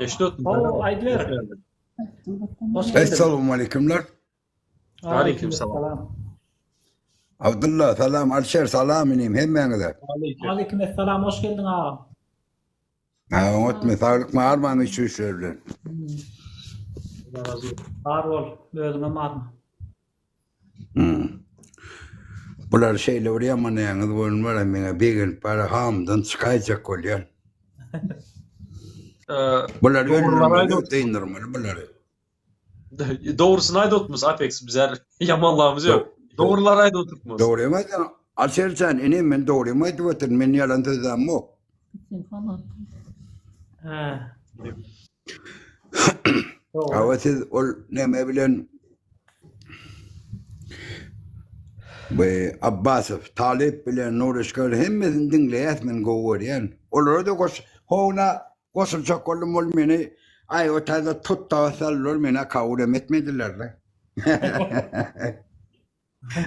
Eşidip Hawa, aýdyber. Hoş geldiň. Essalawmaleýkimler. Aleýkim salam. Abdylla salam, Alişer salam inim hemmäňize. Aleýkim essalam, hoş geldiň agam. Ha, oňatmy, saglykmy, armamy şu işler bilen. Bar bol, özüňem arma. Hmm. Bular şeýle bir ýamanaýaňyz bolun bara meňe begenip bara hamdan çykaýjak bolýan. Bular öldürmeli, dyndyrmaly bulary. Dogrusyny aýdyp otyrmyz Apex bizler ýamanlygymyz ýok. Dogrulary aýdyp otyrmyz. Dogrymy aýdýan. Alşerjan inim men dogrymy aýdyp otyryn. Men ýalan sözlämok. Hä. Hawa siz ol neme bilen Bu Abbasow, Talyp bilen Nuryşkar hemmesini diňleýäs men gowy görýän. Olara da goş howna goşuljak boldum ol meni aý o taýda tutdaga saldylar meni kabul hem etmediler-de.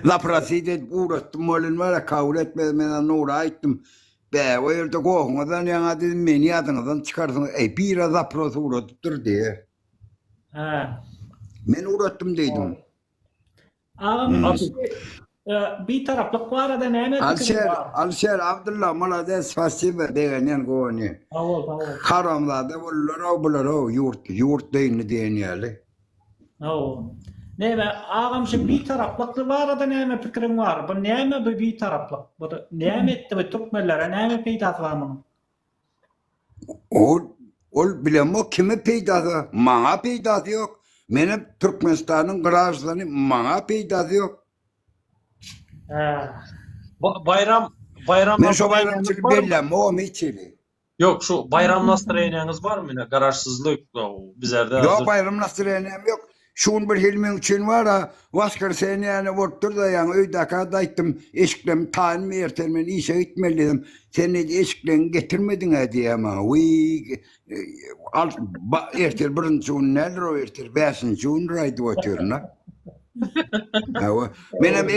Zaprosit edip ugratdym welin bar-a kabul etmedi men Nura aýtdym. Bä o ýerde gohuňyzdan ýaňa dedim meni ýadyňyzdan çykarsyňyz eý bira zapros ugradypdyr diýe. Hä. Men ugratdym diýdim. Agam Bitaraplyk barada näme pikiriň Alişer, bar? Alişer Abdylla malades spasiba begenýän gowany. Sag bol, sag bol. Haramzada boldular-ow bular-ow ýurt ýurt dyndy diýen ýaly. Hawa. Näme agam şu bitaraplyk barada näme pikiriň bar? Bu näme bu bitaraplyk? Bu näme etdi bu türkmenlere näme peýdasy bar munuň? Ol ol bilemok kime peýdasy bar? Maňa peýdasy ýok. Menem Türkmenistanyň graždany maňa peýdasy ýok. Hä. Baýram baýram Men şo baýramçylyk bellämogam hiç hili. Ýok şu baýram nastroýeniýaňyz barmy ine garaşsyzlyk bizerde Ýok baýram nastroýeniýam ýok. Şu gün bir hili meň üçin bar-a waskreseniýäni bolupdyr-da ýaňy öýdäkä-de aýtdym eşiklerimi taýynmy ertir men işe gitmeli diýdim. Sen diýdi eşikleňi getirmediň-ä diýýär maňa. Wiý al ertir birinji gün däldir o ertir bäşinji gündür aýdyp otyryn-a. Hawa. Menem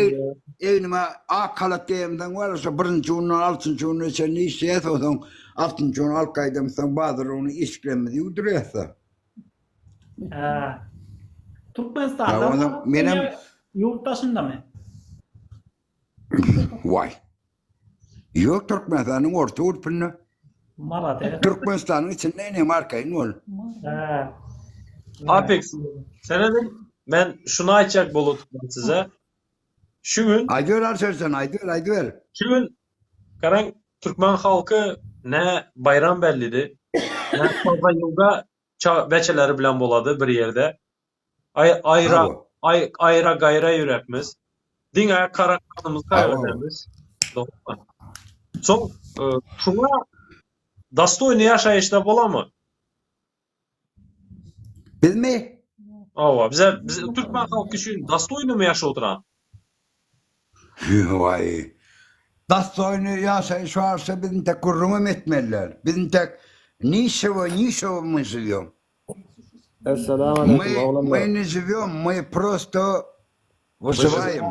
egnime ak halat geýemsoň bar, şo birinji günden altynjy güne çenli işleýäs, onsoň altynjy gün alyp gaýdamsoň bazar güni eşiklerimizi ýuwdurýas-da. Hä. Türkmenistanda menem ýurt daşyndamy? Waý. Ýok Türkmenistanyň orta gürpünde. Malades. Türkmenistanyň içinde inim arkaýyn bol. Hä. Apex, serediň, men şuny aýtjak bolup oturdym size. Şu gün Aýdyber Alşer sen aýdyber aýdyber. Şu gün garaň türkmen halky ne baýram bellidi, ne täze ýylda ça beçeleri bilen bolady bir ýerde. Aý aýra aý aýra gaýra ýürekmiz. Diňe kara kanymyzy kaýbedemiz. Dogrymy? Soň şuňa dostoýny ýaşaýyşda bolamy? Bizmi? Hawa, bize biz türkmen halky üçin dostoýnymy ýaşap oturan? Waý. Dostoýny ýaşaýyş barsa biz intek gürrüňem etmeliler. Biz intek nişewo nişewo my žiwýom. Essalamu aleýkum oglanlar. My ne žiwýom, my prosto wyžiwaýem.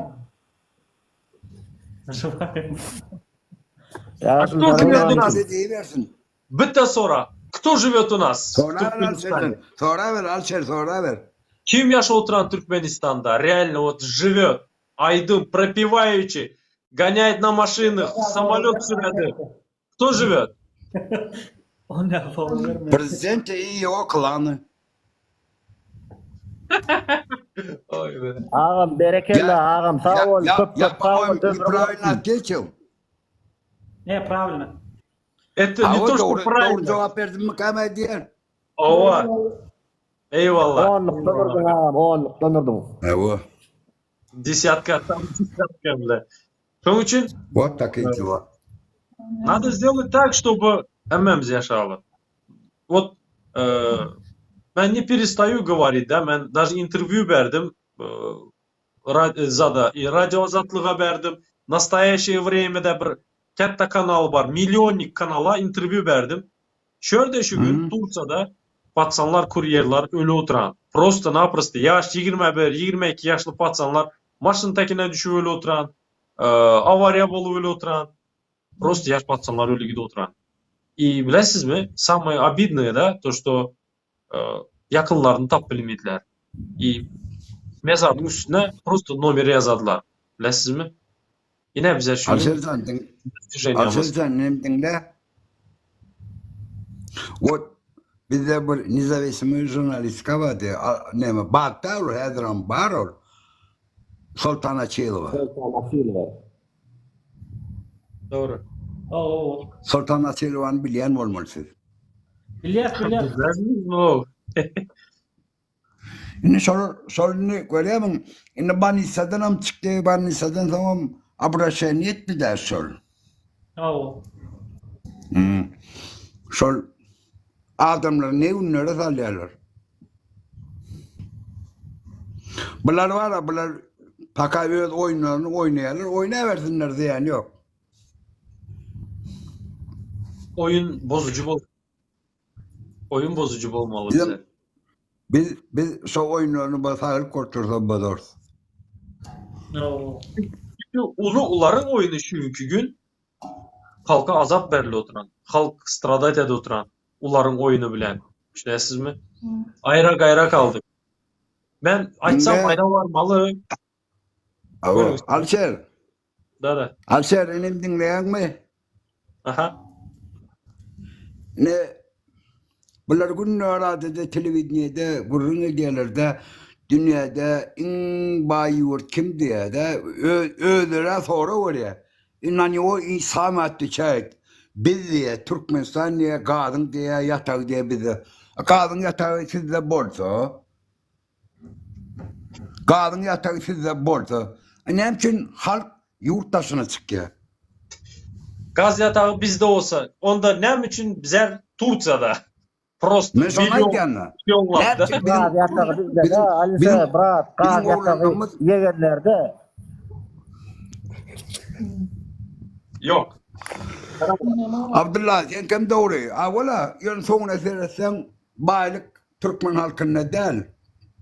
Ýaşuly Bitte sora, kto žiwet u nas w Soraber Türkmenistane? Soraber Alşer soraber. Kim ýaşap oturan Türkmenistanda realno wot žiwet, aýdym propiwaýuçi, ganýaýt na maşynah, samolýot süredi, Kto žiwet? Prezident i ýego klany. Agam berekella agam sag bol köp köp sag bol ömrüň bolsun. Ответил. Ne prawilno. Это не то что правильно. Dogry jogap berdimmi kame diýen. Owa. Eyvallah. Onlukdan urduň agam onlukdan urduň. Ewa. Desyatka tam desyatka bile. Şonuň üçin Вот такие дела. Надо сделать так, чтобы hemmämiz ýaşaly. Вот men ne perestаю говорить, да, men даже interwýu berdim zada, Radio Azatlyga berdim. Nastoýaşeýe wremede bir kätde kanal bar, Millionnik kanala interwýu berdim. Şu ýerde şu gün Tursiýada patsanlar, kurýerler öli oturan. Prosto-naprosto ýaş 21, 22 ýaşly patsanlar maşyn tekine düşüp öli oturan, awariýa bolup öli oturan. Prosto ýaş patsanlar öli gidip oturan. I bilesizmi, samое obidное da, to što ýakynlaryny tapyp bilmediler. I mezaryň üstüne prosto nomer ýazadylar. Bilesizmi? Ine bize şu Alşerjan diň Alşerjan nem diňle. Wot bizde bir nezawisimiý žurnalistka bardy. Neme barda ol häzirem bar ol. Soltan Açylowa. Soltan Açylowa. Dogry. Oo. Soltan Açylowany bilýän bolmaly siz. Bilýäs, bilýäs. Indi şol şol indi görýärmiň? Indi bolnisadanam çykdy, bolnisadan soňam obraşeniýe etdi-dä şol. Hawa. Hmm. Şol adamlary ne günlere salýarlar. Bular bar-a, bular paka öz oýunlaryny oýnaýarlar, oýnabersinler zyýany ýok. Oýun bozujy bol. Oýun bozujy bolmaly Bizim bize. biz biz şo oýunlaryny bir sagyryp otursak bozarys. Hawa. Şu uly ularyň oýny şu günki gün halka azap berilip oturan, halk stradat edip oturan ularyň oýny bilen. Düşünýäsizmi? Aýra-gaýra kaldyk. Men aýtsam Indi aýda barmaly. Hawa, Buyurun. Alişer. Da-da. Alişer inim diňleýäňmi? Aha. Ne bular günde radioda, telewideniýede gürrüň edýärler-de, dünýäde iň baý ýurt kim diýýär-de, özleri-ä sorag berýär. I na nego i sam otweçaýet. Biz diýýär, Türkmenistan diýýär, gazyň diýýär, ýatagy diýýär bizde. Gazyň ýatagy sizde bolsa, Gazyň ýatagy sizde bolsa, näme üçin halk ýurt daşyna çykýar? Gaz ýatagy bizde bolsa, onda näme üçin bizler Tursiýada? Prosto Men şony aýdýan-da. millionlap-da. Gaz ýatagy bizde-de, Alişer brat, gaz ýatagy ýegenlerde. Ýok. Abdylla, seňkem dogry. A wala, ýöne soňuna seretseň, baýlyk Türkmen halkynda däl,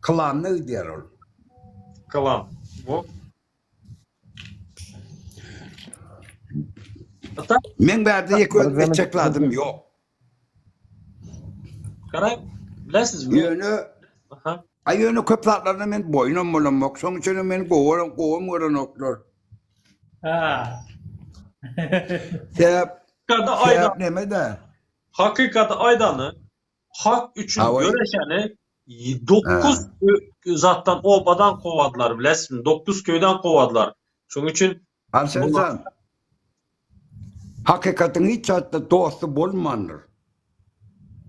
klanda gidýär ol. Klan. Bu. Meň bärde ýeke özüm etjek zadym ýok. Garaý, bilesizmi? Ýöne Aha. A ýöne köp zatlardan men boýunam bolamok. Şonuň üçin hem meni gowy gowam görenoklar. Ha. Sebäp Hakykady aýdan, sebäp neme-de? hakykaty aýdany Hak üçin göreşeni 9 zatdan obadan kowadylar bilesizmi? 9 köyden kowadylar. Şonuň üçin Arsenjan Hakykatyň hiç zatda dosty bolmandyr.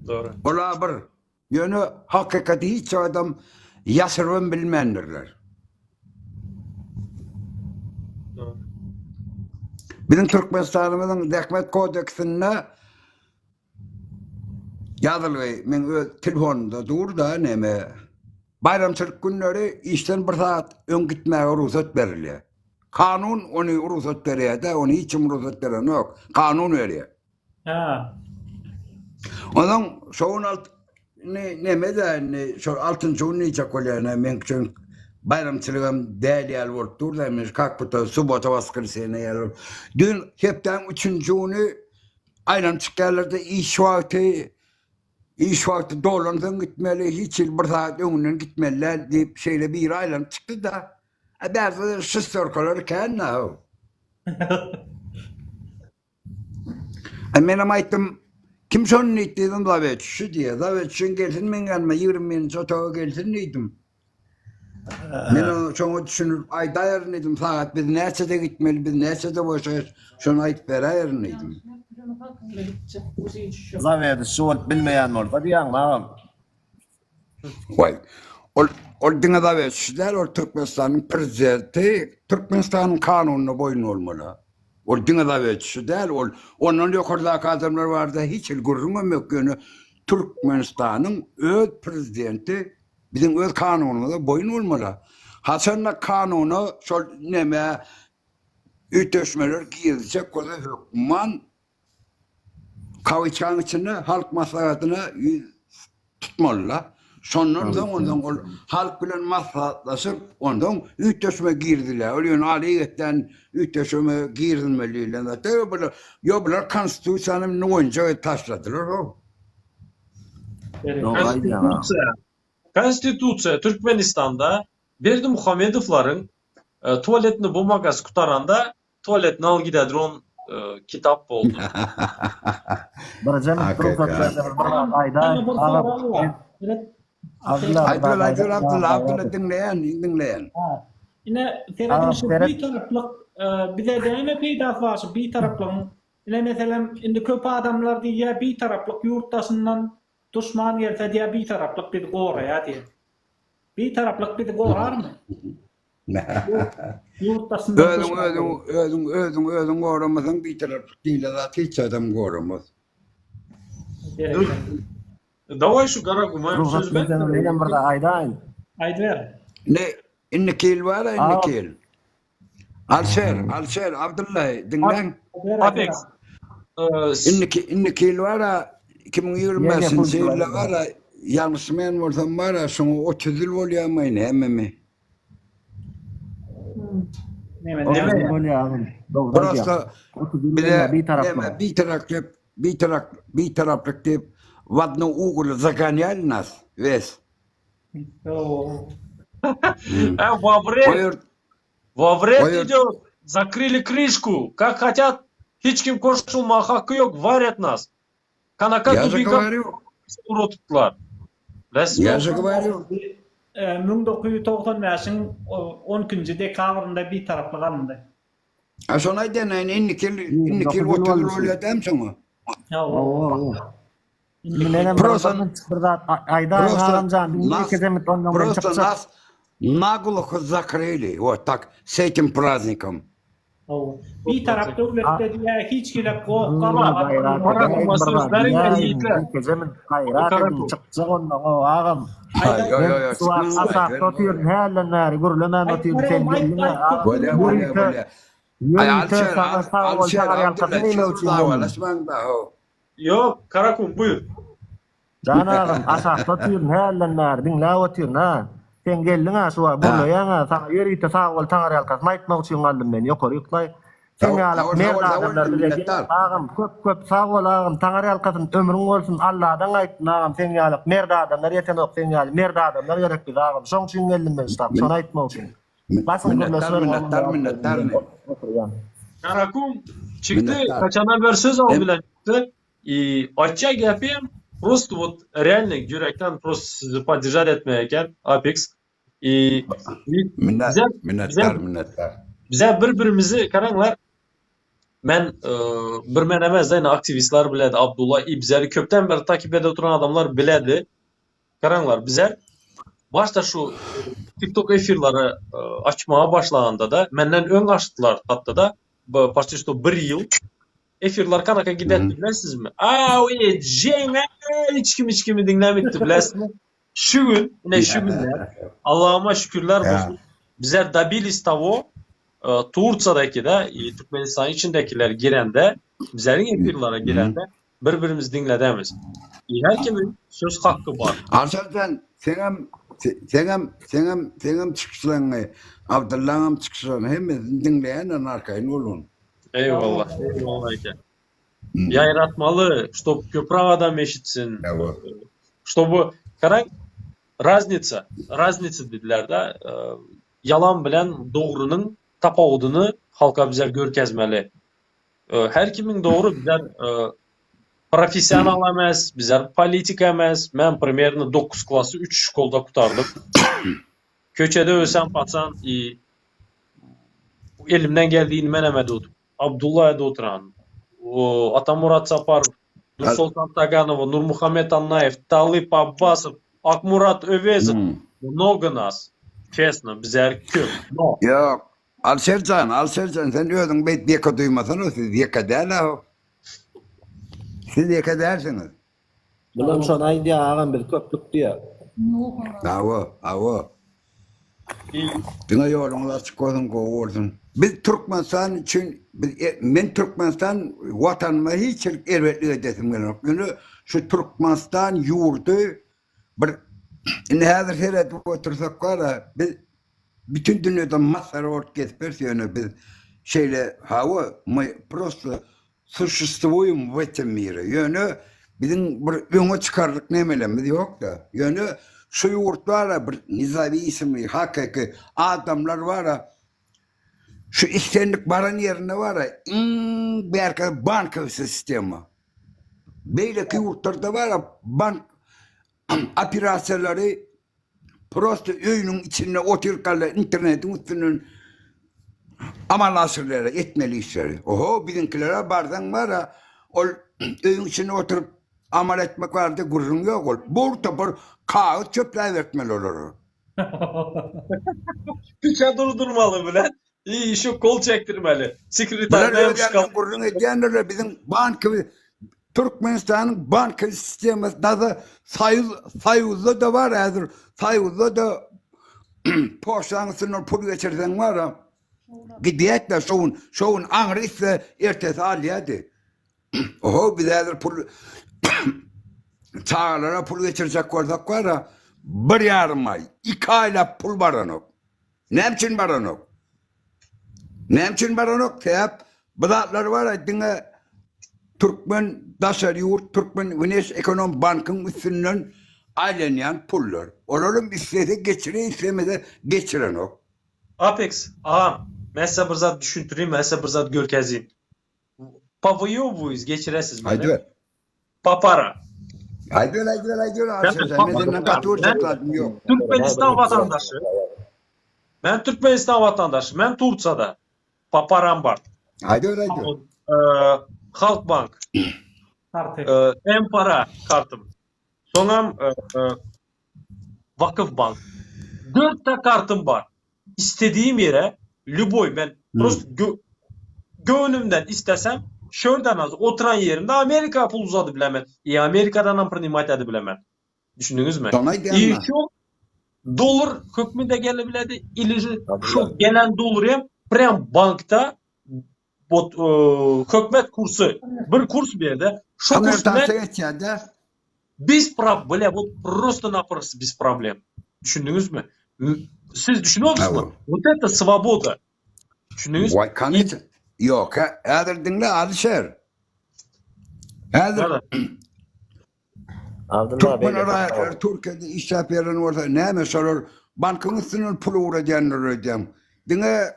Dogry. Ola bir. Ýöne hakykaty hiç adam ýaşyrybam bilmändirler. Dogry. Biziň Türkmenistanymyzyň zähmet kodeksinde Ýazylgy meň öz telefonymda dur-da neme. Baýramçylyk günleri işden bir sagat öň gitmäge rugsat berilýär. Kanun ony rugsat berýär-de, ony hiç kim rugsat berenok. Kanun berýär. Hä. Onsoň şo gün alt indi neme-de indi şol altynjy gün diýjek bolýan meň üçin baýramçylygam däl ýaly bolup dur-da, men kak buta subota waskreseniýe ýaly bolup. Düýn hepdäň üçünji güni Aýlanyp çykýarlar-da iş wagty iş wagty dolansoň gitmeli, hiç hili bir sagat öňünden gitmeli däl diýip şeýle biri aýlanyp çykdy-da. A bärde-de şestýorkalar kän-dä how. A menem aýtdym, kim şony diýdi diýdim, zawedçi diýýär. Zawedçiň gelsin meň ýanyma 21-nji otaga gelsin diýdim. Men ona şoňa düşünip aýdaýaryn diýdim, sagat biz näçede gitmeli, biz näçede boşaýas, şony aýdyp beräýerin diýdim. Zawedişçi bolup bilmeýän bolsa diýýäňmi agam? Waý. Ol ol diňe zawedişçi däl, ol Türkmenistanyň prezidenti, Türkmenistanyň kanunyna boýun bolmaly. Ol diňe zawedişçi däl, ol ondan ýokardaky adamlar barada hiç hili gürrüňem ýok, ýöne Türkmenistanyň öz prezidenti Biziň öz kanunymyza boýun bolmaly. Haçanda kanuna şol neme üýtgeşmeler giriziljek bolsa hökman kawyçkaň içinde halk maslahatyna ýüz tutmalyda. Şondan soň onsoň ol halk bilen maslahatlaşyp, onsoň üýtgeşme girizilýär. Ol ýöne alygetdän üýtgeşme girizilmeli diýlen zat däl. Bular, ýok bular konstitusiýany indi oýunjak edip taşladylar how. Konstitusiýa, Konstitusiýa Türkmenistanda Berdimuhamedowlaryň tualetni bumagasy gutaranda Tualetni al gidedron kitap boldy. Birje minut rugsat berseňiz bir zat aýdaýyn. Saňa bir sorag bar. Seret. Abdylla bir Aýdyber zat aýdyber aýdaýyn. Abdylla Abdylla diňleýän diňleýän. Ha. Ine serediň Agam şu seret. bitaraplyk bize näme peýdasy bar şu bitaraplygyň? Ine meselem indi köp adamlar diýýär bitaraplyk ýurt daşyndan duşman gelse diýýär bitaraplyk bizi goraýar diýýär. Bitaraplyk bizi gorarmy? Ýurt daşyndan Özüň özüň özüň özüň özüň goramasaň bitaraplyk diýlen zat hiç adam goramaz. Daway şu Garaguma hem Rugsat söz ber. berseňiz menem bir zat aýdaýyn. Aýdyber. Ne indiki ýyl bar-a indiki Agam ýyl. Alşer, Alşer, Abdylla diňläň. Apex. Indiki indiki ýyl bar-a 2025-nji ýylda bar-a ýalňyşmaýan bolsam bar-a şoňa 30 ýyl bolýarmy nämemi? Neme Otuz neme? ýyl bolýar agam. Dogry aýdýaň. Prosta 30 ýyl bize bolýar näme bitaraplyga. bitaraplyk bitarap bitaraplyk diýip w odno ugol zagonýali nas wes. Oo. Э, во O вред, ýer во вред o ýer идет. Закрыли крышку. Как хотят, hiç kim goşulmaga haky ýok, варят нас. Kanaka Я же dubinka говорю, urudypdylar. Resmi я же говорю. 1995-iň 12-nji dekabrynda bitaraplyk alyndy. A şony aýdýan indi indiki ýyl indiki ýyl 29 ýyl 30 ýyl boldy. bolýar dämi şoňa? Hawa. Hawa, hawa. Indi menem bir Prosta bir zat aýdaýyn prosta agamjan, indi nas ýekeje minut ondan men prosta çykjak. nas naglухо zakryli. Вот так с этим праздником. Hawa. Bitarap döwletde diýä hiç hili Hmm, goh-galmagal gaýrat bolmaz. edäýiň bir zat diýäýiň, ýekeje minut gaýrat ediň, çykjak ondan o agam. Aý, ýo, Men ýo, ýo, şu wagt çykmaň, aşakda otyryn, hälden bäri gürlemän Aýt, otyryn, sen Meryem, aýt, geldiň-ä aýt, agam. köp Bolýa, gürleme. bolýa, Ýörite, bolýa. Aý, ýörite Alşer, saňa Al, sag bol, Alşer, saňa Abdylla, ýalkasyn siz diýmek üçin geldim. dawalaşmaň-da, how. Ýok, Karakum, buýur. Jan agam, aşakda otyryn, hälden bäri diňläp otyryn-a. Sen geldiň-ä şu wagt, Hä. gürleýäň-ä, saňa ýörite sag bol, taňyrýalkasyn aýtmak üçin galdym men, ýokaryk laý. Sen Sag, ýalak sag bol, sag mert bol, sag bol, adamlar bize gerek minnetdar. agam, köp köp sag bol agam, taňyrýalkasyn, ömrüň bolsun, Alladan gaýtdyn agam, seň ýalak mert adamlar ýetenok, seň ýaly mert adamlar gerek bize agam, şoň üçin geldim men şu tap, şony aýtmak üçin. Basym Minnetdar, gürleşiber minnetdar, minnetdar. Oturýan. Karakum çykdy, Minnetdar. kaçana bir söz al Em- bilen çykdy. I aýtjak gepim prosto вот реально ýürekden prosto sizi podдержать etmek eken Apex. I Minnet, bize minnetdar, minnetdar. bize bir-birimizi garaňlar men e, bir men emes ýene aktiwistler biledi Abdulla i bizleri köpden beri takip edip oturan adamlar biledi. Garaňlar bizler başda şu TikTok efirleri e, açmaga başlanda da menden öň açdylar hatda da почти что bir ýyl efirler kanaka gidetdi bilesizmi? Aw ejeňe hiç kim hiç kimi diňlemedi bilesizmi? Şu gün, ine şu günler Allah'ıma şükürler bolsun. Bizler добились того, e, Tursiýadaki de, e, Türkmenistan içindekiler girende, bizlerin efirlere girende bir-birimizi diňledemiz. E, her kimin söz hakkı bar. Arşad sen, seňem, seňem, seňem, seňem çykyşlaryňy, Abdyllaňam çykyşlaryny hemmesini diňleýän arkaýyn bolun. Eyvallah, eyvallah eke. Ýaýratmaly, чтоб köpräk adam eşitsin. Hawa. Чтобы garaň разница, разница diýdiler da, e, ýalan bilen dogrynyň tapawudyny halka bizler görkezmeli. E, Her kimin dogry bizler e, professional emes, bizler politika emes. Men примерно 9 klasy 3 şkolda gutardym. Köçede ösen paçan i elimden geldiğini men hem edip Abdullah ede oturan, o Atamurat Saparov, Nursultan Taganova, Nurmuhammed Annayev, Talip Abbasov, Akmurat Öwezow, Hmm. много нас. Честно, bizler köp. No. Ýok. Alşerjan, Alşerjan sen özüň beýt ýeke duýmasana, siz ýeke däl ha. Siz ýeke dälsiňiz. Bulam şony aýdýar agam biz köplük diýýär. Hawa, hawa. I Diňe ýoluňyz açyk bolsun, gowy bolsun. Biz Türkmenistan üçin biz e, men Türkmenistan watanyma hiç hili erbetlik edesim gelenok. Ýöne şu Türkmenistan ýurdy bir. Indi häzir seredip otursak bar-a, biz bütin dünýede masgara bolup gezip ýöne biz şeýle hawa, my prosto suşestwuýum w etem mire. Ýöne biziň bir öňe çykarlyk nemelerimiz ýok-da. Ýöne şu ýurt bar-a bir nezawisimiý, hakyky adamlar bar-a, şu islendik baran ýerinde bar-a iň bärki bankowy sistema. Beýleki ýurtlarda bar-a bank operasiýalary prosto öýüniň içinde otyrkalar internetiň üstünden amala aşyrylýar etmeli işleri. Oho biziňkilere barsaň bar-a ol öýüň içinde oturyp amal etmek barada gürrüň ýok ol. Bir topar kagyz çöpläbertmeli olara. Piça durdurmaly bilen işi gol çekdirmeli. Sekretar Bular näme öz ýanyndan gürrüň edýändirler biziň banky Türkmenistanyň bank sistemasy da Soýuz Soýuzda-da bar häzir Soýuzda-da poçtaň üstünden pul geçirseň bar gidýärdi şo gün şo gün aňry gitse ertesi alýardy. Oho biz häzir pul çagalara pul geçirjek bolsak bar bir ýarym aý iki aýlap pul baranok. Näme üçin baranok? Näme üçin baranok? Sebäp bu zatlar bar diňe türkmen daşary ýurt türkmen Wneşekonom bankyň üstünden aýlanýan pullar. Olaram islese geçirýär, islemese geçirenok. Apex, agam, men size bir zat düşündireyim, men size bir zat görkezeyim. Powyýowuýz geçiresiz meni. Aýdyber. Papara. Aýdyber, aýdyber, aýdyber. Arşa, men senden gaty görjek zadym ýok. Türkmenistan watandaşy. Men Türkmenistan watandaşy. Men Tursiýada. Paparam bar. Aýdyber, aýdyber. Halkbank. Karty. M-para kartym. Soňam Vakıfbank. Dörtte kartym bar. Istediğim ýere lýuboý men prosto göwnümden istesem şörden az oturan ýerimde Amerika pul uzadyp bilemen. I Amerikadanam prinimat edip bilemen. Düşündiňizmi? I şu dollar hökmünde gelip biledi ili şu gelen dollar hem prям bankda bot hökmet kursy bir kurs bu ýerde şu kurs bilen geçýär-de. Bez prob bile вот просто naprosto bez problem. Düşündiňizmi? Siz düşünýärsiňizmi? Вот это swoboda. Düşündiňiz? Waý, kanyç. Ýok, häzir diňle Alyşer. Häzir Türkmen raýatlary Türkiýede işläp ýören bolsa, näme şolar bankyň üstünden pul ugradýanlar öýdýäň. Diňe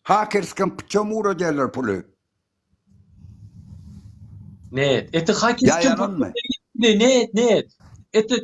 hakerskim puçam ugradýarlar puly. Net, это hakerskim Ne, net, net. Это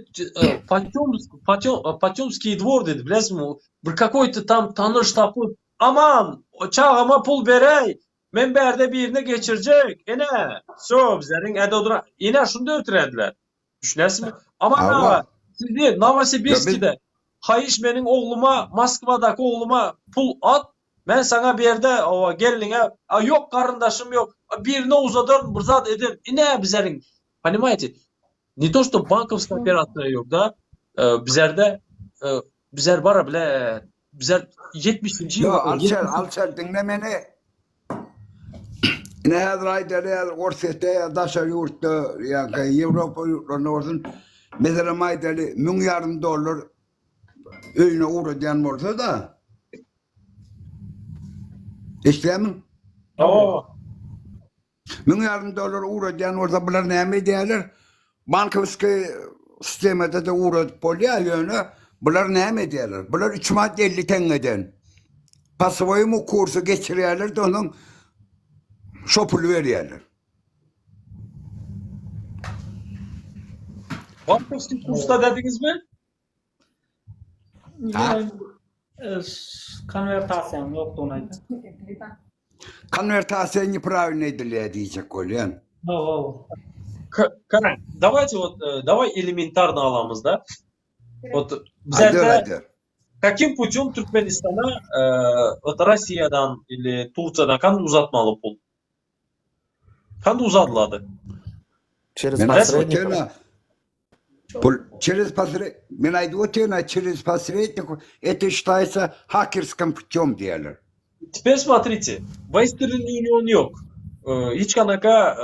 Потёмский dwor diýdi, bilesiňmi? Bir kakoý-to tam tanyş tapyp, aman, çagama pul beräý, men bärde birine geçirjek, ene, wsё, bizleriň ädodra, ine şunda ötürerdiler. Düşünersiňmi? Aman aga, sizi Nowosibirskide, haýyş meniň ogluma, Moskwadaky ogluma pul at, men saňa bu ýerde, owa, gelniňe, a ýok garyndaşym ýok, birine uzadaryn, bir zat ederin, ine bizleriň, ponimaýete, ne to što bankovskiý operasiýa ýok da, bizlerde, bizler bara bile, bizler ýetmişinji Ýok, Alçer, Alçer diňle meni. Ine häzir aýdaly häzir Orsýetde ýa daşary ýurtda ýa Ýewropa ýurtlarynda bolsun, meselem aýdaly 1500 dollar öýüne ugradýan bolsa-da Eşidýärmiň? Hawa. 1500 dollar ugradýan bolsa bular näme edýärler? Bankowskiý sistemada-da ugradyp bolýar, ýöne bular näme edýärler? Bular 3 manat 50 teňňeden po svoýemu kursu geçirýärler-de onsoň şo puly berýärler. Bankowskiý kursda dediňizmi? Konwertasiýanyň ýokdugyny aýdýar. Konwertasiýa nepravilno edilýär diýjek bolýan. Hawa. Garaň, dawayte wot, daway elementarno alamyzda. Wot bizlerde kakim putýom Türkmenistana wot Rossiýadan ili Tursiýadan kan uzatmaly pul? Kan uzadylady? Çerez posrednik. Pul çerez posre men aýdyp otyryn çerez posrednik это считается hakerskim putýom diýerler. Teper smotrite, Western Union ýok. Hiç kanaka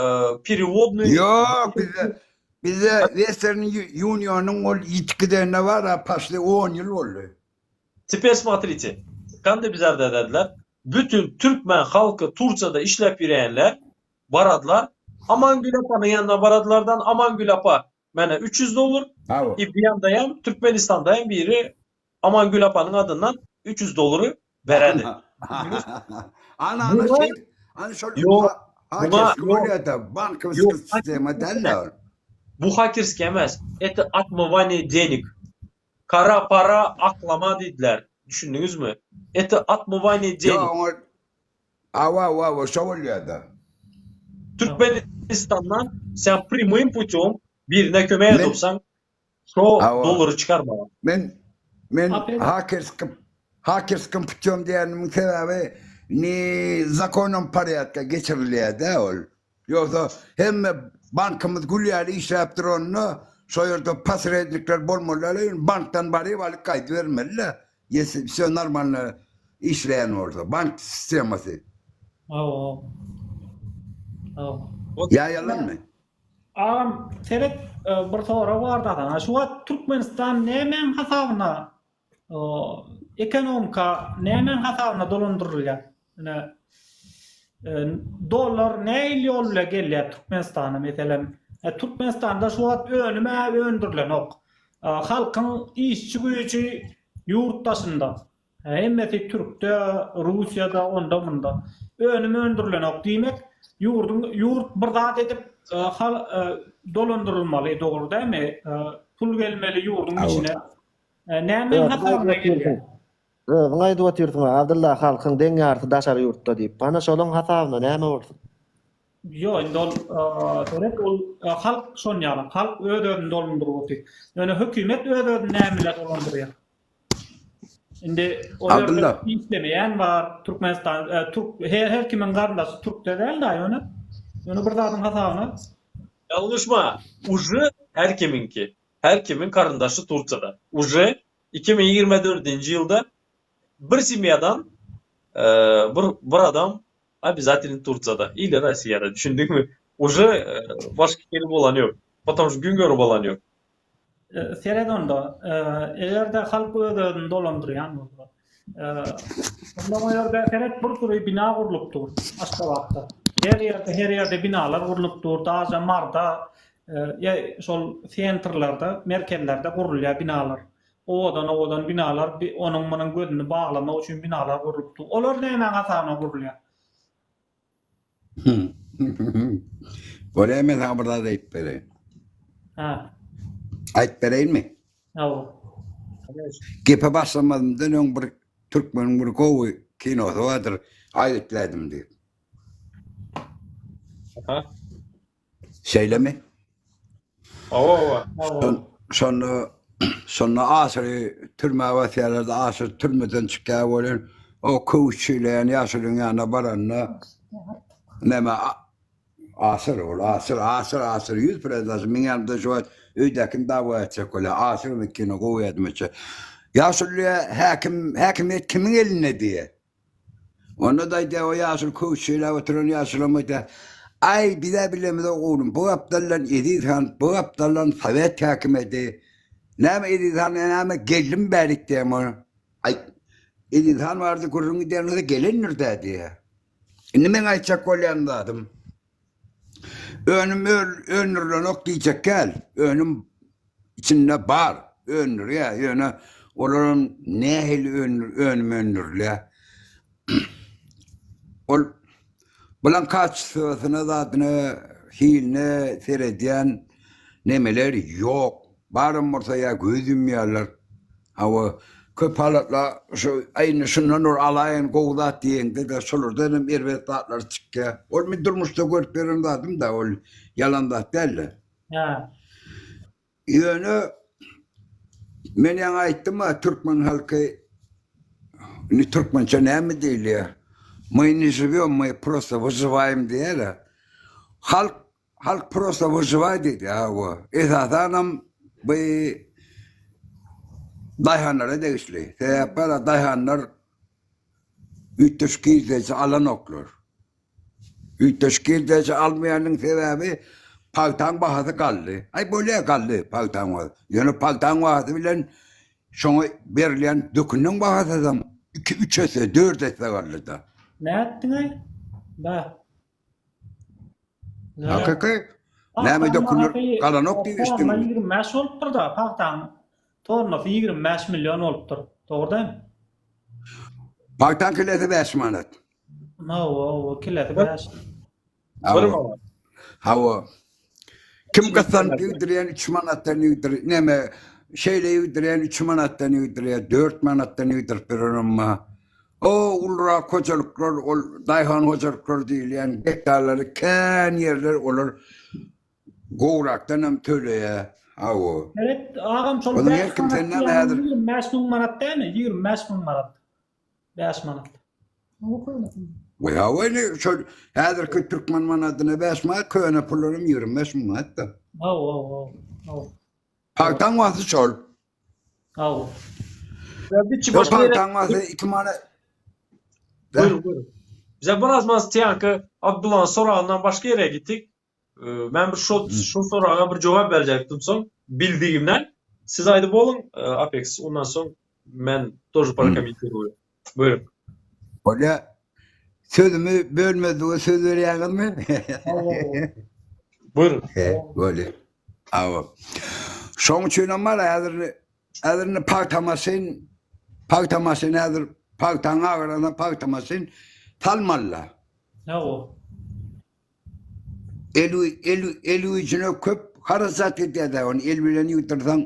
perewodnyý Ýok bizde. Bizde Western Unionyň ol ýitip gidenine bar-a paşli on ýyl boldy. Teper smotrite. Kande bizerde dediler. Bütün türkmen halky Turçada işläp ýüreýänler baradylar. Amangül apanyň ýanyna baradylardan Amangül apa mene 300 dollar Hawa. i bir ýandaýam Türkmenistandaýam biri Amangül apanyň adyndan 300 dollary beredi. Ana ana Buna şey ana şol Ýok, buna hakerski ýok. bolýar-da bankovskiý Ýok, sistema däl-de ol. Bu hakerski emes. Это отмывание денег. Kara para aklama diýdiler. Düşündiňizmi? Это otmywanie Ýok, denig. oňa Awa, awa, awa, şo bolýar-da. Türkmenistandan sen prямым putýom birine kömek Men edipsaň, şo Awa. dollary çykarmaga. Men men Apel. hakerski hakerskim putýom diýenimiň sebäbi ne zakonom porýadka geçirilýär-dä ol. Ýogsa hemme bankymyz gül ýaly işläp duranda şo ýerde posrednikler bolmaly däl ýöne bankdan baryp alyp gaýdybermeli-dä ýesi wsё normalno işleýän bolsa bank sistemasy. Hawa. Hawa. Ýa ýalanmy? Agam seret bir sorag barda saňa şu wagt Türkmenistan nämäň hasabyna Ekonomika nämäň hasabyna dolandyrylýar? Ine, dollar nähili ýol bilen gelýär Türkmenistana, meselem? Türkmenistanda şu wagt önüm-ä öndürilenok. Halkyň işçi güýji ýurt daşynda. Hemmesi türkde, Russiýada, onda-munda. Önüm öndürilenok. Diýmek, ýurduň ýurt bir zat edip dolandyrylmaly, dogry dälmi? Pul gelmeli ýurduň içine. Nämäň hasabyna gelýär? Özüň aýdyp otyrsyň-a, Abdylla halkyň deň ýarysy daşary ýurtda diýip. Ana şolaň hasabyna näme bolsun? Ýok, indi ol seret ol halk şon ýaly, halk öz-özüni dolandyryp otyr. Ýöne hökümet öz-özüni näme bilen dolandyrýar? Indi o ýerde işlemeýän bar, Türkmenistan, türk her her kimiň garyndaşy türkde däl-de ýöne. Ýöne bir zadyň hasabyna. Ýalňyşma, uje her kimiňki. Her kimiň garyndaşy Turkiýada. Uje 2024-nji ýylda bir semýadan bir bir adam obязательно Turkiýada ili Rossiýada düşündiňmi? Uje başga hili bolany ýok. Потому что gün görüp bolany ýok. Seret onda, eger-de halk öz-özüni dolandyrýan bolsa, onda o ýerde seret bir süri bina gurlup dur Aşgabatda. Her ýerde, her ýerde binalar gurlup dur, daže Marda, Ýa şol sentrlerde, merkezlerde gurulýar binalar. Owadan-owadan binalar, onuň munuň gözüni baglamak üçin binalar gurlupdy. Olar nämäň hasabyna gurulýar? Bolýar, men saňa bir zat aýdyp bereýin. Hä. Aýdyp bereýinmi? Hawa. Gepe başlamazymdan öň bir türkmeniň bir gowy kinosy bardyr, Aýgytlädim diýip. Aha. Şeýlemi? Hawa, hawa. Şonda şonda Aşyry türmä basýarlar-da, Aşyr türmeden çykýar welin, o köwüş çüýleýän ýaşulyň ýanyna baranda, näme, Aşyr ol, Aşyr, Aşyr, Aşyr, 100% Aşyr, meň ýanymda şu wagt öýdäkini dawa etjek bolýar. Aşyr kino gowy ýadyma düşýär. Ýaşuly diýýär, häkim, häkimiýet kimiň elinde diýýär. Onda-da aýdýar, o ýaşuly köwüş çeýläp oturan ýaşulam aýdýar, Aý, biz-ä bilemizok oglum, bu gapdaldan Eziz han, bu gapdaldan sowet häkimiýeti. Näme Eziz han, näme geldim bärik diýýär muny. Aý, Eziz han barada gürrüň gidýän bolsa gelendir-dä diýýär. Indi meň aýtjak bolýan zadym, Önüm öndürilenok diýjek däl. Önüm içinde bar, öndürýär. Ýöne olaram nähili önüm öndürilýär? Ol bulan kaçestwasyna zadyna hiline seredýän nemeler ýok. Baram bolsa ýa göz ýumýarlar. Hawa, köp halatlar şu aý indi şundan bir alaýyn gowy zat diýeňde-de şolardan hem erbet zatlar çykýar. Ol men durmuşda görüp ýören zadym-da, ol ýalan zat däl-de. Hä. Ýöne men ýaňy aýtdym-a, türkmen halky indi türkmençe näme diýilýär? My ne žiwýom, my prosto wyžiwaýem diýýär-ä. Halk Halk prosta wyžiwaý diýdi hawa. Esasanam bu daýhanlara degişli. Sebäp bar daýhanlar üýtgeşik girdeji alanoklar. Üýtgeşik girdeji almaýanyň sebäbi. pagtaň bahasy galdy. Aý bolýa galdy pagtaň bahasy. Ýöne pagtaň bahasy bilen şoňa berilýän döküniň bahasam 2 3 esse, 4 esse galdy-da. Nätdiňaý? Bä. Hakyky näme dökünler galanok diýip eşitdim. Tonna 25 bolupdyr-da, pagtaň tonnasy 25 million bolupdyr. Dogry dämi? Pagtaň kilesi 5 manat. Hawa, hawa, kilesi 5. Hawa. Hawa. Kim gyssanyp ýigdirýän 3 manatdan ýigdir, näme şeýle ýigdirýän 3 manatdan ýigdirýär, 4 manatdan ýigdirip berenem bar. O ulurak hojalyklar, ol daýhan hojalyklar diýilýän gektarlary kän ýerler olar gowrakdan hem töleýär. Hawa. Seret, agam şol 5 manat diýýän 25 müň manat dälmi? 25 müň manat. 5 manat. We hawa indi şol häzirki türkmen manadyna 5 manat, köne pullaram 25 müň manat-da. Hawa, hawa, hawa. Pagtaň wagty şol. Hawa. Şol pagtaň wagty 2 manat. Buyurun, buyurun. Bize biraz mas tiyanki Abdullah'ın sorağından başka yere gittik. Men bir şu, şu soraga bir jogap berjekdim soň bildigimden. Siz aýdyp boluň, Apex, ondan soň men тоже прокомментирую. Buyurun. Bolýa. Sözümi bölmezlige söz berýäňizmi? Buyurun. Bolýa. Hawa. Şoň üçin hem bar häzir häzir indi pagta maşyn pagta maşyn häzir pagtaň agyryna pagta maşyn salmalylar. Hawa. El el el güýjüne köp harajat gidýär-de, ony el bilen ýygdyrsaň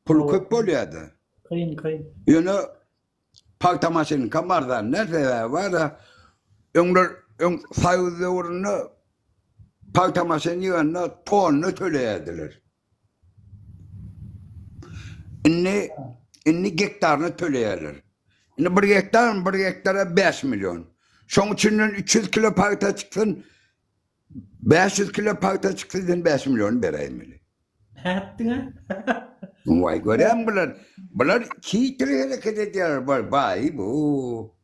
puly köp bolýar-da. Kyn, kyn. Ýöne pagta maşynyňkam arzan däl, sebäbi bar-a, öňler öň soýuz döwründe pagta maşyn ýyganda tonna töleýärdiler. Indi indi gektaryna töleýärler. Indi bir gektar, bir gektara 5 million. Şoň üçinden 300 kilo pagta çyksyn, 500 kilo pagta çyksyn, sen 5 milliony beräýmeli. Nätdiň-ä? Waý, görýäňmi bular, bular hitri hereket edýärler, baý, baý bu.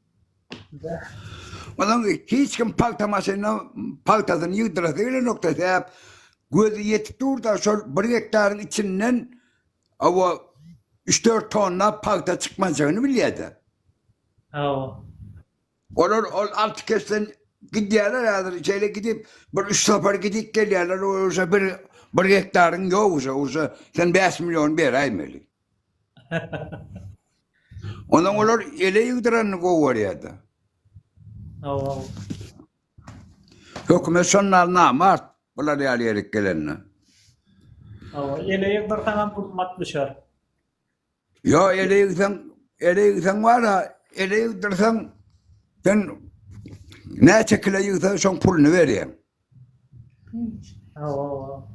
Ondan hiç kim pagta maşynyna pagtasyny ýygdyrasy gelenokda sebäp gözi ýetip durda şol bir gektaryň içinden awa 3-4 tonna pagta çykmajagyny bilýärdi. Hawa. Olar ol alty keşden gidýärler häzir şeýle gidip bir üç sapar gidip gelýärler uje bir bir gektaryň ýok uje uje sen 5 million beräýmeli. Ondan olar ele ýygdyranyny gowy görýärdi. Hawa. Hökümet şondan namart bular ýaly ýerik gelende. Hawa, ele ýygdyrsaňam gymmat düşer. Ýo, ele ýygsaň, ele ýygsaň bar-a, ele ýygdyrsaň sen näçe kilo ýygsaň şoň puluny berýäň. Hawa.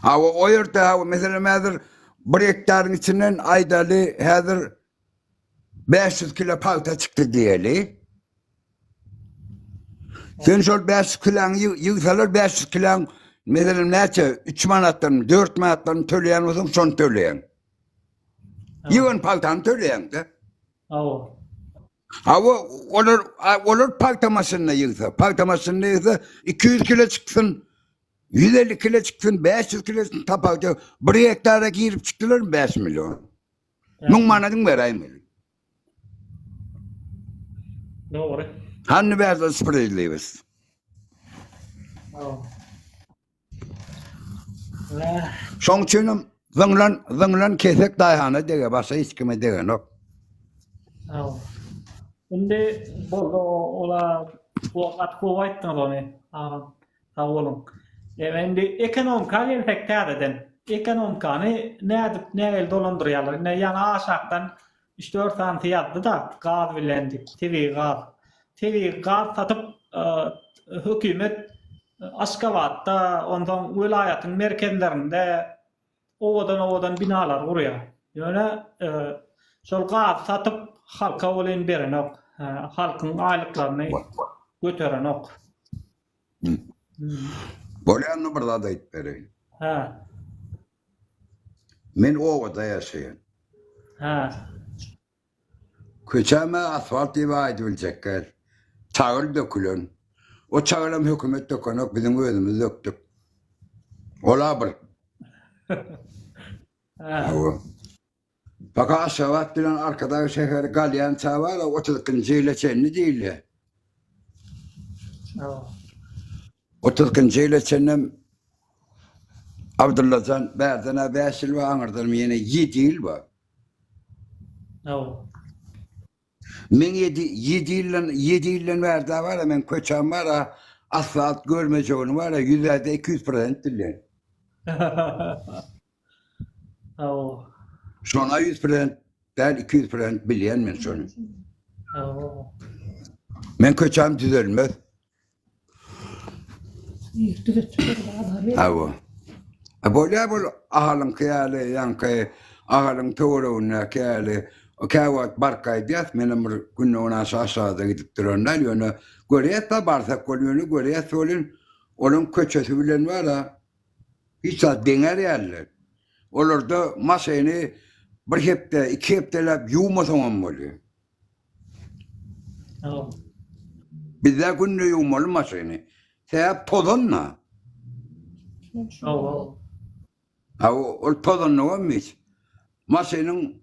Hawa, o ýerde hawa, meselem häzir bir gektaryň içinden aýdaly häzir 500 kilo pagta çykdy diýeli. Sen şol 500 kiloňy ýygsalar 500 kiloň meselem näçe 3 manatdan 4 manatdan töleýän bolsaň şony töleýäň. Ýygan pagtany töleýäň-de. Hawa. Hawa, olar olar pagta maşynynda ýygsa, pagta maşynynda ýygsa 200 kilo çyksyn, 150 kilo çyksyn, 500 kilo çyksyn tapawut ýok. Bir gektara girip çykdylar 5 million. 1000 manadyň beräýmeli. Dogry. Hany bärde spravedlivost. Hawa. Şoň üçinem zyňlan zyňlan kesek daýhana dege, başga hiç kime degenok. Hawa. Indi boldy ola bu gaty gowy aýtdyňyz ony agam. Sag boluň. Eme indi ekonomika gelsek täzeden. Ekonomikany nädip nähili dolandyrýarlar? Indi ýaňy aşakdan 3-4 sanysy ýazdy-da, gaz bilen diýip, tebigy gaz. Tebigy gaz satyp hökümet Aşgabatda, onsoň welaýatyň merkezlerinde owadan-owadan binalar gurýar. Ýöne şol gazy satyp halka welin berenok. Halkyň aýlyklaryny göterenok. Bolýa onda bir zat aýdyp bereýin. Hä. Men obada ýaşaýan. Hä. Köçäme asfalt diýip aýdybiljek däl. Çagyl dökülen. O çagylam hökümet dökenok, biziň özümiz dökdük. Ola bir. Hawa. Paka Aşgabat bilen Arkadag şäheri galýança bar-a 32-nji ýyla çenli diýilýär. 32-nji ýyla çenlem Abdyllajan bärden-ä 5 ýyl bar, aňyrdanam ýene 7 ýyl bar. Men ýedi, ýedi ýyldan, ýedi ýyldan bärde bar-a, meň köçäm bar-a, asfalt görmejegini bar-a, ýüzäde 200 prosent bilýän. Hawa. Şona 100% däl 200% bilýän men şony. Hawa. Men köçäm düzelmez. Hawa. E, bolýar bol Ahalyňky ýaly, ýaňky Ahalyň töweregindäki ýaly. Käwagt baryp gaýdýas, menem bir günde günaşa aşagada gidip duran däl, ýöne görýäs-de barsak bol, ýöne görýäs welin, olaň köçesi bilen bar-a, Hiç zat deňär ýalylar. Olarda maşyny bir hepde, iki hepdeläp ýuwmasaňam bolýar. Bizde günde ýuwmaly maşyny. Sebäp tozan-da. Ha, ol tozanlygam hiç. Maşynyň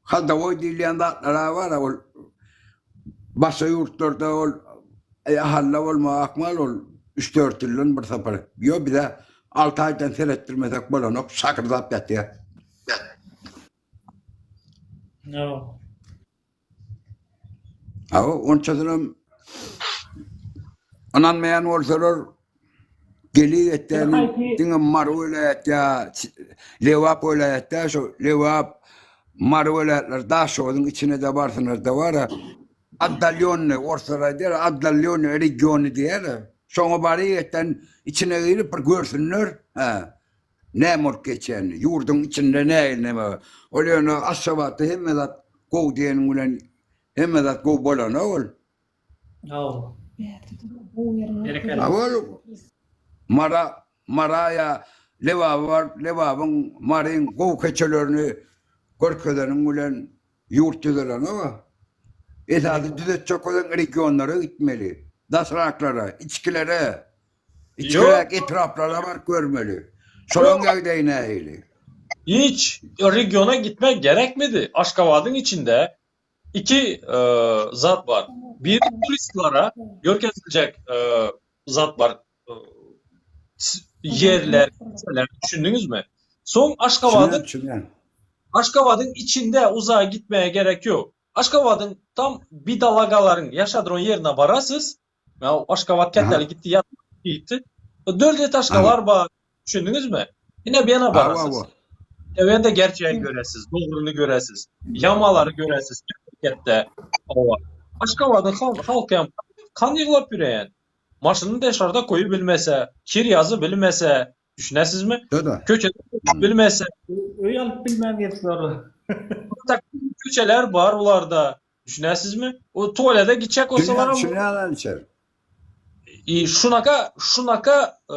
Hadowoý diýilýän zatlar-a bar-a ol başga ýurtlarda ol Ahalla bolmagy ahmal ol üç-dört ýyldan bir sapar. Ýo bize alty aýdan seretdirmesek bolanok şakyrdap ýatýar. Hawa, onçasynam ynanmaýan bolsalar gelip etdäni diňe Mary welaýat ýa Lebap welaýat däl, şo Lebap, Mary welaýatlary Daşoguzyň içine-de barsynlar-da bar-a, otdalýonnyý, orslar aýdýar, otdalýonnyý regiony diýýär-ä. Şoňa baryp etdän içine girip bir görsünler, hä, näme bolup geçýänini, ýurduň içinde nähili näme bar. Ol ýöne Aşgabatda hemme zat gowy diýeniň bilen hemme zat gowy bolanok ol. Hawa. Hawa ol Mara, Mara ýa Lebaba baryp, Lebabyň, Maryň gowy köçelerini görkezeniň bilen ýurt düzelenok-a. Esasy düzetjek bolsaň regionlara gitmeli. Daşraklara, içkilere. Içkiräk etraplara baryp görmeli. Şolaň ýagdaýy nähili? Hiç regiona gitmek gerekmedi. Aşgabadyň içinde iki zat bar. Biri turistlere görkeziljek zat bar. Ýerler, düşündiňizmi? Soň Aşgabadyň Aşgabadyň içinde uzaga gitmäge gerek ýok. Aşgabadyň tam bidalagalaryň ýaşadyran ýerine barasyz, Ya Aşgabat käteli gitdi ýat diýipdi. Dört etaşkalar bar. Düşündiňizmi? Ine bir ýana barasyz. Ine de gerçeği göresiz, dogryny göresiz. Ýamalary göresiz memleketde. Hawa. Aşgabadyň halky hem kan ýyglap ýöreýän. Maşynyny daşarda goýup bilmese, kir ýazy bilmese, düşünesizmi? Köçede bilmese. Öý alyp bilmän gezip ýörler. Köçeler bar bularda. Düşünäsizmi? O tualete gitjek bolsalar Düşünýän Alişer. I şunaka şunaka e,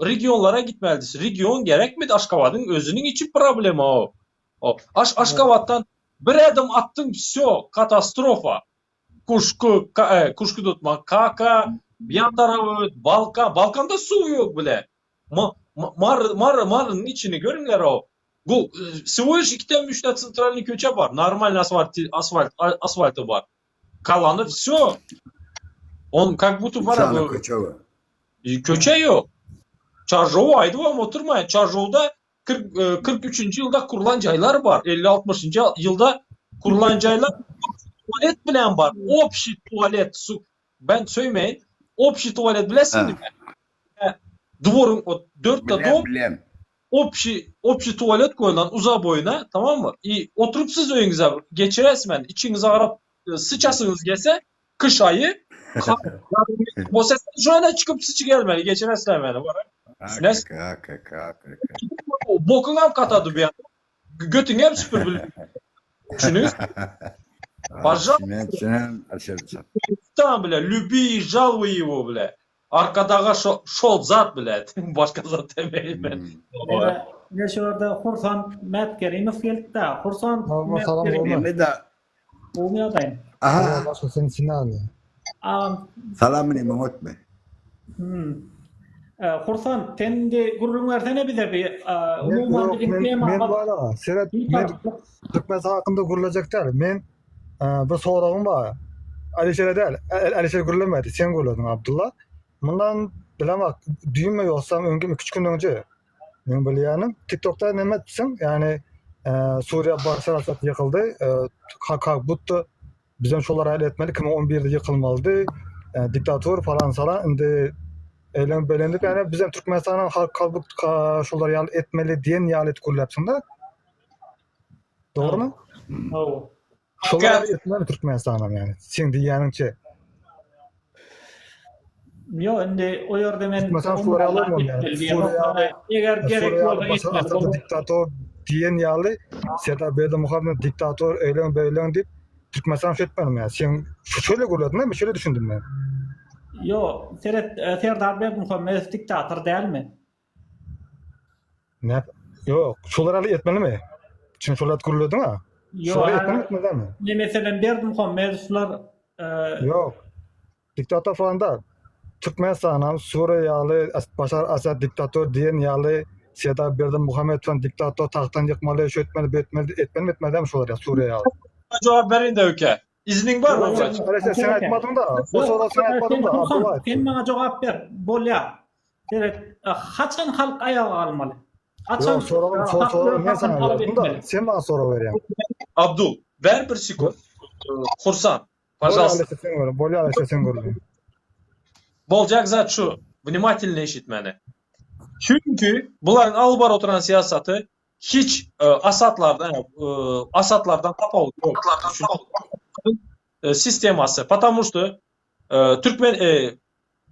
regionlara gitmelidir. Region gerekmidi Aşgabadyň özüniň içi problema o. O Aş Aşgabatdan bir adım atdyň wsё katastrofa. Kuşku ka, e, kuşku tutma kaka bir yan tarafa öt Balkan Balkanda suw ýok bile. Ma, Mar Mar Marynyň içini görüňler o. Bu всего лишь ikiden üçde tsentralnyý köçe bar. Normalny asfalt asfalt asfalty bar. Kalany wsё. On kak butu bar bu. Köçe bar. Köçe ýok. Çarjowy aýdybam oturmaýyn. Çarjowda 40 43-nji ýylda kurulan jaýlar bar. 50-60-njy ýylda kurulan jaýlar tualet bilen bar. Obşi tualet su ben söýmeýin. Obşi tualet bilesiňmi? Dworyň o dörtde dom. Bilem. Obşi obşi tualet goýlan uza boýuna tamammy i oturyp siz öýüňize geçiresmen içiňiz agyryp syçasyňyz gelse kyş aýy bolsa şona çykyp syçy gelmeli geçiresler meni bara düşünes bokuňam katady bu ýa götüňem süpür bil düşüniňiz Tam bile lübi žaluy ýewo bile Arkadaga şo şol zat bile başga zat demeýin men. Ine ine şu ýerde Hursant Mätkerimow gelipdä. Hursant Mätkerimow. Neme-de? Gowymy ýagdaýyň? Aha. Başga sen sinany. Agam. Salam inim oňatmy? Hmm. Hursant, sen indi gürrüň bersene bize bir umuman Ýok, biziň men, men temamyz bar-a, seret, men Bitaraplyk. Türkmenistan hakynda gürlejek däl. Men bir soragym bar. Alişere däl, Alişer gürlemedi, sen gürlediň Abdylla. Mundan bilemok, düýnmi ýogsam öňki üç gün öňje meň bilýänim TikTokda neme etipsiň, ýagny Suriýa Başar Asad ýykyldy, kaka butdy. Bizem şolar ýaly etmeli, 2011-de ýykylmalydy. Diktatur falan salan indi eýlen belendik ýani bizem Türkmenistanyň halk kalbyk şolar ýaly etmeli diýen ýaly etip gürläpsiň-de. Dogrymy? Hawa. Şolar ýaly etmeli Türkmenistanam ýani. Seň diýýäniňçe. Ýok, indi o ýerde men Türkmenistan şolar ýaly bolmaly ýani. Suriýa eger gerek bolsa etmeli. Asad diktator diýen ýaly Serdar Berdimuhamedow diktator eýleň beýleň diýip Türkmenistan şu etmelimi ýa? Sen şöyle gürledin mi? Şöyle düşündim men. Ýok, seret e, Serdar Berdimuhamedow diktator dälmi? Ne? Ýok, şolar ýaly etmelimi? Çünki şolar gürlediň ha. Ýok, Şolar etmeli etmeli Ne meselem Berdimuhamedowlar e, Ýok. Diktator falan däl. Türkmenistanam Suriýa ýaly Başar Asad diktator diýen ýaly Serdar Berdimuhamedowam diktator tagtdan ýykmaly, şu etmeli, bu etmeli, etmelimi etmeli dälmi şolar ýaly Suriýa ýaly. Jogap berin-de öke. Izniň barmy Murat? Sen sen aýtmadyň-da. Bu soragy sen aýtmadyň-da. Abdulla aýtdy. Sen maňa jogap ber. Bolýa. Seret, haçan halk aýaga galmaly? Haçan? Ýok, soragym, soragy men saňa berdim-de. Sen maňa sorag berýäň. Abdul, ber bir sekund. Hursant. Pažalsta. Bolýar Alişer sen gürle. Boljak zat şu, wnimatilno eşit meni. Çünki bularyň alyp baryp oturan syýasaty hiç e, Asadlardan, e, Asadlardan tapawudy ýok. E, sistemasy. Потому что türkmen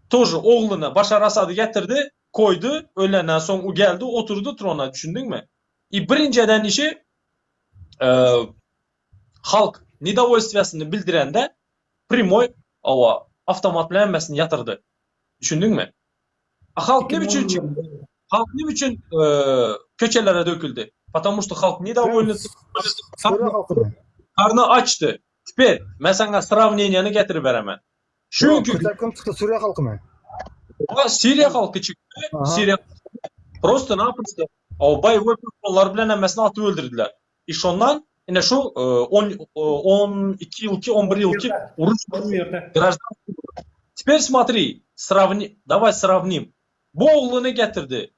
тоже ogluny Başar Asady getirdi, koýdy, ölenden soň u geldi, oturdy trona, düşündiňmi? I birinji eden işi halk nedowolstwiýasyny bildirende primoý hawa awtomat bilen hemmesini ýatyrdy. Düşündiňmi? A halk näme üçin çykdy? Halk näme üçin köçelere döküldi? Потому что halk nedowolny karny açdy. Teper men saňa srawneniýany getirip beremen. Şu günki kim çykdy Suriýa halkymy? Hawa Siriýa halky çykdy. Siriýa prosto naprosto o boýewoý puşkalar bilen hemmesini atyp öldürdiler. I şondan ine şu on 12 ýylky 11 ýylky uruş graždan Teper smotri, sravni, daway sravnim. Bu ogluny getirdi.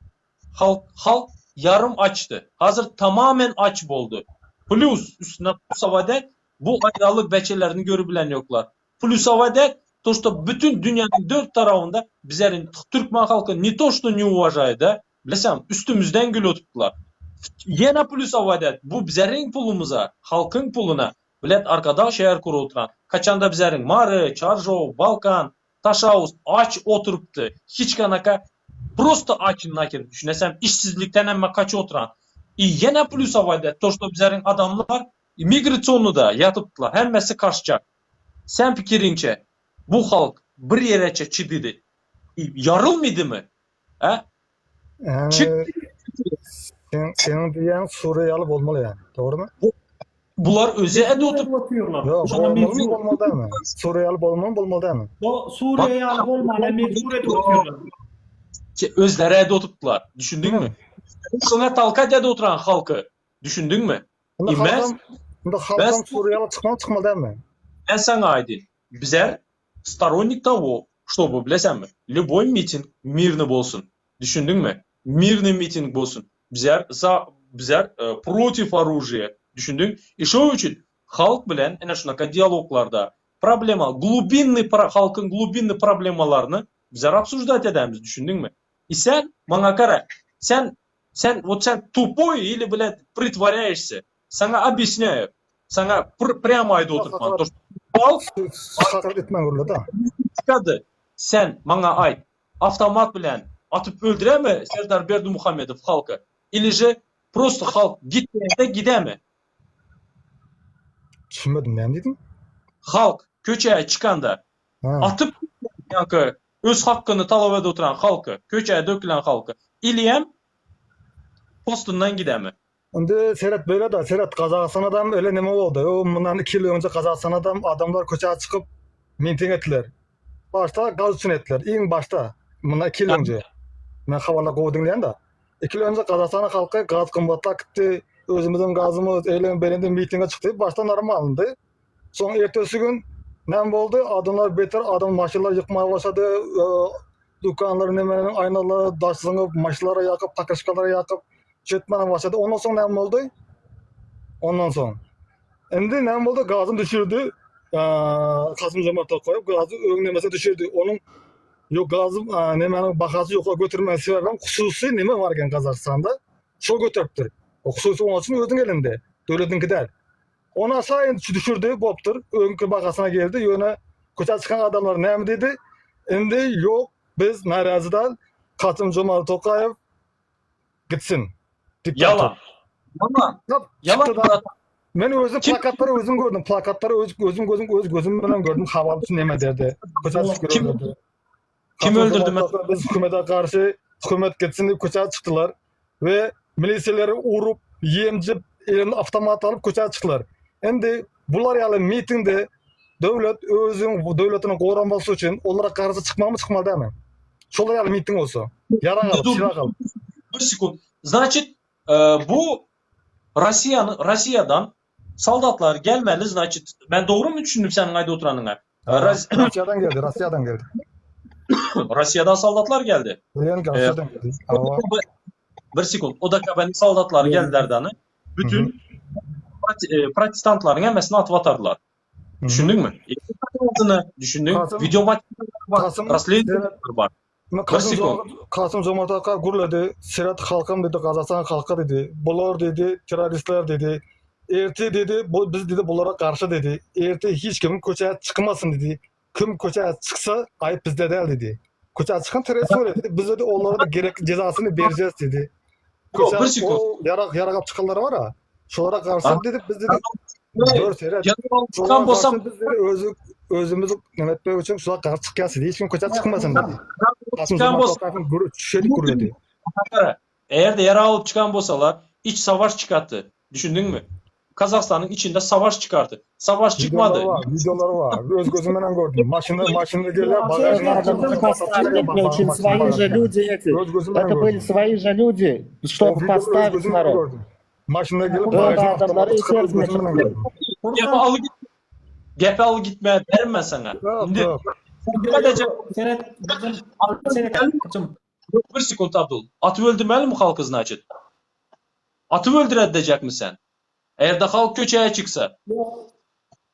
Halk halk ýarym açdy. Hazir tamamen aç boldy. Plus üstüne plusowada bu aýralyk beçelerini görübilen ýoklar. Plusowada to što bütün dünýäniň dört tarabynda bizeriň türkmen halky ne to što ne uwažaýa da Bilseň, üstümizden gül otypdylar. Ýene plýusowadat, bu bizeriň pulumyza, halkyň puluna, bilet Arkadag şäher gurup oturan. Haçanda bizeriň Mary, Çarjow, Balkan, Taşauz aç oturypdy. Hiç kanaka prosto aç naker düşünesem işsizlikden hemme kaçyp oturan. I ýene plýusowadat, to što bizeriň adamlar migrasionnyda ýatypdylar, hemmesi kaşjak. Sen pikiriňçe bu halk bir ýereçe çydydy. Ýarylmydymy? Hä? Çık. Sen senin diýýän Suriýa ýaly bolmaly ýa. Dogrymy? Bular özi ede oturyp otyrlar. Ýok, bolmaly bolmaly dälmi? Suriýa ýaly bolmaly bolmaly dälmi? Bu Suriýa ýaly bolmana mejbur edip otyrlar. Özleri ede oturtdylar. Düşündiňmi? Şoňa talkat ede oturan halky. Düşündiňmi? Indi halkam, indi halkam Suriýa çykmaly çykmaly dälmi? Men saňa aýdyn. Bizler storonnik того, чтобы, bilesenmi, lýuboý miting mirny bolsun. Düşündiňmi? Mirny miting bolsun. Bizler za, bizler protiv oružiýa. Düşündiň? I şo üçin halk bilen ene şunaka dialoglarda problema, glubinnyý halkyň glubinnyý problemalaryny bizler obsuždat edemiz, düşündiňmi? I sen maňa gara, sen sen wot sen tupoý ili blet pritworýaýşsya. Saňa obýasnýaýu. Saňa prýamo aýdyp oturman. To halk Hakykat etmän gürle-de. Çykady. Sen maňa aýt. Awtomat bilen atyp öldüremi Serdar Berdimuhamedow halky? Ili že prosto halk git diýende gidemi? Düşünmedim näme diýdiň? Halk köçä çykanda atyp ýaňky öz hakkyny talap edip oturan halky, köçä dökülen halky ilem postundan gidemi? Indi seret beýle-de, seret Gazagystanadam öle neme boldy. O mundan 2 ýyl öňje Gazagystanadam adamlar köçä çykyp miting etdiler. Başda gaz üçin etdiler. Iň başda mundan 2 ýyl öňje. Men habarlary gowy diňleýän-de. 2 ýyl önje Gazagystanyň halky gaz gymmatlap gitdi. Özümiziň gazymyz eýlem beýlem diýip mitinge çykdy. Başda normaldy. Soň ertesi gün näme boldy? Adamlar beter adam maşynlary ýykmaga başlady. Dükanlar nemeleriň aýnalary daş zyňyp, maşynlary ýakyp, pakryşkalary ýakyp, çetmäne başlady. Ondan soň näme boldy? Ondan soň indi näme boldy? Gazyny düşürdi. Kasym Jomart Tokaýew gazy öň nemesine düşürdi. Onuň ýok gazy nemäniň bahasy ýokary götermegi sebäbi hususy neme bar eken Gazagystanda? Şol göteripdir. O hususy onuň üçin özüniň elinde. Döwletiňki däl. Ony aşağı indi düşürdi, bolupdyr. Öňki bahasyna geldi. Ýöne köçä çykan adamlar näme diýdi? Indi ýok, biz närazy däl. Kasym Jomart Tokaýew gitsin. Diktator. Ýalan. Ýalan. Ýalan. Men özüm plakatlary özüm gördüm. Plakatlary öz gözüm gözüm öz gözüm bilen gördüm. Habar üçin näme derdi. Köçä çykyp Kim, kim öldürdi? Biz hükümete garşy hükümet gitsin diýip köçä çykdylar we milisiýaleri urup, ýemjip, eline awtomat alyp köçä çykdylar. Indi bular ýaly mitingde döwlet özüň döwletini goramasy üçin olara garşy çykmalymy çykmaly dälmi? Şolar ýaly miting bolsa. Ýarag alyp, silah alyp. Bir sekund. Значит, e, bu Rossiýany Rossiýadan soldatlar gelmeli, значит, men dogrymy düşündim seniň aýdyp oturanyňa? Russiýadan geldi, Russiýadan geldi. Russiýadan soldatlar geldi. Bilen Russiýadan geldi. Bir sekund. ODKB-niň soldatlary geldiler dany. Bütün e, protestantlaryň hemmesini atyp atardylar. Düşündiňmi? Düşündiň? Video materiallar bar, rasledowaniýalar bar. Kasym Jomart aka gürledi, Seret halkym diýdi, Gazagystan halky diýdi. Bular diýdi, terroristler diýdi. Ertir diýdi, bu biz diýdi bulara garşy diýdi. Ertir hiç kim köçä çykmasyn diýdi. Kim köçä çyksa aýyp bizde däl diýdi. Köçä çykan terrorist bolýar diýdi. Biz diýdi olara da gerekli jezasyny berjeris diýdi. Köçä o ýarag ýarag alyp çykanlar bar-a. Şolara garşy diýdi, biz diýdi Dör seret. Çykan bolsam biz özü özümiz neme etmek üçin şolara garşy çykýas diýdi. Hiç kim köçä çykmasyn diýdi. Çykan bolsa şeýdip gürledi. Eger-de ýarag alyp çykan bolsalar, iç savaş çykardy. Düşündiňmi? Kazahstanyň içinde savaş çykardy. Savaş çykmady. Wideolar bar. Öz gözüm bilen gördüm. Maşynda maşynda gelýär, bagažyny açyp, Свои же люди эти. Это были свои же люди, чтобы поставить народ. Maşynda gelip bagažyny adamlary içerisine çykdy. Gepi aly git. Gepi aly gitme derim men sana. Indi Seret, seret, Bir sekund Abdul. Atyp öldürmelimi halky znaçit? Atyp öldüredejekmi sen? Eger-de halk köçäye çyksa. Ýok.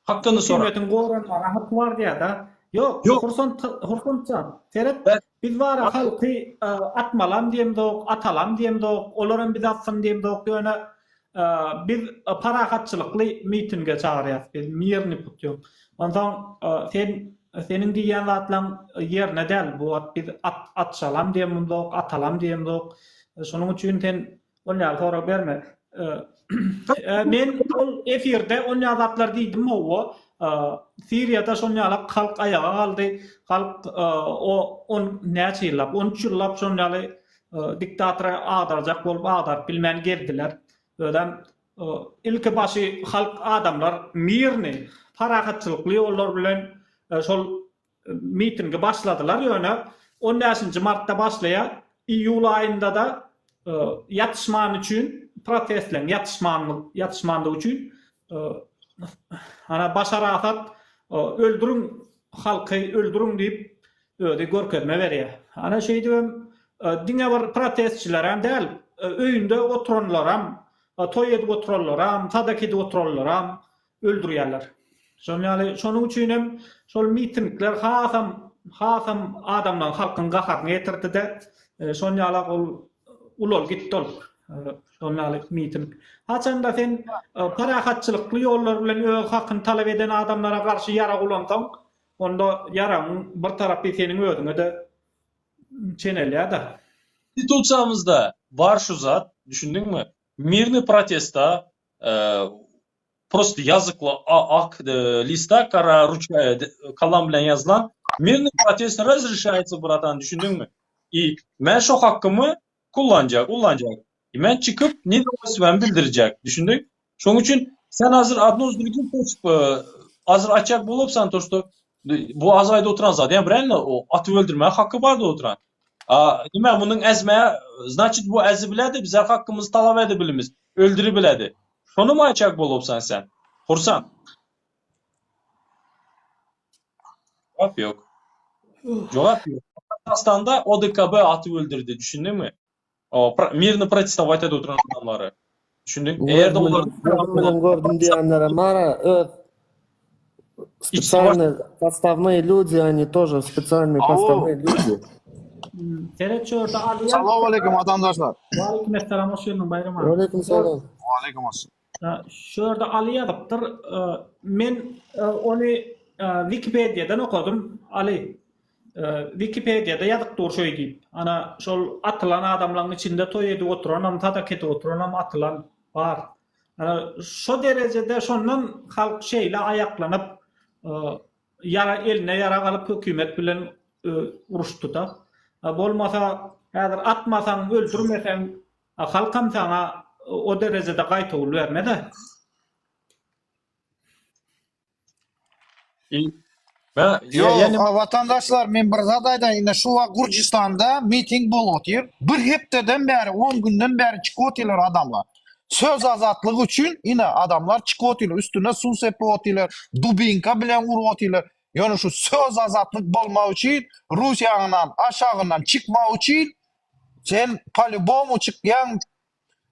Hakyny sora. Hökümetiň goranmaga haky bar diýýär-de. Ýok, Ýok. Hursant, Hursantjan, seret, Ben- biz bar-a halky e, atmalam diýemzok, atalam diýemzok, olaram bizi atsyn diýemzok, ýöne e, biz e, parahatçylykly mitinge çagyrýas, biz mirny putýom. Onsoň e, sen seniň diýýän zatlaň ýerine däl, bu wagt biz at atşalam diýemzok, atalam diýemzok. Şonuň üçin sen Ol ýaly sorag berme. Men ol efirde ol ýaly zatlar diýdim hawa. Siriýada şol ýaly halk aýaga galdy. Halk o on näçe ýyllap, 13 ýyllap şol ýaly diktatory agdarjak bolup agdaryp bilmän gezdiler. Özem ilki başy halk adamlar mirny, parahatçylykly ýollar bilen şol mitingi başladylar ýöne on bäşinji martda başlaýar iýul aýyndada ýatyşman üçin protestleň ýatyşman ýatyşmandygy üçin ana Başar Asad öldüriň halky öldüriň diýip özi görkezme berýär ana şeýdibem diňe bir protestçilerem däl öýünde oturanlaram toý edip oturanlaram sadaka edip oturanlaram öldürýärler. Şonuň ýaly, şonuň üçin hem şol mitingler hasam, hasam adamlaryň, halkyň gaharyny getirdi-de, şonuň ýalak ol ulaly gitdi ol. Şonuň ýaly miting. Haçanda sen parahatçylykly ýollar bilen öz hakyny talap eden adamlara garşy ýarag ulansaň, onda ýaragyň bir tarapy seniň özüňe-de çenelýär-de. Konstitusiýamyzda bar şu zat, düşündiňmi? Mirny protesta prosta ýazykly ak lista gara ruçka kalam bilen ýazylan mirny protest razreşaýtsa bratan düşündiňmi i men şo hakkymy kullanjak ullanjak i men çykyp nedowolstwamy bildirjek düşündiň şoň üçin sen hazir odno s drugim goşup hazir aýtjak bolupsan to şto bu az aýda oturan zat ýa правильно o atyp öldürmäge haky bardy oturan. A, nime munuň ezme, znaçit bu ezi biledi, bizler hakkymyzy talap edebilimiz, öldüribiledi. Şony my aýtjak bolupsan sen? Hursant. Jogap ýok. Jogap ýok. Gazagystanda ODKB atyp öldürdi, düşündiňmi? O mirno protestować edip oturan adamlary. Düşündiň? Eger-de olar Gözüm bilen gördüm diýenlerem bar-a, öz spesialnyý podstawnyý люди, они тоже spesialnyý podstawnyý люди. Seret şu ýerde alýan. Salowmaleýkim watandaşlar. Waleýkim essalam hoş geldiň Baýram aga. Waleýkim salam. Waleýkim essalam. Şu ýerde Aly ýazypdyr. Men ony Wikipediýadan okadym. Aly Wikipediýada ýazyp dur şeý diýip. Ana şol atylan adamlaryň içinde toý edip oturanam, sadak edip oturanam atylan bar. Ana şo derejede şondan halk şeýle aýaklanyp ýara eline ýarag alyp hökümet bilen uruşdyda. Bolmasa häzir atmasaň, öldürmeseň halkam saňa o derejede gaýtawul bermez-ä. Ýok, watandaşlar men bir zat aýdaýyn, ine şu wagt Gürjüstanda miting bolup otyr. Bir hepdeden bäri, on günden bäri çykyp otyrlar adamlar. Söz azatlygy üçin ine adamlar çykyp otyrlar, üstüne suw sepip otyrlar, dubinka bilen urup otyrlar. Ýöne şu söz azatlyk bolmak üçin Russiýanyň aşagyndan çykmak üçin sen po-lýubomu çykýaň,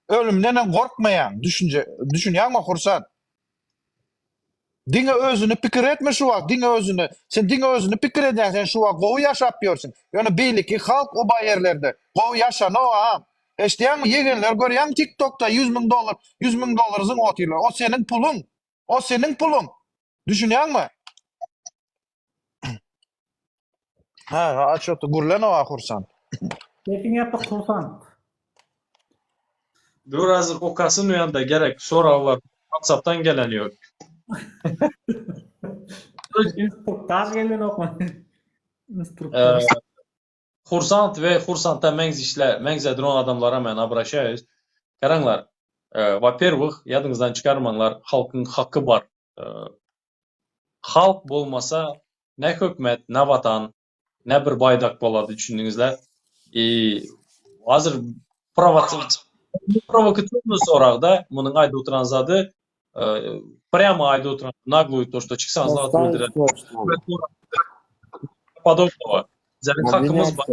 ölümdenem gorkmaýaň, düşünje, düşünýäňmi Hursat? Diňe özüni pikir etme şu wagt, diňe özüni. Sen diňe özüni pikir edýäň, sen şu wagt gowy ýaşap ýörsüň. Ýöne beýleki halk oba ýerlerde gowy ýaşanok agam. Eşidýäňmi, ýegenler görýäňmi TikTokda 100 müň dollar, 100 müň dollar zyňyp otyrlar. O seniň puluň. O seniň puluň. Düşünýäňmi? Ha, ha, ço-to gürlenok Hursant. Sesiň ýapyk Hursant. Dur azir okasyn uýanda gerek soraglar WhatsAppdan gelen ýok. Instruktaž gelenokmy? Instruktaž. Hursant we Hursanta meňzişle meňzedilen adamlara men obraşaýus. Garaňlar, во-первых, ýadyňyzdan çykarmaňlar, halkyň haky bar. Halk bolmasa ne hökmet, ne watan, ne bir baýdak bolady düşündiňizler. I hazir prowokasionny soragda munuň aýdyp oturan zady prýamo aýdyp oturan nagluý to što çyksaňyz atyp öldürer. Podobnogo. Bizleriň hakymyz bar.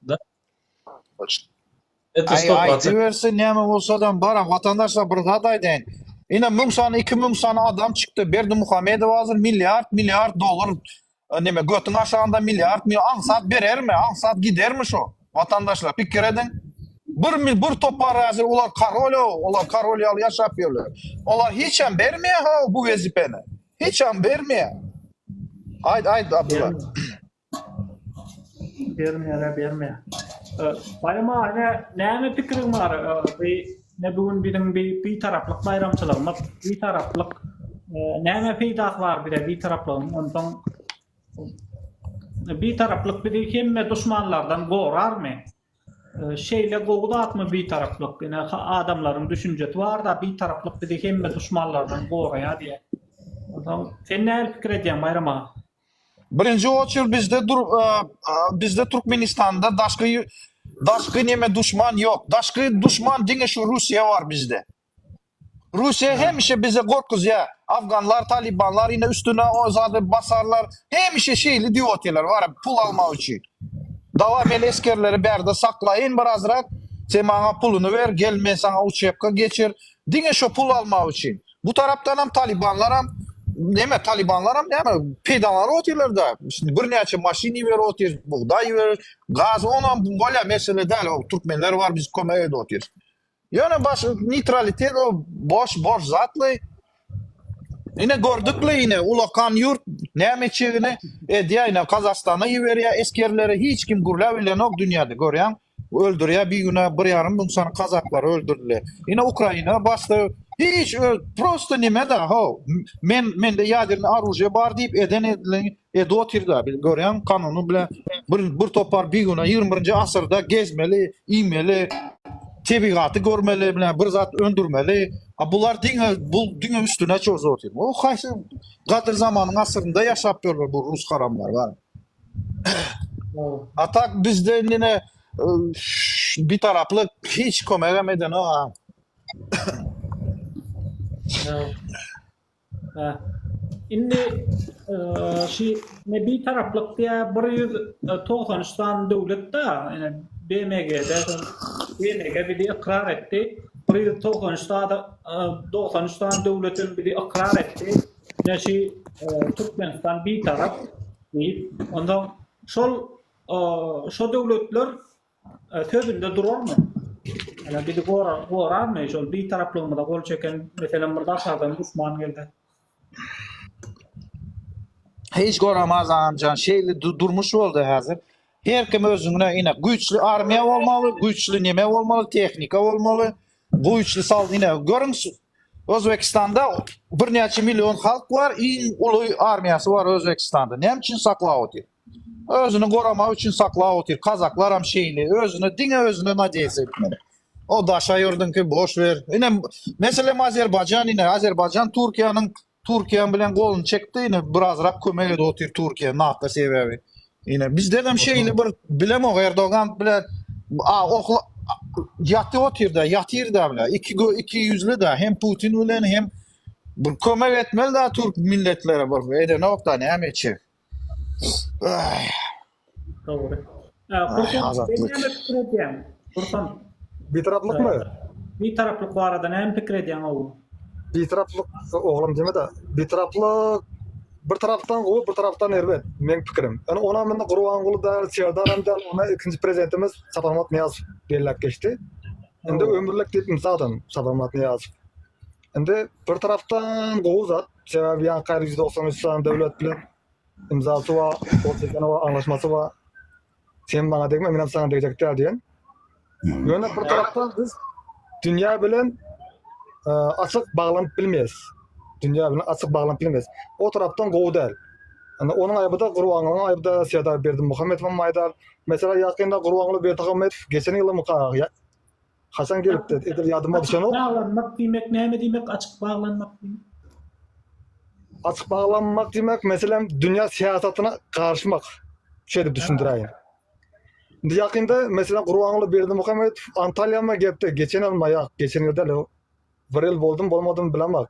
Da. Это Aý 100%. aýdybersin näme bolsadam baram watandaşlar bir zat aýdaýyn. Ine müň sany 2000 sany adam çykdy Berdimuhamedow hazir milliard milliard dollar e, neme götüň aşagynda milliard mi aňsat berermi aňsat gidermi şo watandaşlar pikir ediň. Bir mil bir topar hazir olar karol olar karol ýaly ýaşap ýörler. Olar hiç hem bermeýär ha bu wezipeni. Hiç hem bermeýär. Aýt aýt Abdylla. Bermeýär, bermeýär. Baýram aga, ine, näme pikiriň bar? Bu ne bu gün biziň bi bitaraplyk baýramçylygymyz, bitaraplyk näme peýdasy bar bize bitaraplygyň? Onsoň bitaraplyk bizi hemme duşmanlardan gorarmy? Şeýle gowy zatmy bitaraplyk? Ine, adamlaryň düşünjesi bar-da, bitaraplyk bizi hemme duşmanlardan goraýar diýýär. Onsoň sen nähili pikir edýäň, Baýram aga? Birinji oçur bizde dur bizde Türkmenistanda daşky daşky neme duşman ýok. Daşky duşman diňe şu Russiýa bar bizde. Russiýa hemişe bize gorkuzýar. Afganlar, talibanlar ine üstüne o zady basarlar. Hemişe şeýle diýip otyrlar bar pul almak üçin. Dawa men esgerleri bärde saklaýyn birazrak. Sen maňa puluny ber, gel men saňa uçebka geçir. Diňe şo pul almak üçin. Bu tarapdanam talibanlaram neme talibanlaram näme peýdalanyp otyrlar-da. Birnäçe maşyn iberip otyr, bugdaý iberip, gaz onam bolýar mesele däl. O türkmenler bar biz kömek edip otyrys. Ýöne baş neutralitet o boş boş zatly. Ine gördükle ine ulakan ýurt näme etjegini edýär ine Kazahstana iberýär esgerleri hiç kim gürläp bilenok dünýäde görýäň. Öldürýär bigünä bir ýarym müň sany kazaklary öldürdiler. Ine Ukraina basdy. Hiç öz prosto nime-de ho men mende ýaderny oružýe bar diýip eden edileni edip otyrda bil görýäň kanuny bilen bir bir topar bigünä 21-nji asyrda gezmeli, iýmeli, tebigaty görmeli bilen bir zat öndürmeli. A bular diňe bu diňe üstüne çozup otyr. O haýsy gadyr zamanyň asyrynda ýaşap ýörler bu rus haramlar bar. A tak bizde indi ne bitaraplyk hiç kömegem edenok a. Indi şu ne bitaraplyk diýä 193 sany döwlet da, ine BMG-de BMG bizi ykrar etdi. 193 sany 93 sany döwlet hem bizi ykrar etdi. Ine şu Türkmenistan bitarap diýip, ondan şol şo döwletler Sözünde durarmy? Ýa bizi gorar, gorarmy şol bitaraplygymyza gol çeken, meselem bir daşardan duşman gelse? Hiç goramaz agamjan, şeýle durmuş boldy häzir. Her kim özüne ine güýçli armiýa bolmaly, güýçli neme bolmaly, tehnika bolmaly, güýçli sal ine görüň Özbekistanda birnäçe million halk bar, iň uly armiýasy bar Özbekistanda. Näme üçin saklap otyr? Özüni goramak üçin saklap otyr. Kazaklaram şeýle. Özüne diňe özüne nadeysa etmeli. O daşa ýurduňky boş ber. Ine meselem Azerbaýjan ine Azerbaýjan Türkiýäniň Türkiýäň bilen goluny çekdi ine birazrak kömek edip otyr Türkiýä NATO sebäbi. Ine bizdenem şeýle bir bilemok Erdogan bilen a okla ýatyp otyr-da ýatyr-da bile. Iki iki ýüzli-da hem Putin bilen hem bir kömek etmeli-da türk milletlere bir edenok-da näme etjek. Dogry. Gursan, sen näme pikir edýäň? Gursan. Bitaraplykmy? Bitaraplyk barada näme pikir edýäň oglum? Bitaraplyk oglum diýme-de, bitaraplyk bir tarapdan gowy, bir tarapdan erbet, meň pikirim. Ýöne onam indi Gurbanguly däl, Serdaram däl, ony ikinji prezidentimiz Saparmyrat Nyýazow belläp geçdi. Indi ömürlik diýip imza atan Saparmyrat Nyýazow. Indi bir tarapdan gowy zat, sebäbi ýaňky 193 sany döwlet bilen imzasy bar, gol çekeni bar, anlaşmasy bar. Sen maňa degme, menem saňa degjek däl diýen. Ýöne bir tarapdan biz dünýä bilen e, açyk baglanyp bilmeýäs. Dünýä bilen açyk baglanyp bilmeýäs. O tarapdan gowy däl. Indi onuň aýby-da Gurbangulyň aýby-da, Serdar Berdimuhamedowyň aýby däl. Mesela ýakynda Gurbanguly Berdimuhamedow geçen ýylymyka, Haçan gelipdi? Edil ýadyma düşenok. Açyk baglanmak diýmek näme diýmek açyk baglanmak diýmek? Açyk baglanmak diýmek, meselem, dünýä syýasatyna garyşmak. Şeýdip düşündiräýin. Indi ýakynda, meselem, Gurbanguly Berdimuhamedow Antalýama gelipdi, geçen ýylmy, ýa geçen ýyl däl, bir ýyl boldumy, bolmadymy bilemok.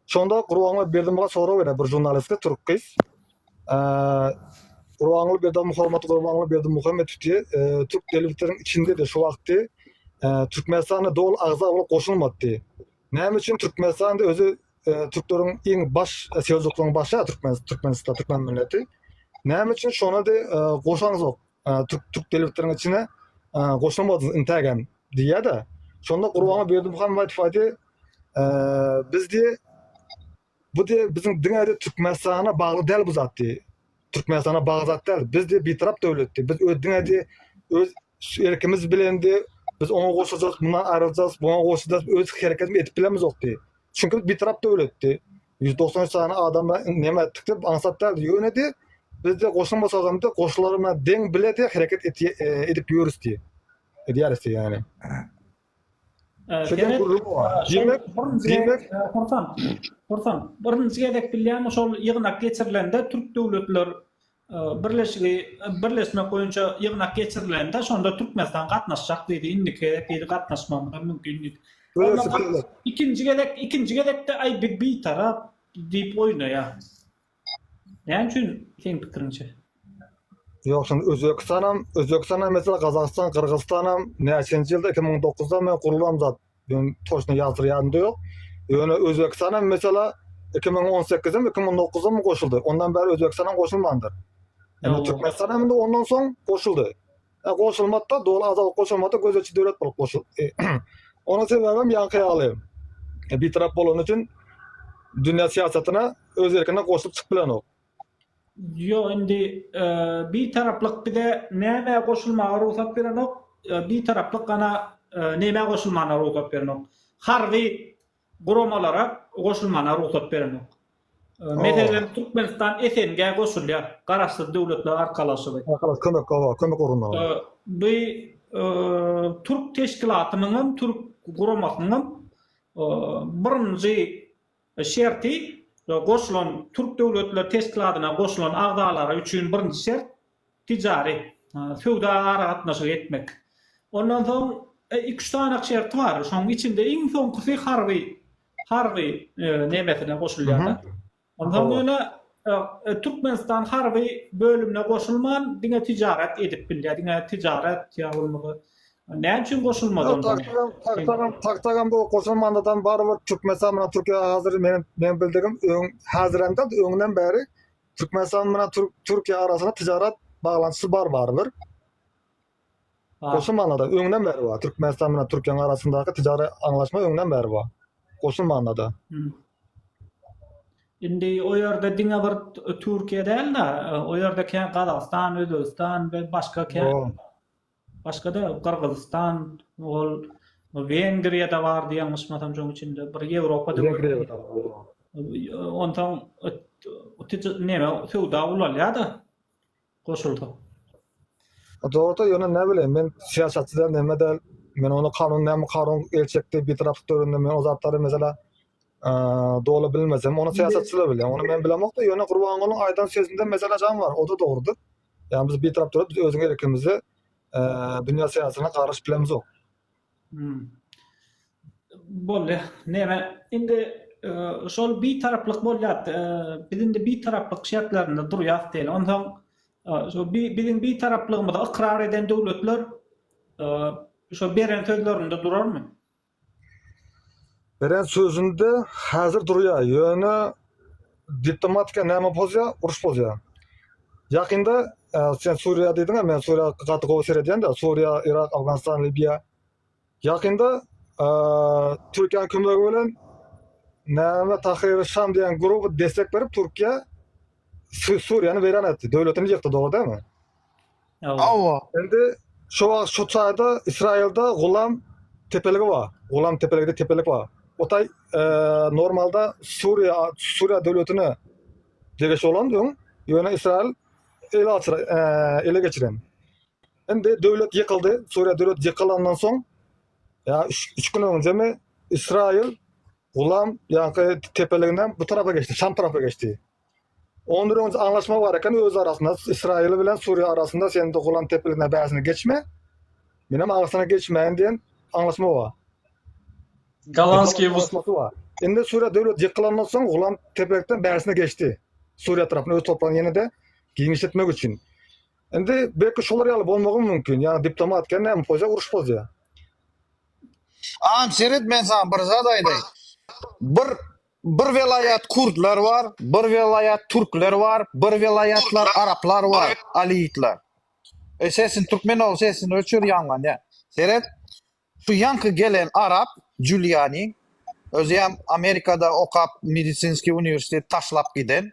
Şonda Gurbanguly Berdimuha sorag berýär bir žurnalistke, türk gyz. Gurbanguly Berdimuhamedow, hormatly Gurbanguly Berdimuhamedow diýip, türk döwletleriň içinde-de şu wagtdy Türkmenistana doly agza bolup goşulmady diýip. Näme üçin Türkmenistan özi türkleriň iň baş seljuklaryň başy türkmen Türkmenistan türkmen milleti. Näme üçin şona de goşaňzok türk türk döwletleriň içine goşulmadyňyz intägem diýýär-de. Şonda Gurbanguly Berdimuhamedow aýdy, biz diýip Bu diýe biziň diňe de Türkmenistana bagly däl bu zat diýe. Türkmenistana bagly zat däl. Biz diýe bitarap döwlet diýe. Biz öz diňe diýe öz erkimiz bilen diýe biz oňa goşuljak, mundan aýryljak, buňa goşuljak öz hereketimizi edip bilemizok diýe. Çünki biz bitarap döwlet diýe. 193 sany adam neme etdik diýip aňsat däl. Ýöne diýe biz de goşulmasak hem de goşular bilen deň bile diýe hereket edip ýörüs diýe. Edýäris diýe ýagny. Şeýle gürrüň bar. Diýmek, diýmek, Hursam, Hursam, birinji gezek bilýäňmi şol ýygnak geçirilende Türk döwletler birleşigi birleşmek boýunça ýygnak geçirilende şonda Türkmenistan gatnaşjak diýdi, indiki gezek diýdi gatnaşmagymyz mümkin diýdi. Ikinji gezek, ikinji gezekde aý biz bitarap diýip oýnaýar. Näme üçin seň pikiriňçe? Ýok, şonda Özbegistanam, Özbegistanam mesela Gazagystan, Gyrgyzystanam näçenji ýylda 2009-da men gurulan zat. Men toçno ýazyr ýadymda ýok. Ýöne Özbegistanam mesela 2018-de 2009-da mı goşuldy? Ondan bäri Özbegistanam goşulmandyr. Indi Türkmenistanam indi ondan soň goşuldy. E, goşulmady-da, doly azalyp goşulmady, gözegçi döwlet bolup goşuldy. Onuň sebäbem ýaňky ýaly e, bitarap bolany üçin dünýä syýasatyna öz erkine goşulyp çykyp bilenok. Ýok, indi e, bitaraplyk bize nämä goşulmaga rugsat berenok, e, bitaraplyk gana e, nämä goşulmana rugsat berenok. Harby guramalara goşulmana rugsat berenok. Meselem, Türkmenistan SNG goşulýar, Garaşsyz Döwletler Arkalaşygy. Arkalaşyk kömek, hawa, kömek ugrunda. Bu türk teşkilatynyňam, türk guramasynyňam birinji şerti goşulan türk döwletler teşkilatyna goşulan agzalary üçin birinji şert. Tijary, söwda aragatnaşygy etmek. Ondan soň iki-üç sany şerti bar. Şonuň içinde iň soňkusy harby, harby nemesine goşulýar-da. Onsoň ýöne Türkmenistan harby bölümine goşulman, diňe tijaret edip bilýär. Diňe tijaret ýa bolmasa näme üçin goşulmady onsoň? Tagtagam, tagtagam bu goşulmandadan barybir Türkmenistan bilen Türkiýe hazir meniň men bildigim öň hazirem däl, öňden bäri Türkmenistan bilen Türkiýe arasynda tijaret baglanyşy bar barybir. Goşulmanda-da öňden bäri bar. Türkmenistan bilen Türkiýäniň arasyndaky tijari aňlaşma öňden bäri bar. Goşulmanda-da. Indi o ýerde diňe bir Türkiýe däl-de, o ýerde kän Gazagystan, Özbegistan we başga kän başga-da Gyrgyzystan, ol Wengriýa-da bardy ýalňyşmasam şoň içinde bir Ýewropa döwleti. Onsoň neme söwda ulalýar-da. Goşulsa. Dogry ýöne ne bileýin men syýasatçy däl neme däl men ony kanun näme kanun gelçekde bitaraplyk döwründe men o zatlary mesela doly bilmesem ony syýasatçylar bilýär ony men bilemokda ýöne Gurbangulyň aýdan sözünde mesela jan bar o-da dogrudyr ýagny biz bitarap döwlet biz özüň erkimizde dünýä syýasatyna garyşyp bilemizok. Boldy. Neme, indi şol bitaraplyk bolýar. Biz indi bitaraplyk şertlerinde durýas diýeli. Onsoň şo biziň bitaraplygymyzy ykrar eden döwletler şo beren sözlerinde durarmy? Beren sözünde häzir durýar. Ýöne diplomatika näme pozýar? Uruş pozýar. Ýakynda sen Suriýa diýdiň-ä, men Suriýa gaty gowy seredýän-de, Suriýa, Yrak, Awganystan, Libiýa. Ýakynda Türkiýäniň kömegi bilen näme Tahrir Şam diýen grupa destek berip Türkiýe Suriýany weýran etdi, döwletini ýykdy, dogry dälmi? Hawa. Indi şu wagt şu taýda Ysraýylda Gulam tepeligi bar. Gulam tepeligi diýip tepelik bar. O taý normalda Suriýa Suriýa döwletine degişli bolan öň, ýöne Ysraýyl ele alçyra ele geçiren. Indi döwlet ýykyldy. Suriýa döwlet ýykylandan soň ýa 3 gün öňjemi Ysraýyl Gulam ýaňky tepeliginden bu tarapa geçdi, Şam tarapa geçdi. Ondan öňce anlaşma bar eken öz arasynda Ysraýyl bilen Suriýa arasynda sen Gulam tepeligine bärsine geçme. Menem aňyrsyna geçmäýin diýen anlaşma bar. Golanskiý anlaşmasy bar. Indi Suriýa döwlet ýykylandan soň Gulam tepelikden bärsine geçdi. Suriýa tarapyna öz topragyny ýene-de giňişletmek üçin. Indi belki şolar ýaly bolmagy mümkin. Ýagny diplomatika näme bolýar, uruş bolýar. Agam seret men saňa bir zat aýdaýyn. Bir bir welaýat kurdlar bar, bir welaýat türkler bar, bir welaýatlar araplar bar, aliýitler. E sesin türkmen ol sesini öçür ýaňlanýar. Seret şu ýaňky gelen arap Juliani özem Amerikada okap medisinskiý uniwersitet taşlap giden.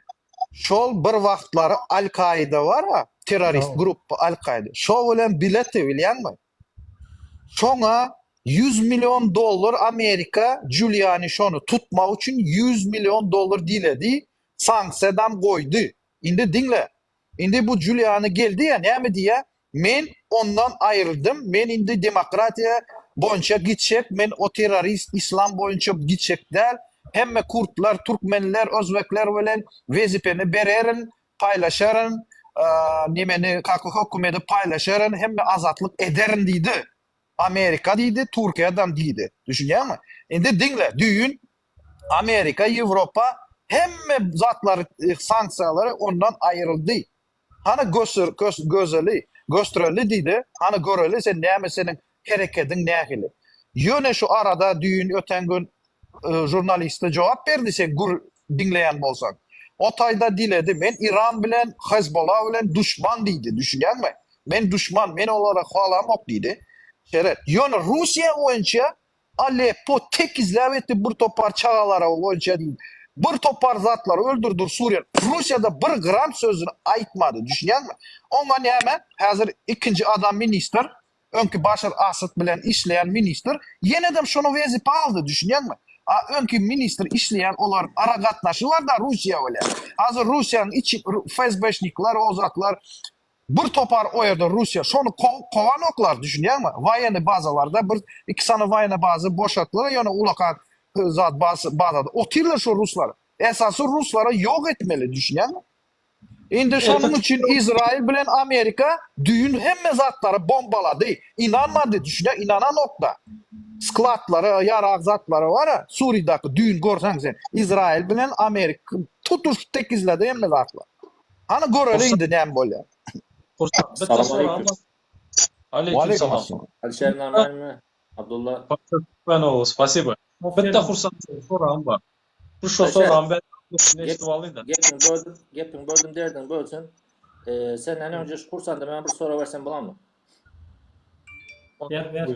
Şol bir wagtlary Al Kaida bar-a, terrorist gruppa Al Kaida. Şo bilen bileti bilýäňmi? Şoňa 100 million dollar Amerika Juliani şony tutmak üçin 100 million dollar diledi, sanksiýadam goýdy. Indi diňle. Indi bu Juliani geldi ýa näme diýýä? Men ondan aýryldym, men indi demokratiýa boýunça gitjek, men o terrorist islam boýunça gitjek däl, hemme kurtlar, türkmenler, özbekler bilen wezipeni bererin, paýlaşaryn, nemeni kak hökümedi paýlaşaryn, hemme azatlyk ederin diýdi. Amerika diýdi, Türkiýedem diýdi. Düşünýäňmi? Indi diňle, düýn Amerika, Ýewropa hemme zatlary, sanksiýalary ondan aýryldy. Hany göster, gös, gözeli, göstereli diýdi, hany göreli sen näme seniň herekediň nähili. Ýöne şu arada düýn öten gün žurnaliste jogap berdi sen gür diňleýän bolsaň. O taýda diledi men Iran bilen Hezbollah bilen duşman diýdi düşünýäňmi? Men duşman men olary halamok diýdi. Seret ýöne Russiýa boýunça Aleppo tekizläp etdi bir topar çagalara boýunça diýdi. Bir topar zatlary öldürdir Suriýa. Russiýada bir gram sözüni aýtmady düşünýäňmi? Oňa näme häzir ikinji adam ministr Öňki Başar Asad bilen işleýän ministr ýenedem şony wezipe aldy düşünýäňmi? A öňki ministr işleýän olar aragatnaşy barda Russiýa bilen. Hazir Russiýanyň içi FSB-şnikler o zatlar bir topar o ýerde Russiýa şony kowanoklar düşünýäňmi? Waýenny bazalarda bir iki sany waýenny baza boşatdylar ýöne ulakan zat bazada otyrlar şo ruslar. Esasy ruslara ýok etmeli düşünýäňmi? Indi şonuň üçin Izrail bilen Amerika düýn hemme zatlary bombalady. Ynanmady, düşünýä, ynananokda. Skladlary, ýarag zatlary bar-a, Suriýadaky düýn görseň sen. Izrail bilen Amerika tutuş tekizledi hemme zatlary. Hany göreli indi näme bolýar. Bitte soragym bar. Aleýkum salam. Alişer normalmy? Abdulla. Türkmenoğlu, spasibo. Bitte Hursant soragym bar. Bu şo soragym ben eşidip alayyn-da. Gepiňi böldüm, gepiňi böldüm derdiň bölsün. Ee, senden önce şu Hursanda men bir sorag bersem bolarmy? Ber, ber.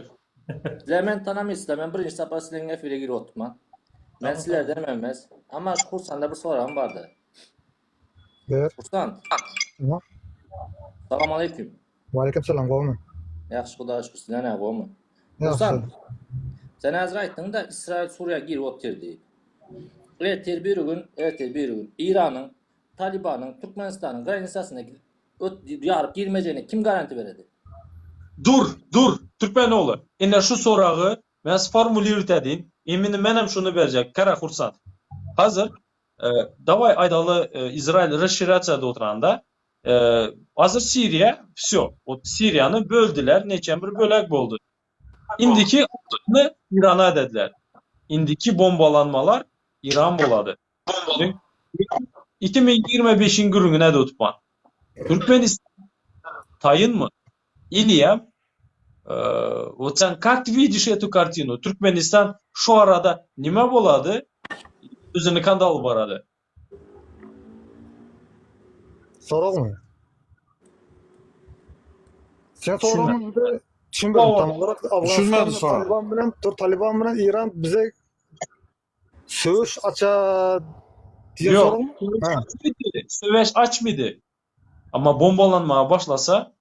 Sizler meni tanamyýsizler, men birinji sapar sizleriň efire girip oturman. Men sizlerden emes. Amma şu Hursanda bir soragym bardy. Ber. Hursand. Aha. Salam aleyküm. Waleýkim salam, gowmy? Ýagşy Hudaýa şükür, sizler näme gowmy? Ýagşy. Hursand. Sen häzir aýtdyň-da Israil Suriýa girip otyr diýip. Ertir bir gün, ertir bir gün Iranyň, Talibanyň, Türkmenistanyň granisasyna öt ýaryp girmejegine kim garanti beredi? Dur, dur, Türkmenogly. Ine şu soragy men sformulirowat edeyim. Imini menem şuny berjek. Kara Hursand. Hazır Daway aýdaly Izrail rasşirasiýada oturanda hazir Siriýa wsýo wot Siriýany böldüler neçem bir bölek boldy. Indiki Irana edediler. Indiki bombalanmalar Iran bolady. 2025-iň gürrüňine de utman. Türkmenistan taýynmy? Ilýam wot sen kak ty widiş etu kartinu? Türkmenistan şu arada nime bolady? Özüni kanda alyp barady? Soragmy? Sen soragyňy düşünmedim tam olarak Afganistan Taliban bilen dur Taliban bilen İran bize söweş aça diýen Ýok. Söweş açmady. Amma bombalanmaga başlasa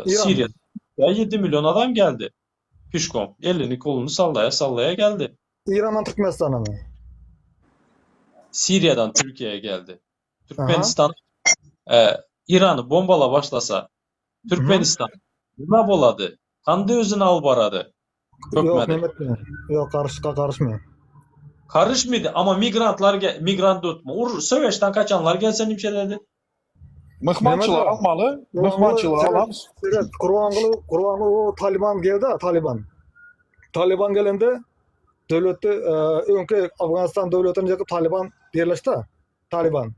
Siriýa 7 million adam geldi. Pişkom elini koluny sallaýa sallaýa geldi. Irandan Türkmenistana mı? Siriýadan Türkiýä geldi. Türkmenistan e, Irany bombala başlasa Türkmenistan nime bolady? Kanda özüni alyp barady? Ýok, neme Ýok, garyşyka garyşmaýar. Garyşmady, amma migrantlar migrant tutma. Ur söweşden kaçanlar gelse nimşeledi. Myhmançylar almaly, myhmançylar alamys. Evet, Gurbanguly, Gurbanguly Taliban geldi, Taliban. Taliban gelende döwletde e, öňki Afganistan döwletini ýykyp Taliban ýerleşdi. Taliban.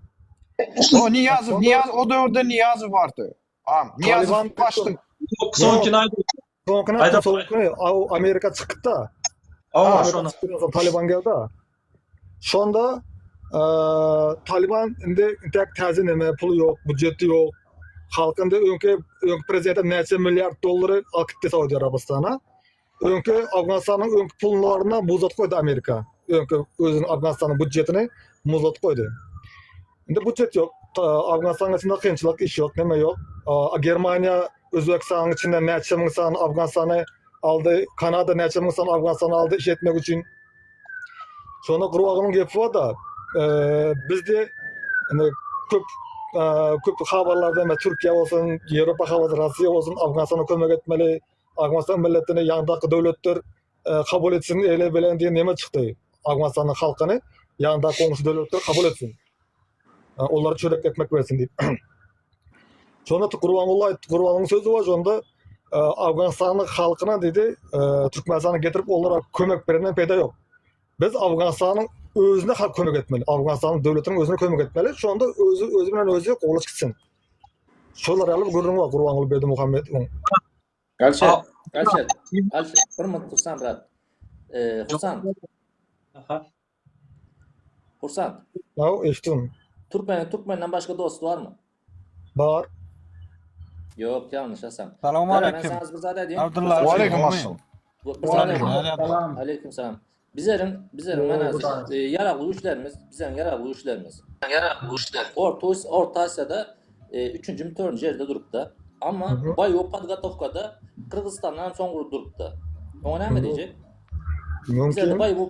O Niýazow, Niýaz o döwürde Niýazow bardy. Am, Niýazow başlyk. Soňkyny aýt. Soňkyny aýt, soňkyny Amerika çykypda. Awa, şony. Taliban geldi. Şonda Taliban indi intäk täze neme puly ýok, býujeti ýok. Halk indi öňki öňki prezident näçe milliard dollary alyp gitdi Saudi Arabystana. Öňki Afganistanyň öňki pullaryna muzlat goýdy Amerika. Öňki özüniň Afganistanyň býujetini muzlat goýdy. Indi býujet ýok. Afganistanyň içinde kynçylyk, iş ýok, neme ýok. Germaniýa Özbekistanyň içinden näçe müň sany Afganistany aldy, Kanada näçe müň sany Afganistany aldy iş etmek üçin. Şonda Gurbagynyň gepi bar-da, bizde indi köp köp habarlarda indi Türkiýe bolsun, Ýewropa habarlary, Russiýa bolsun Afganistana kömek etmeli, Afganistan milletini ýandaky döwletler kabul etsin, eýle bilen diýen neme çykdy. Afganistanyň halkyny ýandaky goňşy döwletler kabul etsin. Olara çörek ekmek bersin diýip. Şonda Gurbanguly aýtdy, Gurbangulyň sözi bar şonda Afganistanyň halkyna diýdi, Türkmenistana getirip olara kömek berenden peýda ýok. Biz Afganistanyň özüne halk kömek etmeli. Afganistanyň döwletiniň özüne kömek etmeli. Şonda özi özi bilen özi gowulaşyp gitsin. Şolar ýaly bir gürrüň bar Gurbanguly Berdimuhamedowyň. Alişer, Alişer, Alişer, bir minut Hursand brat. Ee, Hursand. Aha. Hursand. Ýa, eşitdim. Türkmeniň Türkmenden başga dosty barmy? Bar. Ýok, ýalňyşasaň. Salam Gara, men aleyküm. sana bir zat aýdayım. Abdullah Waleýkim assalam. Bir zat aýdayım. Salam. Aleyküm salam. Bizleriň, bizleriň mana e, ýaragly güýçlerimiz, bizleriň ýaragly güýçlerimiz. Ýaragly güýçler. Orta, Orta Aziýada e, üçünji mi dördünji ýerde durupda. Amma boýowy podgotowkada Gyrgyzystandan soň durupda. Oňa näme diýjek? Bizlerde Mümkin. boýowy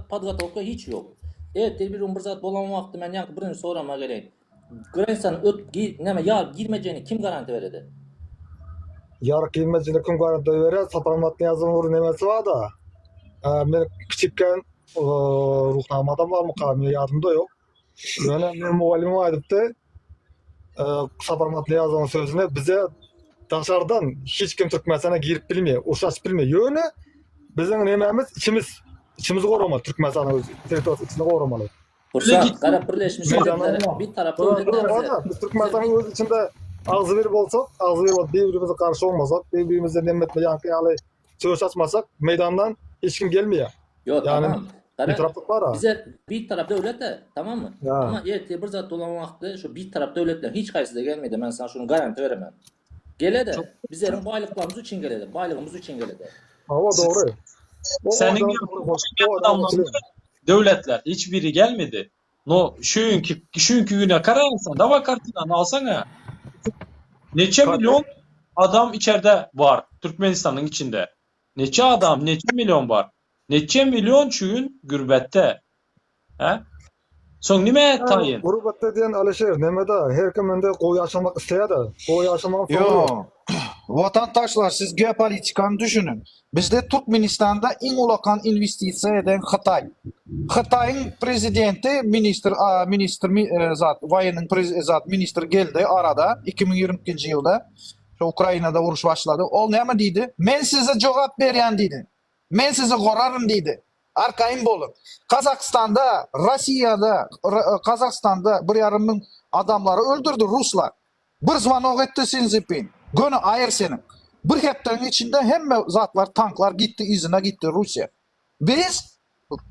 podgotowka hiç ýok. Ertir bir gün bir zat bolan wagty men ýaňky birinji sorama geleýin. Grensany ötüp gir, näme ýaryp girmejegine kim garantiýa beredi? Ýaryp girmejegine kim garantiýa berýär? Saparmyrat Nyýazowyň bir nemesi bar-da. Men kiçikken Ruhnamada barmyka, men ýadymda ýok. Ýöne meniň mugallymym aýdypdy. Saparmyrat Nyýazowyň sözüne bize daşardan hiç kim Türkmenistana girip bilmeýär, uruş açyp bilmeýär. Ýöne biziň nemämiz içimiz, içimizi goramaly Türkmenistanyň öz territoriýasy içini goramaly. Hursat, Garap Birleşmiş Milletler bir tarap döwlet däl Biz Türkmenistanyň öz içinde agzybir bolsak, agzybir bolup bir-birimize garşy bolmasak, bir-birimize neme etme ýaňky ýaly söweş açmasak, meýdandan hiç kim gelmeýär. Ýok, tamam. Bir taraplyk bar. Bize bir tarap döwlet de, tamam mı? Ama ertir bir zat bolan wagtda şu bir tarap döwletler hiç haýsy da gelmedi. Men sana şuny garanti beremen. Gelede, bizleriň baýlyklarymyz üçin gelede, baýlygymyz üçin gelede. Hawa, dogry. Seniň döwletler hiç biri gelmedi. No şu günki şu günki güne garaýsaň, dawa kartinany alsaň-a neçe million adam içerde bar Türkmenistanyň içinde. Neçe adam, neçe million bar. Neçe million şu gün gürbetde. Hä? Soň nime taýyn? Gurbetde diýen Alyşir, neme-de, her kim indi gowy ýaşamak isleýär-de. Gowy ýaşamagyň soňy ýok. Ýok. Watandaşlar, siz geopolitikany düşüniň. Bizde Türkmenistanda iň ulakan inwestisiýa eden Hytaý. Hytaýyň prezidenti ministr ministr zat woýennyň zat ministr geldi arada 2022-nji ýylda. Şu Ukrainada uruş başlady. Ol näme diýdi? Men size jogap berýän diýdi. Men sizi goraryn diýdi. Arkaýyn boluň. Gazagystanda, Rossiýada, Gazagystanda bir ýarym müň adamlary öldürdi ruslar. Bir zwanok etdi Sin Szinpin. Göni aýyr seniň. Bir hepdäniň içinde hemme zatlar tanklar gitdi yzyna gitdi Russiýa. Biz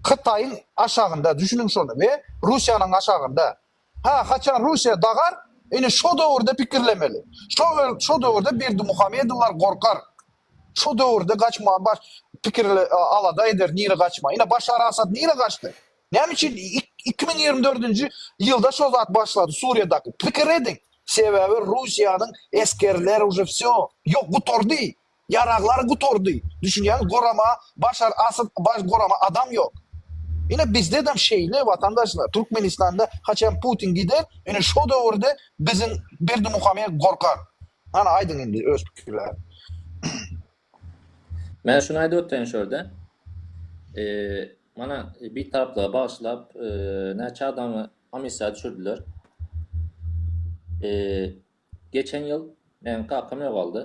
Hytaýyň aşagynda düşüniň şony we Russiýanyň aşagynda. Ha haçan Russiýa dagar ine şo döwürde pikirlemeli. Şo şo döwürde Berdimuhamedowlar gorkar. Şo döwürde gaçma baş pikirle alada eder nire gaçma. Ine Başar Asad nire gaçdy? Näme üçin 2024-nji ýylda şo zat başlady Suriýadaky? Pikir ediň. Sebäbi Russiýanyň esgerleri uje wsýo, ýok gutardy. Ýaraglary gutardy. Düşünýäňmi? Gorama Başar Asad baş gorama adam ýok. Ine bizdedem şeýle watandaşlar. Türkmenistanda haçan Putin gider, ine şo döwürde biziň Berdimuhamedow gorkar. Hany aýdyň indi öz pikirleriňizi. Men şuny aýdyp öteýin şu ýerde. Mana Bitaraplyga bagyşlap näçe adamy komissiýa düşürdiler. Geçen ýyl meniň kakam ýogaldy.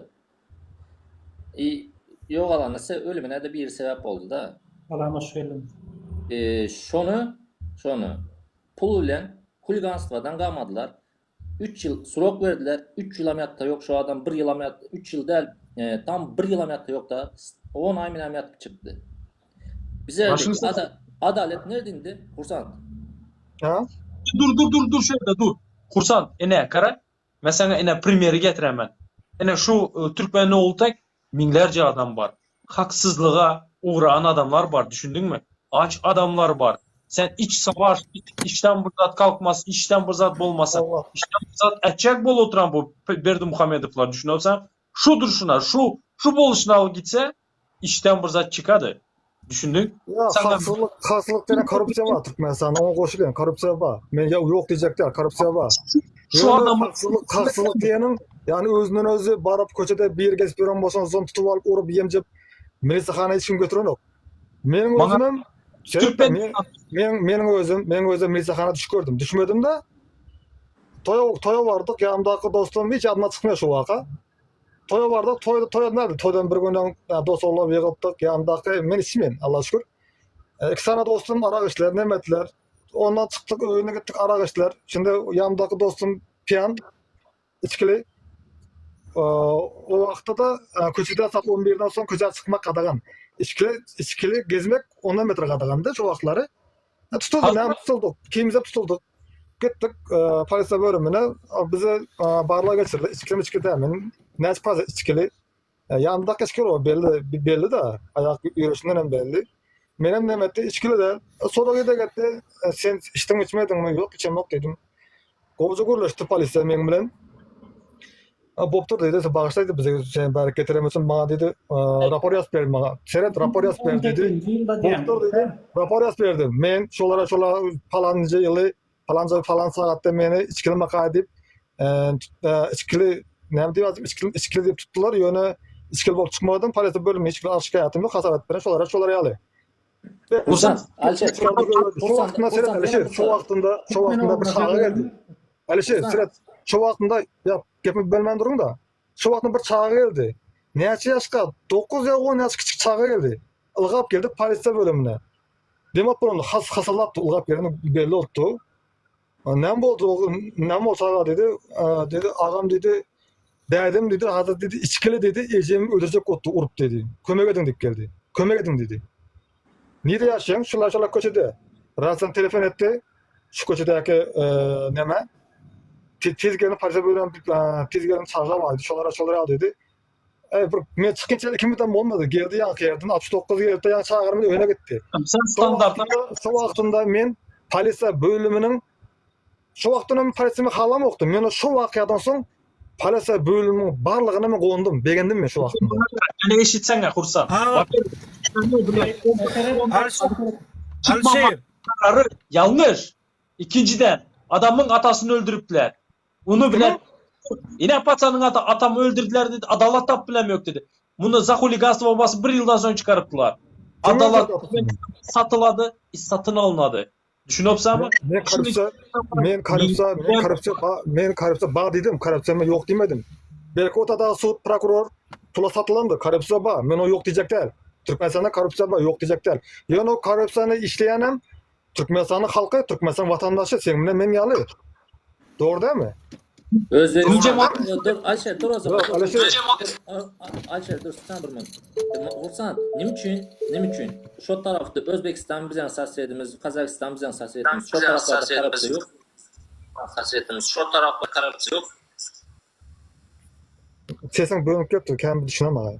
I ýogalanda ölümine-de biri sebäp boldy-da. Salam hoş geldiň. Şony şony pul bilen huliganstwadan gamadylar. Üç ýyl srok berdiler. Üç ýylam ýatsa ýok şu adam bir ýylam ýat üç ýyl däl e, tam bir ýylam ýatsa ýok da on aý minäm ýatyp çykdy. Bize Başyň ada, adalet nirde indi Hursant? Ha? Dur dur dur dur şeýle dur. Hursant ene gara. Men saňa ene primeri getiremen. Ene şu e, türkmen ogly tek müňlerce adam bar. Haksyzlyga uğran adamlar bar, düşündiňmi? Aç adamlar bar. Sen iç savaş, içden bir zat kalkmaz, içden bir zat bolmasa, içden bir zat etjek bol oturan bu Berdimuhamedowlar düşünüyorsan, şu durşuna, şu şu boluşuna alyp gitse, içden bir zat çykady. Düşündiň? Ya haksyzlyk, haksyzlyk diýen korrupsiýa bar Türkmenistanda, oňa goşulýan korrupsiýa bar. Men ýa ýok diýjek däl, korrupsiýa bar. Şu adam haksyzlyk, haksyzlyk diýeniň, ýani özünden özi baryp köçede bir gezip ýören bolsaň, soň tutup alyp urup ýemjep milisahana hiç kim götürenok. Meniň özümem Türkmen men meniň özüm, meniň özüm milisahana düşüp gördüm. Düşmedim de toýa toýa bardyk, ýanymdaky dostum hiç ýadyma çykmaýar şu waka. Toýa bardyk, toý toýa näme? Toýdan bir gün öň dost oglan ýygypdyk, ýanymdaky men içmeýän, Allaha şükür. Iki sany dostum arak içdiler, neme etdiler. Ondan çykdyk, öýüne gitdik, arak içdiler. Şimdi ýanymdaky dostum piýan, içgili. O wagtda da köçede saat 11-den soň köçä çykmak gadagan. Içgili, içgili gezmek ondan beter gadagandy şo wagtlary. Tutuldy, näme tutuldyk? Ikimiz de tutuldyk. Gitdik polisiýa bölümine. Bize barlag geçirdi. Içgilimi içgili dälmi? Näçe paýza içgili? Ýanymdaky içgili o belli, belli de. Aýak ýörüşinden hem belli. Menem näme etdi? Içgili däl. Sorag ideg etdi. Sen içdiňmi, içmediňmi? Ýok, içemok diýdim. Gowja gürleşdi polisiýa meň bilen. Bopdur diýdi, bagyşla diýdi bizi sen bärik getirem üçin maňa diýdi, rapor ýazyp ber maňa. Seret, rapor ýazyp ber diýdi. Bopdur diýdi, rapor ýazyp berdi. Men şolara şola palanjy ýyly, palanjy falan sagatda meni içgili maka diýip, içgili näme diýip ýazyp, içgili içgili diýip tutdular, ýöne içgili bolup çykmadym. Polisiýa bölümine hiç bir şikaýatym ýok, hasap edip beren şolara şolar ýaly. Hursant, Alişer. Şu wagtynda seret, Alişer, şu wagtynda, şu wagtynda bir çaga geldi. Alişer, seret. Şo wagtynda ýa gepimi bölmän duruň-da. Şo wagtynda bir çaga geldi. Näçe ýaşka? 9 ýa 10 ýaş kiçik çaga geldi. Ylgap geldi polisiýa bölümine. Dem alyp bolanda has hasallapdy ylgap geleni belli bolupdy. Näme boldy oglum, näme boldy çaga diýdi. Diýdi, agam diýdi, dädem diýdi, hazir diýdi, içgili diýdi, ejemi öldürjek bolupdy urup diýdi. Kömek ediň diýip geldi. Kömek ediň diýdi. Nirede ýaşaýaň? Şular şular köçede. Razdan telefon etdi. Şu köçedäki näme? Tiz gelin polisiýa bölümine tiz gelin çaga bar diýdi. Şolara şolara al diýdi. Eý bir men çykynça iki minutdan bolmady. Geldi ýaňky ýerden 69 geldi ýaňky çagyrmy öýüne gitdi. Sen standartlar Şo wagtynda men polisiýa bölüminiň şo wagtdan men polisiýany halamokdym. Men şo wakadan soň polisiýa bölüminiň barlygyna men gondum, begendim men şo wagtynda. Meni eşitseňe Hursat. Ha. Alşir. Ýalňyş. Ikinjiden, adamyň atasyny öldüripdiler. Ony bilen Ine paçanyň ata atamy öldürdiler diýdi, adalat tapyp bilemok diýdi. Muny za huliganstwo basyp bir ýyldan soň çykarypdylar. Adalat satylady, satyn alynady. Düşünipsiňmi? Men korrupsiýa, men korrupsiýa, men korrupsiýa, men korrupsiýa bar diýdim, korrupsiýa men ýok diýmedim. Belki o tada sud, prokuror pula satylandyr, korrupsiýa bar, men o ýok diýjek däl. Türkmenistanda korrupsiýa bar, ýok diýjek däl. Ýöne o korrupsiýany işleýänem Türkmenistanyň halky, Türkmenistan watandaşy, seň bilen men ýaly. Dogry dälmi? Özbegistan dur Alişer dur o zaman. Alişer. Alişer dur sen bir minut. Hursant, nime üçin? Nime üçin? Şo tarafda Özbegistan biziň sosedimiz, Kazakistan biziň sosedimiz. Şo taraflarda korrupsiýa ýok. Sosedimiz. Şo tarafda korrupsiýa ýok. Sesiň bölünip gitdi, kän bir düşünemag.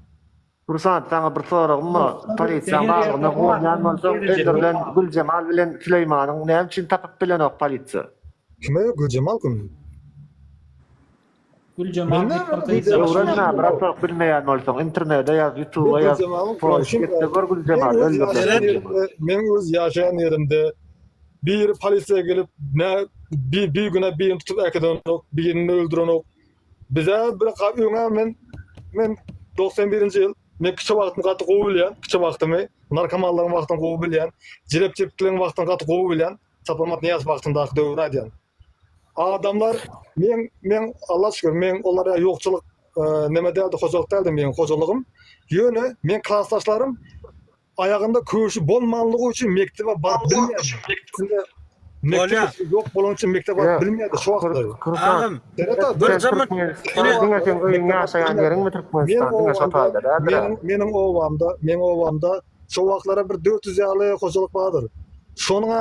Hursant saňa bir soragym bar. Polisiýaň barlygyna guwanýan bolsaň öldürilen Güljemal bilen Süleýmanyň näme üçin tapyp bilenok polisiýa? Kime Güljemal kim? Güljemal diýip bir gyz Öwrenme bratok bilmeýän bolsaň internede ýaz ýutuba ýaz poisk etde gör Güljemal öldürilen Güljemal. Meň öz ýaşaýan ýerimde biri polisiýa gelip nä bigünä birini tutup äkidenok birini öldürenok Bize bir öňe men men 91-nji ýyl men kiçi wagtymy gaty gowy bilýän, kiçi wagtymy, narkomanlaryň wagtyny gowy bilýän, jelep çepikligiň wagtyny gaty gowy bilýän, Saparmyrat Nyýazow wagtyndaky döwri aýdýan. Adamlar men men Alla şükür men olar ýokçulyk neme däldi, hojalyk däldi meň hojalygym. Ýöne meň klasdaşlarym Aýagynda köwşi bolmanlygy üçin mekdebe baryp bilmeýärdi. Bolýar. Mekdep ýok bolany üçin mekdebe baryp bilmeýärdi şu wagtlar. Agam, bir zaman diňe seň öýüň ýaşaýan ýeriňmi Türkmenistan diňe şo taýda däldir. Meniň meniň obamda, meň obamda şo wagtlara bir 400 ýaly hojalyk bardyr. Şonuň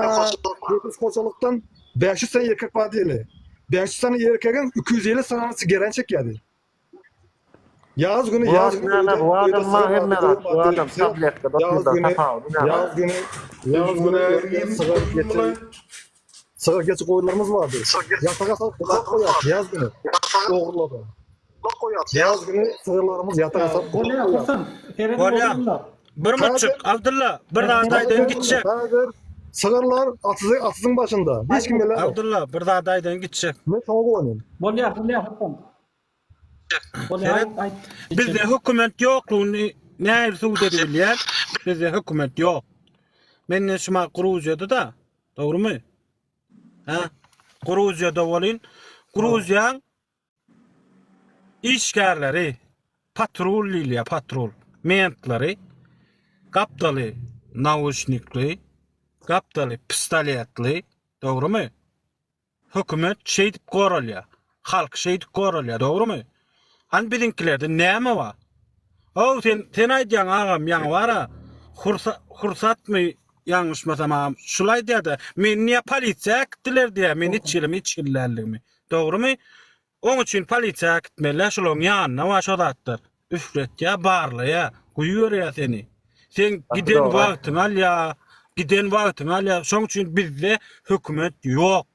400 hojalykdan 500 sany erkek bar diýeli. 500 sany erkegiň 250 sanysy geren çekýärdi. Ýaz güni ýaz güni näme bu adam ma hemme zat bu adam tabletka ýaz güni ýaz güni ýaz güni sygyr geçi sygyr geçi goýunlarymyz bardy. Ýataga salyp gulak goýar ýaz güni ogurlady. Ýaz güni sygyrlarymyz ýataga salyp gulak goýar. Bolýar. Bir mutçuk Abdylla bir zat aýdaýyn gitjek. Häzir sygyrlar atyzy atyzyň başynda. Hiç kim gelenok. Abdylla bir zat aýdaýyn gitjek. Men şoňa guwanýan. Bolýar, bolýar Hasan. Seret, bizde hökümet ýoklugyny nähili subut edibilýär? Bizde hökümet ýok. Menden şuma Gruziýada da, dogrumy? Ha? Gruziýada bolyn. Gruziýaň işgärleri, patrul diýilýär, patrul, mentlary gapdaly nauşnikli, gapdaly pistoletli, dogrumy? Hökümet şeýdip goralýar. Halk şeýdip goralýar, dogrumy? Hany biziňkilerde näme bar? Ow sen sen aýdýaň agam ýaňy bara Hursa Hursatmy ýalňyşmasam agam şul aýdýada meni niýe polisiýa äkitdiler diýýär men içgilimi içgili däldigimi. Dogrumy? Oň üçin polisiýa äkitmeli şularyň ýanynda bar şo zatlar. Üfletýär, barlaýar, guýuberýär seni. Sen giden wagtyňy alýar, giden wagtyňy alýar. Şoň üçin bizde hökümet ýok.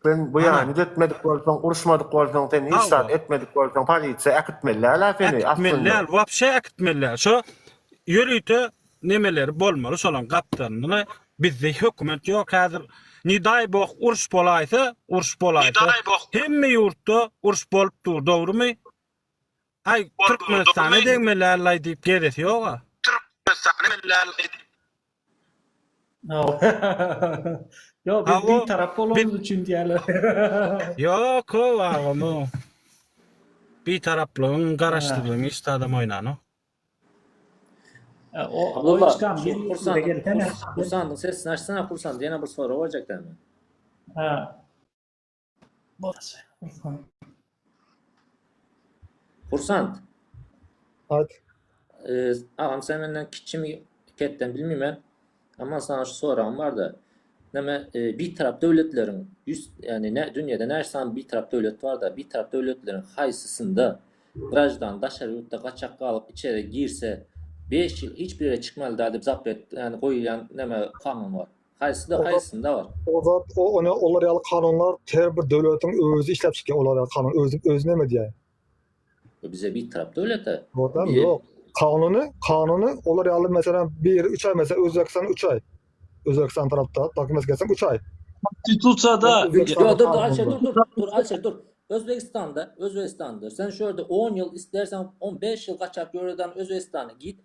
Sen bu ýany düzetmedik bolsaň, uruşmadyk bolsaň, sen hiç zat etmedik bolsaň, polisiýa äkitmeli däl-ä seni aslynda. Äkitmeli däl, wapşe äkitmeli däl. Şo ýörite nemeleri bolmaly şolaň gapdalynda. Bizde hökümet ýok häzir. Ne daý boh uruş bolaýsa, uruş bolaýsa. Hemme ýurtda uruş bolup dur, dogrumy? Aý Türkmenistana degmeli ällaý diýip gezesi ýoga. Ýok, biz bitarap bolanymyz üçin diýýärler. Ýok, o agam o. Bitaraplygyň, garaşsyzlygyň hiç zadam oýnanok. O Abdullah, Kursandyň sesini açsana, Kursand ýene bir sorag berjek dämi? Ha. Hursand. Aýt. Agam sen menden kiçimi ketden bilmeýmen. Amma saňa şu soragym barda. Näme bitarap döwletleriň ýüz ýani ne dünýede näçe sany bitarap döwlet barda bitarap döwletleriň haýsysynda graždan daşary ýurtda gaçak galyp içeri girse 5 ýyl hiç bir ýere çykmaly däl diýip zapret ýani goýulýan näme kanun bar. Haýsyda haýsynda bar? O zat o ony olar ýaly kanunlar her bir döwletiň özi işläp çykýar olar ýaly kanun özi özi neme diýýär. Bize bitarap döwlete. Dogrudan ýok. Kanuny kanuny olar ýaly meselem biri 3 aý meselem Özbegistan 3 aý. Özbegistan tarapda dokument gelseň 3 aý. Konstitusiýada Ýok dur dur Alişer dur dur dur Alişer dur. Özbegistanda Özbegistanda sen şu ýerde 10 ýyl istersen 15 ýyl gaçak ýöreden Özbegistana git.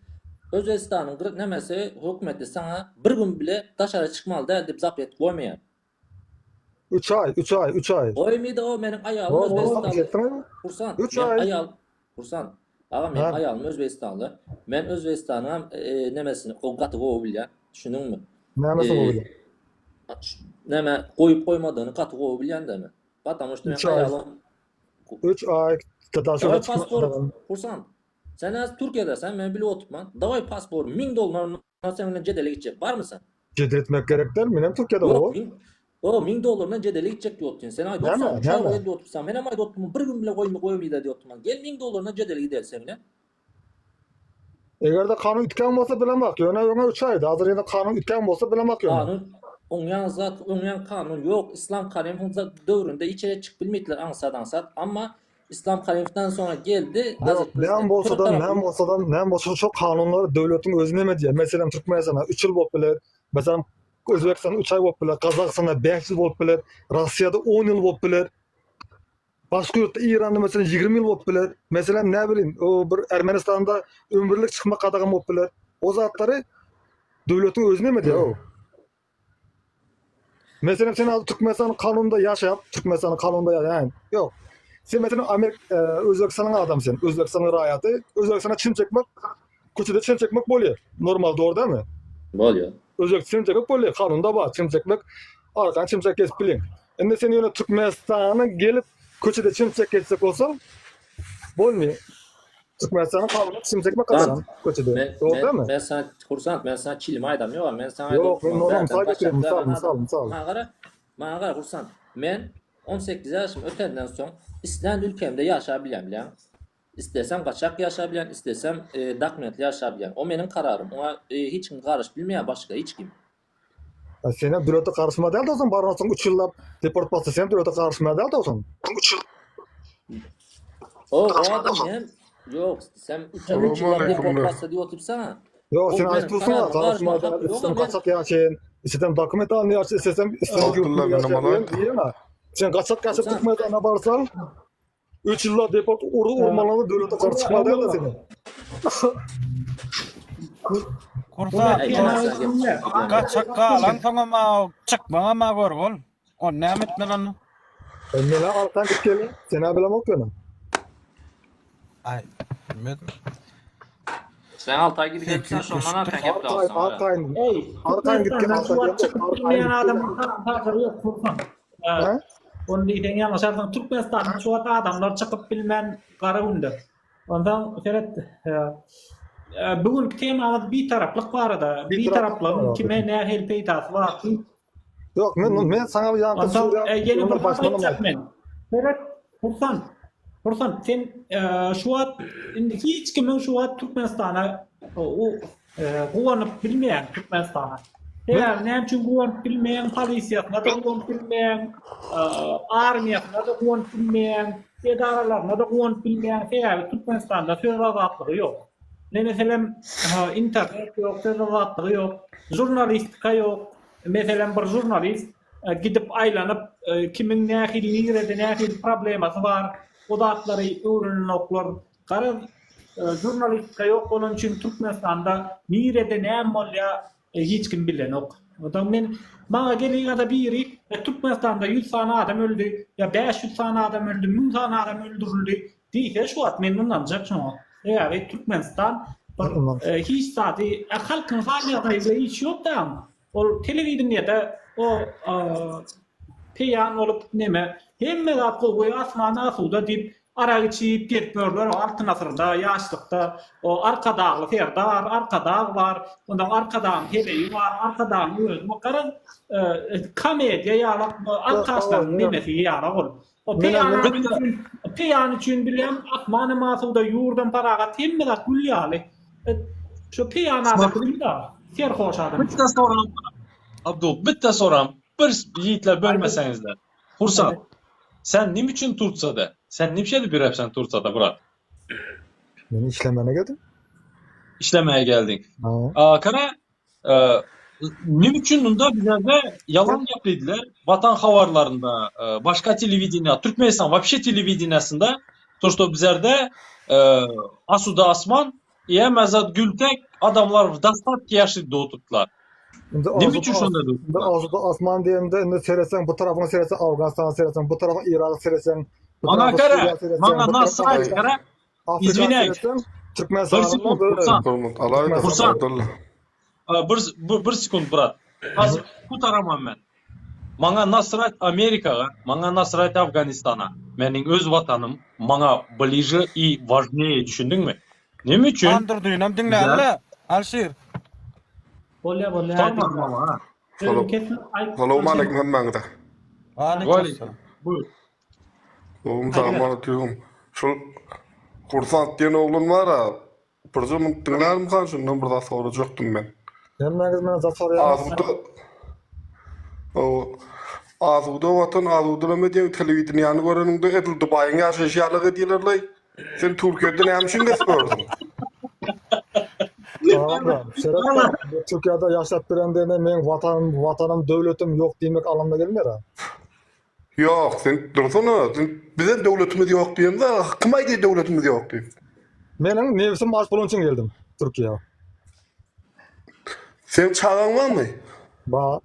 Özbegistanyň gyr nemesi hökümeti saňa bir gün bile daşara çykmaly däl diýip zapret goýmaýar. 3 aý, 3 aý, 3 aý. Goýmaýda o meniň aýalym Özbegistanly. Hursand, 3 aý. Aýal Hursand. Aga meniň aýalym Özbegistanly. Men Özbegistanyň nemesini gaty gowy bilýän. Düşündiňmi? Nämesini gowy bilýän? Näme goýup goýmadygyny gaty gowy bilýän-dä men. Потому что meniň aýalym 3 aý daşara çykmak. Hursand. Sen häzir Türkiýede sen men bilip oturman. Daway pasport 1000 dollar sen bilen jedele gitjek. Barmy sen? Jedel etmek gerek däl. Menem Türkiýede o. O 1000 dollardan jedele gitjek diýip otyryn. Sen aýdyp otyrsan, üç aý goýun diýip otyrsan. Menem aýdyp otyrman, bir gün bile goýma goýmaýda diýip otyrman. Gel 1000 dollardan jedele gideli sen bilen. Eger-de kanun üýtgän bolsa bilemok. Ýöne öňe üç aýdy. Hazir ýene kanun üýtgän bolsa bilemok ýöne. Kanun oňýan zat, oňýan kanun ýok. Islam Karimowyň döwründe içeri çykyp bilmeýdiler aňsat-aňsat. Amma Islam Karimowdan soňra geldi. Ýok, näme bolsa-da, näme bolsa-da, näme bolsa şo kanunlar döwletiň özi neme diýýär. Meselem, Türkmenistanda 3 ýyl bolup biler. Meselem, Özbegistanda 3 aý bolup biler, Gazagystanda 5 ýyl bolup biler, Russiýada 10 ýyl bolup biler. Başga ýurtda Eýranda meselem 20 ýyl bolup biler. Meselem, näbileyim, o bir Ermenistanda ömürlik çykmak gadagan bolup biler. O zatlary döwletiň özi neme diýýär o. Meselem sen az Türkmenistanyň kanunynda ýaşap, Türkmenistanyň kanunynda ýaşaýan. Ýok. Sen meselem Amerik e, Özbegistanyň adamy sen, Özbegistanyň raýaty, Özbegistana çilim çekmek, köçede çilim çekmek bolýar. Normal dogry dälmi? Bolýar. Özbek çilim çekmek bolýar, kanunda bar çilim çekmek. Arkaýyn çilim çekip gezip bilýäň. Indi sen ýöne Türkmenistana gelip köçede çilim çekip gezjek bolsaň, bolmaýar. Türkmenistanyň kanuny çilim çekmek gadagan köçede. Dogry dälmi? Men sana Hursant, men sana çilim aýdam ýok, men sana Ýok, men normal mysal getirýän, mysal, mysal, mysal. Maňa gara, maňa gara Hursant. Men 18 ýaşym ötenden soň islän ülkemde ýaşap bilýän, bilýäňmi? Islesem gaçak ýaşap bilýän, islesem dokumentli ýaşap bilýän. O meniň kararym. Oňa hiç kim garyşyp bilmeýär başga hiç kim. Senem döwlete garyşma däl dogsan baransoň 3 ýyllap deport basdy sen döwlete garyşma däl dogsan. 3 ýyl. O o adam hem ýok sen 3 ýyllap deport basdy diýip otursaň. Ýok sen aýdyp dursuň garyşma däl istem gaçak ýaşaýyn istem dokument alyn ýaşa istesem istem ýurtda Sen gaçak gaçyp Türkmenistana barsaň 3 ýyllap deport urgy urmalary döwlete garşy çykmaly däl seni. Kursat gaçak galan soňam çykmaňam gör bol. On näme etmeli onda? Mena arkan git gelin. Sena bilemok ýöne. Aý, bilmedim. Sen 6 aý gidip gelipsen şondan arkan gepde alsaň. Arkaýyn. Arkaýyn git gel. Arkaýyn adamyň ýok Kursat. Ony diýseň ýalňyşarsyň. Türkmenistanda şu wagt adamlar çykyp bilmän gara günde. Ondan seret bu günki temamyz bitaraplyk barada. Bitaraplygyň kime nähili peýdasy bar? Ýok, men men saňa ýaňky ýene bir aýtjak men. Seret, Hursant. Hursant, sen şu wagt indi hiç kimiň şu wagt Türkmenistana Guwanyp bilmeýän Türkmenistana. Sebäbi näme üçin guwanyp bilmeýän? Polisiýasyna-da guwanyp bilmeýän, armiýasyna-da guwanyp bilmeýän, edaralaryna-da guwanyp bilmeýän. Sebäbi Türkmenistanda söz azatlygy ýok. Ne meselem, internet ýok, söz azatlygy ýok, žurnalistika ýok. Meselem, bir žurnalist gidip aýlanyp, kimiň nähili, nirede nähili problemasy bar, o zatlary öwrenenoklar. Garaz, žurnalistika ýok bolany üçin Türkmenistanda nirede näme bolýar hiç kim bilenok. Oda men maňa gelýärde biri e, Türkmenistanda 100 sany adam öldi, ýa 500 sany adam öldi, 1000 sany adam öldürildi diýse şu wagt men ynanjak şoňa. Sebäbi Türkmenistan bir e, hiç zady e, halkyň hal ýagdaýy bilen işi ýok da. Ol telewideniýede o e, peýan bolup neme hemme zat gowy asman asuda diýip arak içip gezip ýörler o altyn asyrda ýaşlykda o arkadagly serdar arkadag bar ondan arkadagyň heleýi bar arkadagyň özi bar garaz komediýa ýalak alkaşlaryň nemesi ýalak ol o peýan üçin peýan üçin bilýän asmanam asuda ýurdam parahat hemme zat gül ýaly şu peýan adam kim-da serhoş adam Bitta soram Abdul, bitta soram. Bir ýigitler bölmeseňizler. Hursat. Sen nim üçin Tursiýada? Sen nim şeýdip ýörepsen Tursiýada, brat? Men işlemene geldim. İşlemeye geldiň. Ha. A, kara, e, nim üçin munda bizlerde ýalan gepleýdiler. Watan habarlarynda, e, başga telewideniýa, Türkmenistan вообще telewideniýasynda to, что bizlerde e, asuda asman, Ýa zat gültek adamlar w dostatke ýaşyp oturtdylar. Indi Nime üçin şonda Indi durupdylar? asuda asman diýende indi seretseň bu tarapyňa seretseň Awganystana seretseň bu tarapyň Iraga seretseň bu Maňa tarapy gara, Suriýa seretseň maňa bu tarapy nasrать Afrika gara. Afrika Izwinäýs. seretseň Bir Türkmenistanyň sekund, böyle Hursat. Hormat alaýda Hursat. Abdylla. A, Bir, bir, bir sekund brat. Az gutaraman men. Maňa nasrать Amerikaga, maňa nasrать Afganistana. Meniň öz watanym maňa blije i важнее düşündiňmi? Neme üçin? Andurdynam diňläli-le, Alşir. Bolýa bolýa. Sorma maňa. Sözüňi kesme aýt. Salowmaleýkim hemmäňize. Waleýkim. Buyur. Gowumy sagmalykym. Şul Kursant diýen oglan bar-a, Birje munt diňlärmikan şundan bir zat sorajakdym men. Hemmäňiz menden zat soraýaňyz. Asuda Hawa. Asuda watan asuda neme diýen telewideniýany göreniňde edil Dubaýyň ýaşaýşy ýalyk edýärlerlaý. Sen Türkiýede näme üçin gezip ýörsüň? Agam, seret Türkiýede ýaşap birende meň watanym, watanym, döwletim ýok diýmek alymda gelmeýär. Ýok, sen dursana, sen bizem döwletimiz ýok diýemde, kim aýdýar döwletimiz ýok diýip? Meniň nebsim aç bolany üçin geldim Türkiýä. Seň çagaň barmy? Bar.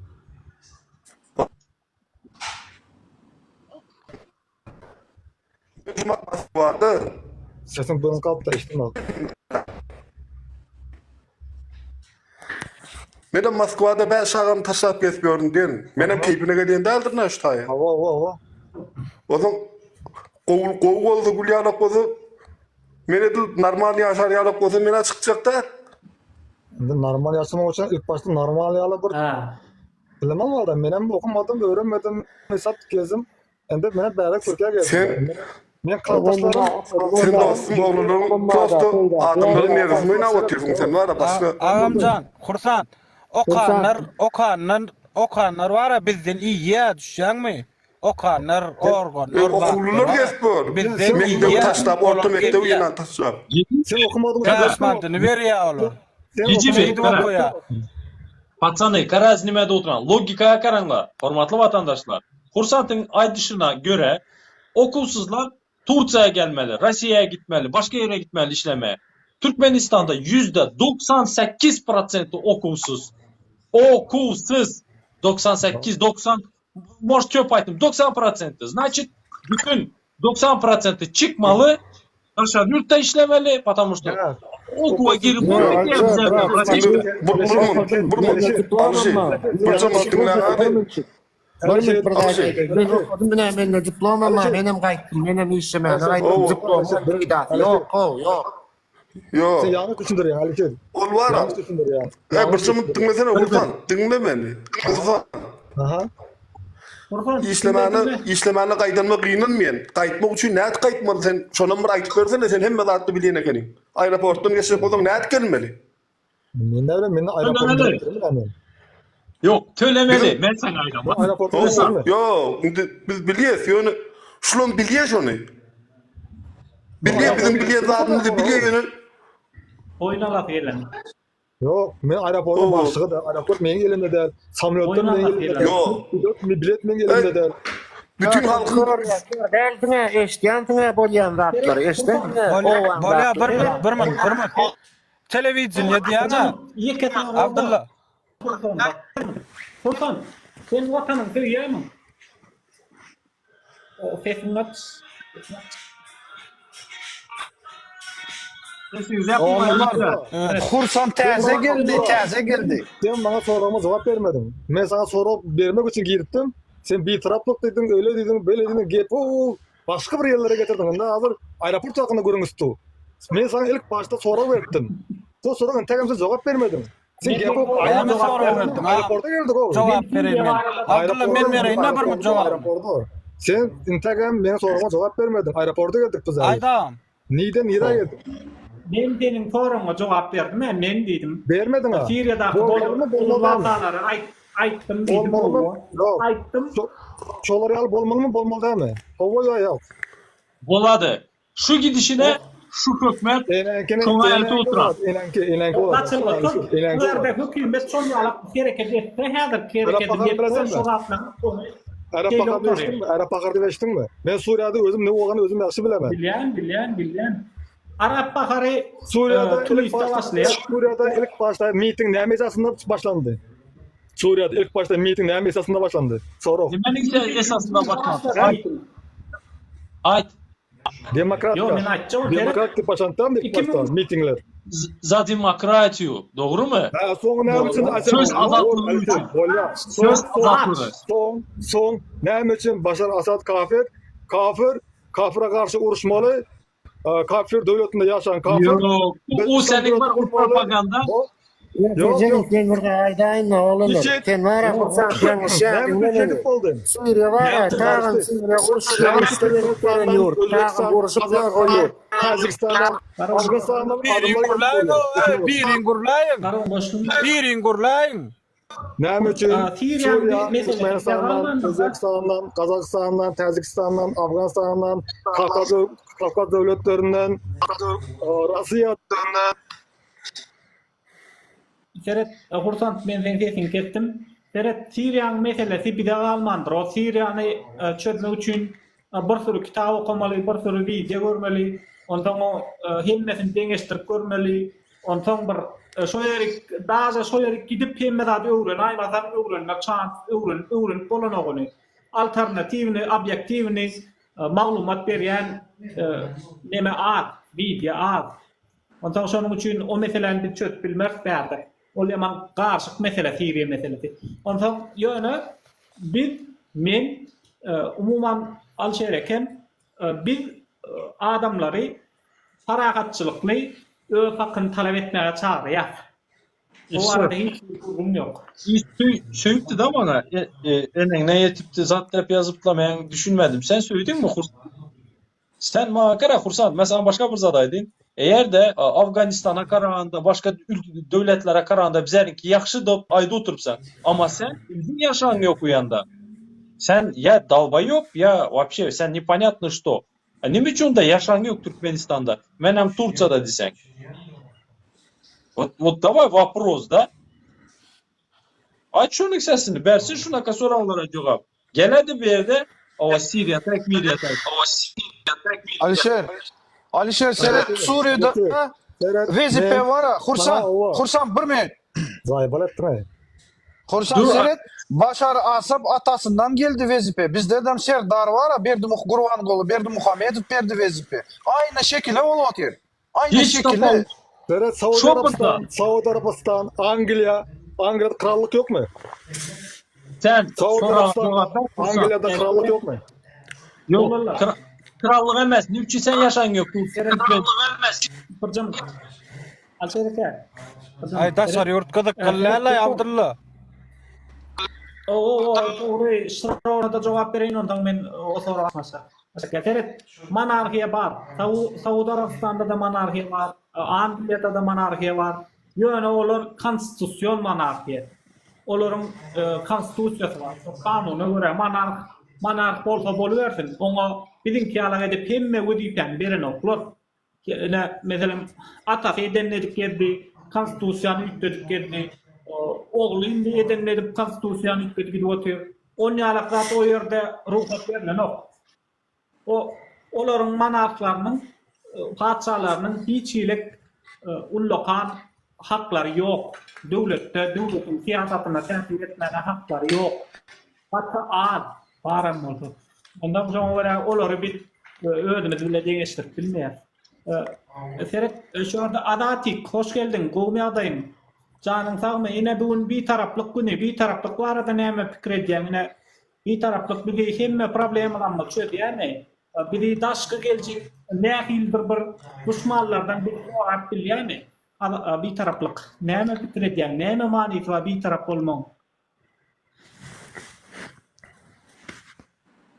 Barda. Sesiň bölünip galypdyr, eşidilmedi. Menem Moskwada bäş çagamy taşlap gezip ýördüm diýen. Menem keýpine gelýän däldirin-ä şu taýa. Hawa, hawa, hawa. Onsoň gowy gowy bolsa, gül ýalak bolsa, men edil normal ýaşar ýalak bolsa men-ä çykjak däl. Indi normal ýaşamak üçin ilk başda normal ýaly bir bilim almaly-da. Menem okamadym, öwrenmedim, hesap gezdim. Indi men bäri Türkiýä geldim. Sen Men kakdaşlarym Sen dostum oglanlaryň prosto adamlaryň nerwisini oýnap otyrsyň sen bara başga. Agamjan, Hursant, okanlar, okanlar, okanlar bara bizden iýýä, düşýäňmi? Okanlar, organlar, Okuwlylar gezip ýör. Bizden Mekdebi iýýä. taşlap, orta mekdebi ýene taşlap. Sen okamadyň. Täsmandyny berýä olar. Gijibek, Şeýdip okaýa. Patsany, karaz nimede oturan, logikaga garaňlar, hormatly watandaşlar. Hursantyň aýdyşyna görä, okuwsyzlar Tursiýa gelmeli, Rossiýa gitmeli, başga ýere gitmeli işlemäge. Türkmenistanda 98% prosenti okuwsyz. Okuwsyz! 98, 90, может köp aýtdym, 90 prosenti. Значит, bütün 90 prosenti çykmaly, daşary ýurtda işlemeli, потому что okuwa girip Bir bir bir Alşy, birje minut diňläň hany. Bir minut bir zat aýdaýyn. Men okadym ine mende diplomam bar, menem gaýtdym, menem işlemäge gaýtdym, diplomyň peýdasy ýok, how, ýok. Ýok. Sen ýalňyş düşündirýäň, Alişer. Ol bar. Ýalňyş düşündirýäň. E, birje minut diňlesene, Gurban, diňle meni. Gurban. Aha. Gurban, Işlemäne, işlemäne gaýdanyma gynanmaýan. Gaýtmak üçin nädip gaýtmaly sen? Şonam bir aýdyp bersene, sen hemme zatny bilýän ekeniň. Aeroportdan geçjek bolsaň nädip gelmeli? Men näme men aeroportda direktorymy men. Ýok, tölemeli, men saňa aýdaman. Aeroportda direktorymy? Ýok, indi biz bilýäs, ýöne şulam bilýär şony. Bilýär biziň bilýän zadymyzy bilýär ýöne. Boýun alasy gelen. Ýok, men aeroportyň başlygy däl, aeroport meniň elimde däl, samolýotlar meniň elimde däl. Ýok. Bilet meniň elimde däl. Bütün halkyň Dälsiňä, eşidýänsiňä bolýan zatlary, eşidýänsiňä. Bolýa, bir minut, bir minut, bir minut. Telewideniýe diýýäň-ä. Ýeke sorag. Abdylla. Soltan, sen watanyňy söýýärmiň? Sesiňi aç. Hursan täze geldi, täze geldi. Sen maňa soragyma jogap bermediň. Men saňa sorag bermek üçin giripdim. Sen bitaraplyk diýdiň, öýle diýdiň, beýle diýdiň, gepi başga bir ýerlere getirdiň. Indi hazir aeroport hakynda gürrüň üstü. Men saňa ilk başda sorag beripdim. Şol soraga entegem sen jogap bermediň. Sen gepi Näme sorag berdiň? Aeroporta geldik o. Jogap bereýin men. Abdylla men bereýin-de bir minut jogap. Aeroporta. Sen entegem meniň soragyma jogap bermediň. Aeroporta geldik biz. Aýdagam. Nirden nirä geldik? Men seniň soragyňa jogap berdim-ä, men diýdim. Bermediň-ä. Siriýadaky bolan wakalary aýtdym diýdim. Bolmalymy? Ýok. Aýtdym. Şolar ýaly bolmalymy, bolmaly dälmi? Hawa ýa ýok? Bolady. Şu gidişine şu hökmet şoňa elti oturar. Eneňki, eneňki bolar. Gaçyrylsyn. Bu ýerde hökümet şol ýalak hereket etse, häzirki hereketi etse, şo zatlaryň sony Arap bahar eşitdiňmi? Arap bahar diýip eşitdiňmi? Men Suriýada özüm ne bolganyny özüm ýagşy bilemen. Bilýän, bilýän, bilýän. Arap bahary Suriýada Tunisde başlaýar. Suriýada ilk başda miting näme esasynda başlandy? Suriýada ilk başda miting näme esasynda başlandy? Sorag. Näme esasynda başlandy? Aýt. Demokratka. Ýok, men aýtjak. Demokrat diýip başlandy ilk başda mitingler. Za demokratiýu, dogrumy? Ha, soň näme üçin Söz azatlygy üçin. Bolýar. Söz azatlygy. Soň, soň näme üçin Başar Asad kafir? Kafir, kafire garşy uruşmaly. Kafir döwletinde ýaşan kafir. Ýok, o seniň bir propaganda. Ýok, ýok. Men bir aýdaýyn oglanlar. Sen bar ya Hursant ýalňyşýar diňle meni. Suriýa bar ya tagam Suriýa uruşýar uruşda gelip gelen ýurt. Tagam uruşyp ýör o ýurt. Täjigistandan, Afganistandan Birin gürläýiň, birin gürläýiň. Birin gürläýiň. Näme üçin Siriýa Türkmenistandan, Özbegistandan, Gazagystandan, Täjigistandan, Afganistandan, Kawkaz Kawkaz döwletlerinden, Russiýadan Seret, Hursant men seň sesiňi kesdim. Seret, Siriýanyň meselesi bize galmandyr. O Siriýany çözmek üçin bir süri kitap okamaly, bir süri wideo görmeli, onsoň o hemmesini deňeşdirip görmeli, onsoň bir şo ýerik, daže şo ýerik gidip hemme zady öwrenäýmasaň öwrenmek şans, öwrenip öwrenip bolanok ony. Alternatiwny, obýektiwny maglumat berýän neme az, wideo az. Onsoň şonuň üçin o meseläni biz çözüp bilmeris bärde. Ol ýaman garyşyk mesele Siriýa meselesi. Onsoň ýöne biz men umuman Alşer eken biz adamlary parahatçylykly öz hakyny talap etmäge çagyrýas. O barada hiç bir gürrüň ýok. Söýüpdi-de maňa. Eneňne ýetipdi zat diýip ýazypdylar men düşünmedim. Sen söýdüňmi Sen maňa gara Hursant, men saňa başga bir zat aýdyn. Eger-de Afganistana garanda, başga döwletlere garanda bizärinki ýagşy dop aýdyp oturypsaň. Amma sen özüň ýaşaň ýok u ýanda. Sen ýa dalbaýop, ýa wapşe sen neponýatno şto. A neme üçin onda ýaşaň ýok Türkmenistanda? Menem Tursiýada diýseň. Wot wot daway wopros da. Aýt şonuň sesini, bersin şunaka soraglara jogap. Geledi bu ýerde, owa Siriýa tak, Miriýa tak. Alişer, Alişer seret Suriýada wezipe bar-a, Hursant, Hursant bir minut. Zaýbal etdiň-aý. Hursant seret, Başar Asad atasyndan geldi wezipe, bizdedem Serdar bar-a, Berdimuh Gurbanguly Berdimuhamedow berdi wezipe. Aýna şekile bolup otyr. Aýna Hiç şekile. tapawut. Seret Saud Şo Arabystan, Saud Arabystan, Angliýa, Angliýada krallyk ýokmy? Sen Saud soraga Arabystan, jogap ber Hursant. Angliýada krallyk ýokmy? Ýok, krallyk emes. Näme üçin sen ýaşaň ýok? Birjam Alşer eke. Aý daşary ýurt gyzykly däl-aý Abdylla. O o dogry, şurada jogap bereýin onsoň men o soraga başga. Seret, monarhiýa bar. Saud Arabystanda-da monarhiýa bar, Angliýada-da monarhiýa bar. Ýöne olar konstitusion monarhiýa. Olaryň konstitusiýasy bar. Şo kanuna görä monarh monarh bolsa bolubersin. Oňa biziňki ýalak edip hemme wezipäni berenoklar. Ine, meselem, atasy edenini edip gezdi, konstitusiýany üýtgedip gezdi. Ogly indi edenini edip konstitusiýany üýtgedip gidip otyr. On ýalak zat o ýerde rugsat berlenok. O olaryň monarhlarynyň, patyşalarynyň hiç hili ullakan. haklary ýok. Döwletde, döwletiň syýasatyna täsir etmäge haklary ýok. Gaty az, baram bolsa. Onda şoňa görä olary biz özümiz bile deňeşdirip bilmeýäris. Seret, şu ýerde Azatik, hoş geldiň, gowumy ýagdaýyň? Janyň sagmy? Ine bu gün Bitaraplyk güni. Bitaraplyk barada näme pikir edýäň? Ine Bitaraplyk bizi hemme problemalarymyzy çözýärmi? Bizi daşky geljek nähilidir bir duşmanlardan bizi gorap bilýärmi? Bitaraplyk näme pikir edýäň? Näme manysy bar bitarap bolmagyň?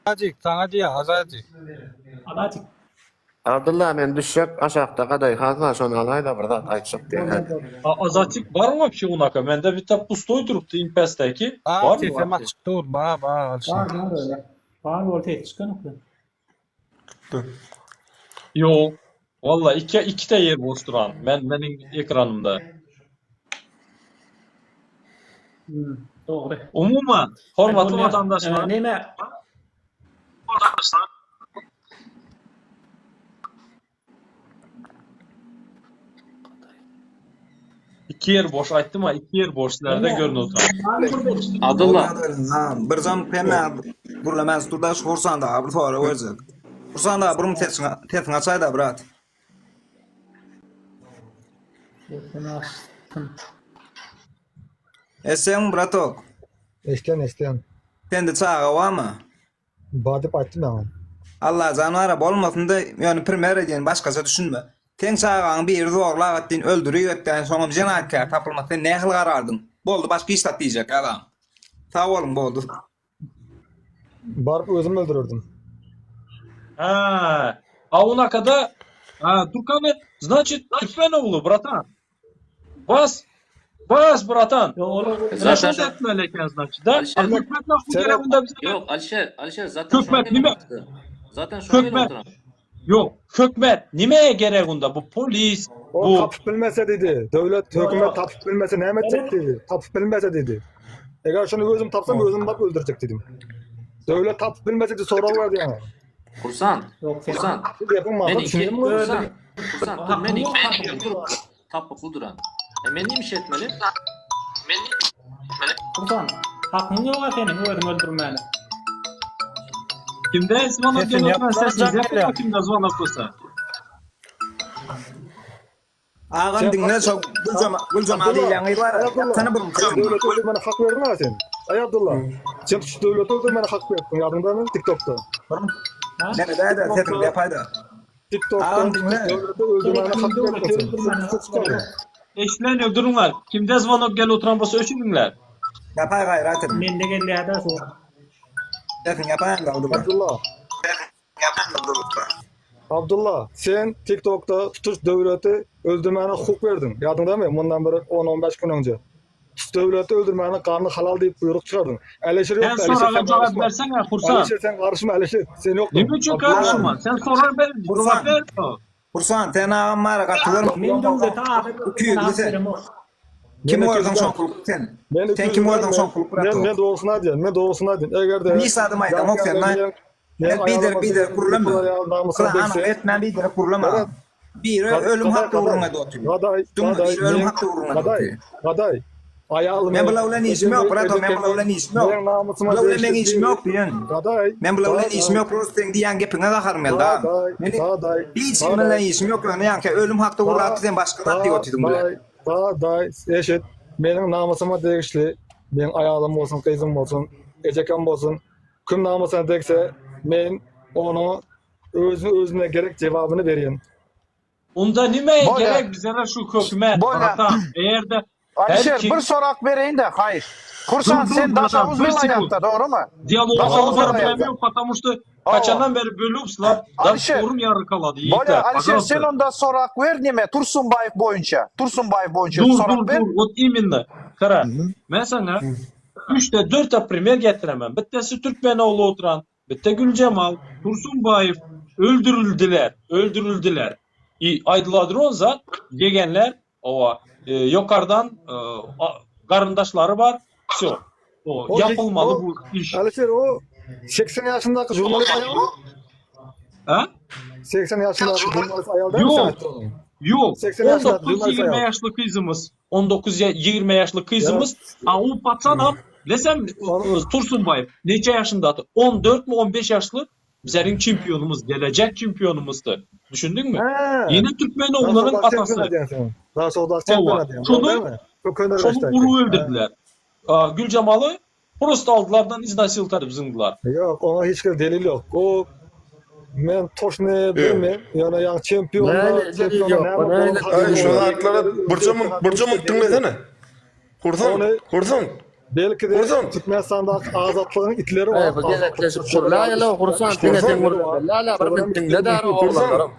Azajyk saňa diýýär Azajyk. Azajyk. Abdylla men düşjek aşakda gadaý has bar şony alaýda bir zat aýtjak diýýär. A Azatjyk barmy wapşe unaka mende bitta pustoý durupdy iň pesdäki Bar barmy sesem wapşe. açyk dur bar bar Alişer. Bar bar öyle. Bar bol ses çykanok. Ýok. Walla iki ikide ýer boş duran men meniň ekranymda. Hmm, dogry. Umuman hormatly Bolýar. watandaşlar Ee, neme Iki ýer boş aýtdym-a iki ýer boş sizlerde görün oturan. Abdylla. Ha, bir jam hemme gürlemän dur-da şu Hursanda bir sorag berjek. Hursanda bir sesiňi sesiňi açaýda brat. Sesini açsyn. Eşitýäňmi bratok? Eşitýän eşitýän. Sende çaga barmy? Bar diýip aýtdym ýaňy. Allajan bara bolmasyn-da, ýöne primer edýän başgaça düşünme. Seň çagaňy biri zorlap etdin, öldürip etdän, soňam jenaýatkär tapylmasa sen nähili garardyň? Boldy başga hiç zat diýjek ýalam. Sag boluň boldy. Baryp özüm öldürerdim. Ha, a unakada ha, Türkmen, значит, türkmen ogly, bratan. Bas, bas, bratan. Ýok, olar Zaten Şony etmeli eken, значит, da? Alişer- A hökümet nasıl Sen- gerek unda bize? Ýok, Alişer, Alişer zaten şoňa Hökümet gelip nime? oturdy. Zaten şoňa gelip Hökümet. oturan. Ýok, hökümet nimeye gerek unda? Bu polis, O bu tapyp bilmese diýdi. Döwlet, hökümet tapyp bilmese näme etjek diýdi. Tapyp bilmese diýdi. Eger şony özüm tapsam özüm baryp öldürjek diýdim. Döwlet tapyp bilmese diýip sorag berdi ýaňy. Hursant, Ýok, sen- Hursant. Bu gepiň mantygy Meniňki, düşündüňmi? Hursant, Hursant, dur Hakyň meniňki ýok, tapykly durup, tapykly duran. E men nime iş etmeli? Kurban, hakyň ýok-a seniň özüňi öldürmäne. Kimde zvonok Sesini gelip oturan ýapsana sesiňiz jaň ýapyk gelýär. kimde zvonok bolsa. Agam Sen diňle şo Güljemal Güljemal diýilýän gyz bar. Ýapsana bir Sen döwleti öldürmäne hak berdiň-ä sen. Aý Abdylla. Sen şu döwleti öldürmäne hak berdiň ýadyňdamy TikTokda. Neme däde sesiňi ýapaýda. TikTokda Agam diňle. döwleti öldürmäne hak berdiň sen. Eşilen ýok duruňlar. Kimde zvonok gelip oturan bolsa öçüriňler. Ýapaý gaýrat et. Mende gelýär-de şu. Sesiňi ýapaý Abdylla. Abdylla. Abdylla, sen TikTokda tutuş döwleti öldürmäne hukuk berdiň. Ýadyňdamy, mundan bir on-on bäş gün öňje. Tutuş döwleti öldürmäne gany halal diýip buýruk çykardyň. Älişir Sen ýokdy, Älişir soraga sen jogap garyşma. berseňe, Hursat. Älişir sen garyşma, Älişir, sen ýokduň. Neme üçin Abdylla, garyşma? Sen sorag ber, jogap Hursat. ber. Hursat, sen agam bara gaty görme. Men döwlete adam öldürmäne hak sen. beremok. Kim Men gördüň öküz şoňkulyk sen? Men Sen öküz kim gördüň däl, şoňkulyk men, bratok? men dogrusyny aýdýan, men dogrusyny aýdýan. Eger-de Hiç zadam aýdamok sen, Ýa- Men biderek biderek gürleme. Namysyna Kur'an degse, etmän biderek gürleme. Gaday, Biri ölüm hakda gürrüň edip otyr. Gaday, Dümdüz gaday, biri ölüm men- hakda gürrüň edip Gaday, otyr. gaday. Aýalymy Men bular bilen işim ýok, brato, men bular bilen işim ýok. Meň namysyma Bular bilen meň degişli işim ýok diýen. Gaday. Men bular bilen gaday, işim ýok, prosta seň diýýän gepiňe gaharym geldi agam. Gaday, Meni gaday, hiç kim gaday. bilen işim ýok, ýöne ýaňky ölüm hakda gürläpdi, sen başga zat diýip otyrdyň bile. Gaday, gaday, eşit. Meniň namysyma degişli, meň aýalym bolsun, gyzym bolsun, ejekem bolsun, kim namysyna degse, men onuň özüne özüne gerek jewabyny berýän. Onda nimeye Bolýar. gerek bizlere şu hökümet, Bolýar. bratan? Eger-de her Alişer kim bir sorak bereýin-de, haýyş. Kursan Dur, sen dur, bratan, Daşoguz bir sekund. welaýatda, dogrymy? Diyalog Daşoguz alyp welaýatda. bilemiyorum, потому что Hawa. kaçandan beri bölüpsizler, da Alişer. sorum yarı kaladı Bolýar, yiğitler, Alişer sen пожалуйста. onda sorak ber neme Tursunbaýew boýunça. Tursunbaýew boýunça Dur, sorak dur, ber. dur, вот именно. Gara, men sana 3-te 4-te primer getiremem. Bittesi Türkmenoğlu oturan, bitte Gülcemal, Tursunbaýew öldürüldiler, öldürüldiler. I aýdyladyr on zat, gegenler, owa, e, ýokardan e, a- garyndaşlary bar, wsё. O, O, ýapylmaly o- bu iş. Alişer o 80 ýaşyndaky žurnalist aýal. Ha? 80 ýaşyndaky žurnalist aýal dälmi Ýok. sen aýtdyň? Ýok. 80 ýaşyndaky 19-20 ýaşly gyzymyz. 19-20 ýaşly gyzymyz. A o paçanam bilesem Tursunbaýew neçe ýaşyndady? 14 mi 15 ýaşly bizeriň çempionymyz, gelejek çempionymyzdy. Düşündiňmi? Ýene türkmen oglunyň atasy. Hawa. Şony şony urup öldürdiler. Güljemaly Prosta aldylardan iznasilt edip zyňdylar. Ýok, oňa hiç hili delil ýok. O men toşny bilmen, ýöne ýaňy çempionda, çempionda näme bolan Aý şo zatlara birje munt, birje munt diňlesene. Hursan, Hursan. Belki-de Türkmenistandaky azatlygyň itleri bar. Aý bu gezekleşip gürläýeli, Hursan diňe sen gürleme. Lala bir munt diňle dara oglanlarym.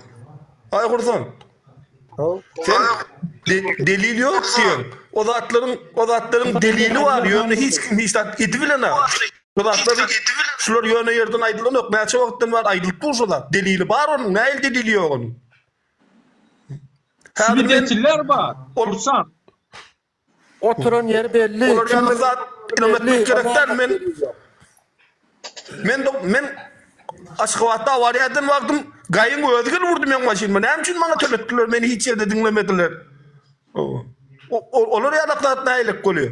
Aý Hursan. Sen delil ýok diýen. O zatlaryň o zatlaryň delili bar, ýöne hiç kim hiç zat edibilenok. Bu zatlar şular ýöne ýerden aýdylanok. Näçe wagtdan bäri aýdylyp dur şu zat. Delili bar onuň, nähili delili ýok onuň? Häzir men bar. Gursan. Oturan ýeri belli. Olar ýaly zat ynam gerek däl. Men Men men Aşgabatda awariýa eden wagtym gaýyň özi gelip urdy meň maşynyma. Näme üçin maňa töletdiler? Meni hiç ýerde diňlemediler. Olar ýaly zat nähili bolýar?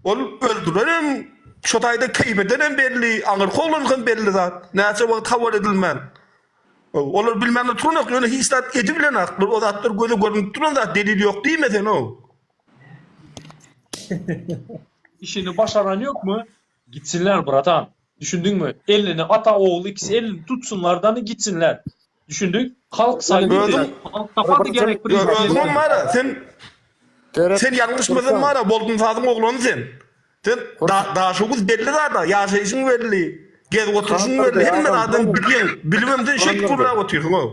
Ol öldürenem şo taýda keýp edenem belli, aňyrky oglan hem belli zat. Näçe wagt habar edilmän. Olar bilmän oturanok, ýöne hiç zat edibilenaklar. O zatlar göze görünip duran zat, delil ýok diýme sen-ow. Işini başaran ýokmy? Gitsinler bratan. Düşündiňmi? Elini ata ogul ikisi elini tutsunlardany gitsinler. Düşündik? Halk saýlady. Halk tapady gerek prezidenti. Özüňem bara sen sen ýalňyşmasam bara Boldumsazyň oglany sen. Sen Daşoguz belli zada, ýaşaýşyň belli, gezip oturyşyň belli, hemme zadyň bilýäň. Bilibem sen şeýdip gürläp otyrsyň-ow.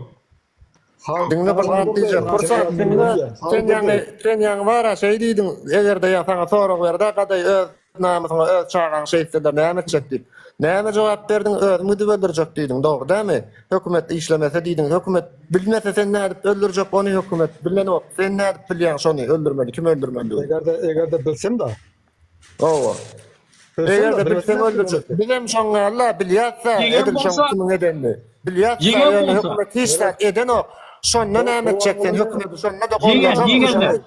Diňle bir zat diýjek. Pursat diňle. Sen ýaňy, sen ýaňy bara şeý diýdiň, eger-de ýa saňa sorag berde gadaý öz namysyňa öz çagaň şeýtseler näme etjek diýip. Näme jogap berdiň, özüm gidip öldürjek diýdiň, dogry dämi? Hökümet işlemese diýdiň, hökümet bilmese sen nädip öldürjek ony hökümet bilenok, sen nädip bilýäň şony öldürmeli, kimi öldürmelidigini? Eger-de, eger-de bilsem-de. Hawa. Eger-de bilseň öldürjek. Bizem şoň ýaly-la bilýäs-dä, edil şoň kimiň edenini. Bilýäs-dä, ýöne hökümet hiç zat edenok. Şonda näme etjek sen hökümeti şonda-da goldajakmy?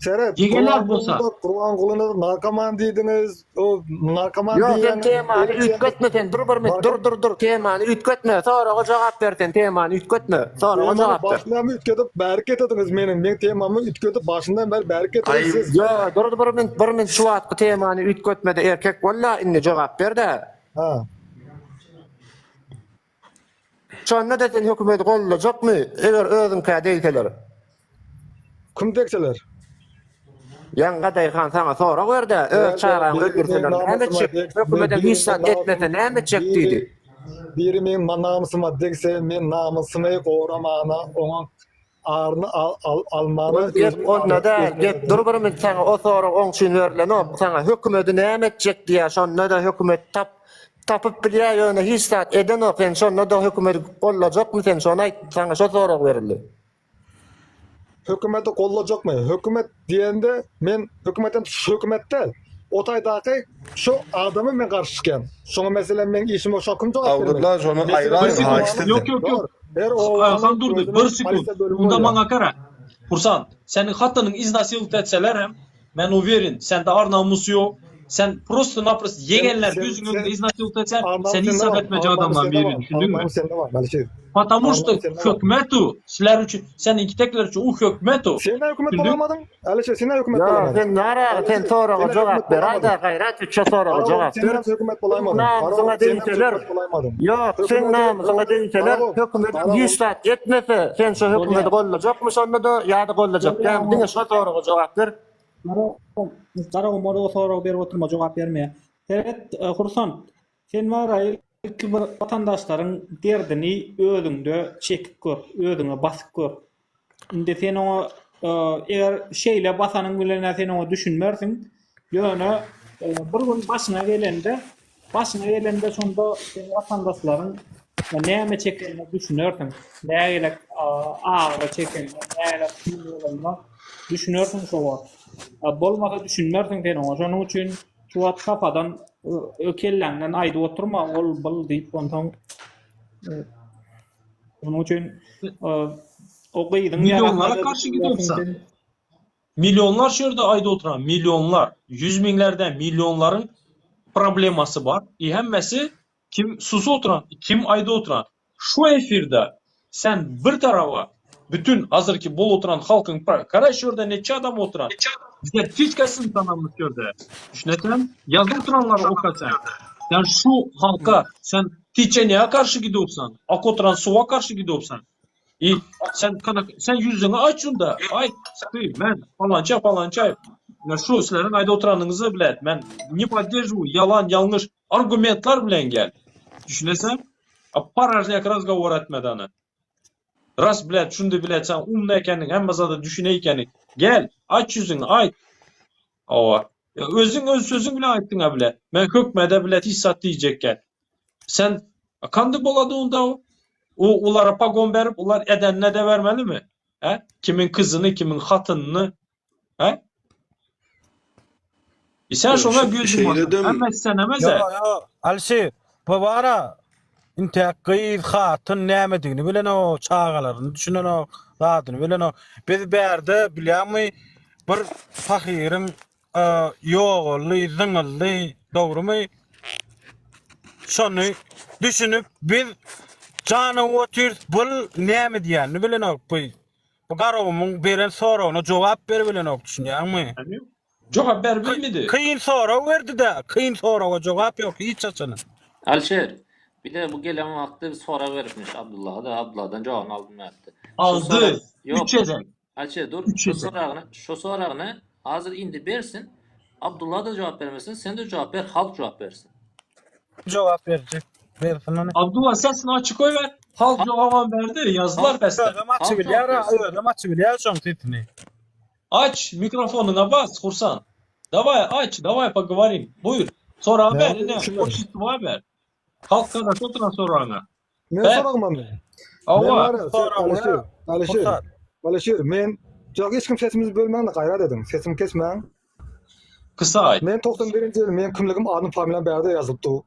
Seret, Ýegenler bolsa. Gurbangulyny narkoman diýdiňiz, o narkoman Ýok, sen temany üýtgetme sen, dur bir minut, dur, dur, dur, temany üýtgetme, soraga jogap ber sen, temany üýtgetme, soraga jogap ber. Başyndan üýtgedip bärik getirdiňiz meniň, meň temamy üýtgedip başyndan bäri bärik getirdiňiz siz. Ýok, dur bir minut, bir minut şu wagtky temany üýtgetme-de erkek bol-da indi jogap ber-de. Ha. Şonda-da sen hökümeti goldajakmy, eger özüňkä degseler? Kim degseler? Ýaňga daýhan saňa sorag berdi, öz çagaňy öldürseler näme etjek, hökümetem hiç zat etmese näme etjek diýdi. Biri meň namysyma degse, men namysymy goramana, oňa aryny almana Ol gep onda däl, gep dur bir minut saňa o sorag oň üçin berlenok, saňa hökümedi näme etjek diýýär, şonda-da hökümet tap tapyp bilýär ýöne hiç zat edenok, sen şonda-da hökümedi gollajakmy sen şony aýt, saňa şo sorag berildi. Hökümeti gollajakmy? Hökümet diýende men hökümetden tutuş hökümet däl. O taýdaky şu adama men garşy çykýan. Şoňa meselem meň işime şo kim jogap bermeli? Abdylla şony aýraýyň haýyşt etsem. Ýok ýok ýok. Her obanyň Han Durdy bir özüniň sekund. polisiýa bölümi Unda bolýar. maňa gara. Hursant, seniň hatynyň iznasilit etseler hem men uwerin sende ar namus ýok. Sen prosto naprosto Sen ýegenler sen gözüň sen öňünde iznasilit etse ar sen namys hiç sende zat bar. etmejek Ar namys adamlaryň sende biri bar. Ar düşündiňmi? namys sende bar. Alişir. Patamu Ar şto namys sende bar. hökümetu sizler üçin seniňkitekler üçin u hökümetu. Sen näme hökümet Düşündiň? bolamadyň? Alişir sen näme hökümet Ýa bolamadyň? sen nara sen Alişir soraga sen näme jogap hökümet ber aýda bolamadyň? gaýrat et şo soraga Garagum jogap sen ber. näme hökümet Seň bolaýmadyň? namysyňa Garagum sen näme degseler hökümet bolaýmadyň? ýok seň Hökümeti namysyňa hökümet degseler Garagum hökümet Garagum hiç zat etmese sen şo hökümeti Bolýar. goldajakmy şonda-da ýa-da goldajak Bolýar dämi oňa. diňe şo soraga jogap ber. Garagum Garagum ol o soragy berip oturma jogap bermeýär. Seret Hursant sen wara ilki bir watandaşlaryň derdini özüňde çekip gör, özüňe basyp gör. Indi sen oňa eger şeýle basanyň bilen-ä sen oňa düşünmersiň. Ýöne bir gün başyňa gelende, başyňa gelende şonda sen watandaşlaryň näme çekenine düşünersiň. Nägilek agyry çekenine, nägilek kyn bolanyna düşünersiň şo wagt. Bolmasa düşünmersiň sen oňa. Şonuň üçin şu wagt kafadan kelläňden aýdyp oturma, ol bul diýip onsoň Şonuň üçin. O gyzyň Millionlara ýarasyna garşy gidipsen. Millionlar şu ýerde aýda oturan, millionlar, ýüz müňlerden millionlaryň problemasy bar. I hemmesi kim susup oturan, kim aýda oturan. Şu efirde sen bir taraba bütün hazirki bolup oturan halkyň gara şu ýerde neçe adam oturan. Bizler hiç kesini tanamyz şu ýerde. Düşüneseň? Ýazyp oturanlary oka sen. Sen şu halka sen tiçenýä garşy gidipsen, ak oturan suwa garşy gidipsen. I sen kanak sen ýüzüňi aç şunda. Aýt, ty men palança palança men şu sizleriň aýdyp oturanyňyzy bilen men ne podдерживаю ýalan ýalňyş argumentlar bilen gel. Düşüneseň? A porожняк razgovor etmedi ana. Ras bilet şundy bilet sen umny ekeniň hemme zada düşüne ekeniň. Gel aç ýüzüňi aýt. Hawa. Özüň öz sözüň bilen aýtdyň-a bile. Men hökmede bilet hiç zat diýjekkä. Sen kandy bolady onda o? O olara pagon berip, olar edenine de bermelimi? He? Kimiň kyzyny, kimiň hatynyny? He? E sen şoňa göz ýumarsyň. Hemmesi sen emez-ä. Ýok, ýok. Alişir, bu bar-a, intäk gyz, hatyn nämedigini bilenok, çagalaryny düşünenok, zadyny bilenok. Biz bärde, bilýäňmi, bir pahyryň ýogaldy, zyňyldy, dogrumy? Şony düşünip biz janyp otyrys, bul näme diýenini bilenok bu. Bu Garagumuň beren soragyna jogap beribilenok, düşünýäňmi? Jogap beribilmedi. Kyn sorag berdi-de, kyn soraga jogap ýok hiç haçanam. Alişer, bir-de bu gelen wagtda bir sorag beripmiş Abdullaha-da, Abdullahdan jogabyny aldym diýipdi. Aldy, üç gezek. Alişer dur, şu soragyny, şu soragyny hazir indi bersin. Abdullah da jogap bermesin, sen de jogap ber, halk jogap bersin. Jogap berjek. Bersin ony. Abdullah sesini açyk goýber. Halk jogabam berdi, ýazdylar pesde. Özem açyp bilýär, özem açyp bilýär şoň sesini. Aç mikrofonyňa bas, Hursand. Daway aç, daway pogovorim. Buýur. Soragy ber ine, oçistwa ber. Halk garaşyp oturan soragyňa. Men soragyma men. Hawa. Alişir, Alişir, Alişir, men Ýok, hiç kim sesimizi bölmäň-de gaýrat ediň. Sesimi kesmäň. Kysa aýt. Men 91-nji ýyl meň kimligim adym familiýam bärde ýazylyp dur.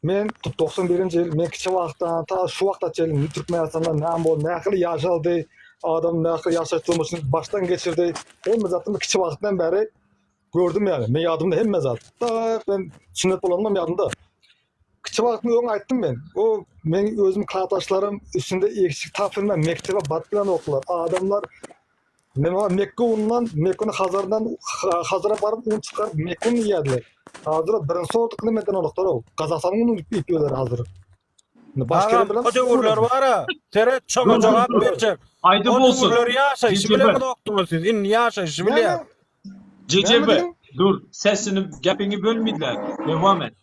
Men 91-nji ýyl men kiçi wagtdan ta şu wagta çenli Türkmenistanda näme boldy, nähili ýaşaldy, adam nähili ýaşaýyş durmuşyny başdan geçirdi. Hemme zatny kiçi wagtdan bäri gördüm ýaly. Men ýadymda hemme zat. Ta men sünnet bolanymam ýadymda. Kiçi wagtym öň aýtdym men. O meň özüm klasdaşlarym üstünde eşik tapylman mekdebe baryp bilenoklar. Adamlar Neme Mekge unundan, Mekgeni Hazardan Hazara baryp un çykaryp Mekge ununy iýerdiler. Hazir birinji sortly nemeden alyklar o. Gazagystanyň ununy iýip ýörler hazir. Agam, o döwürler bar-a. Seret, şoňa jogap berjek. Aýdyp O bolsun. döwürler ýaşaýşy JJB. bilemizokdyňyz siz. Indi ýaşaýşy bilýär. JJB, dur, sesini, gepiňi bölmediler. Dowam et.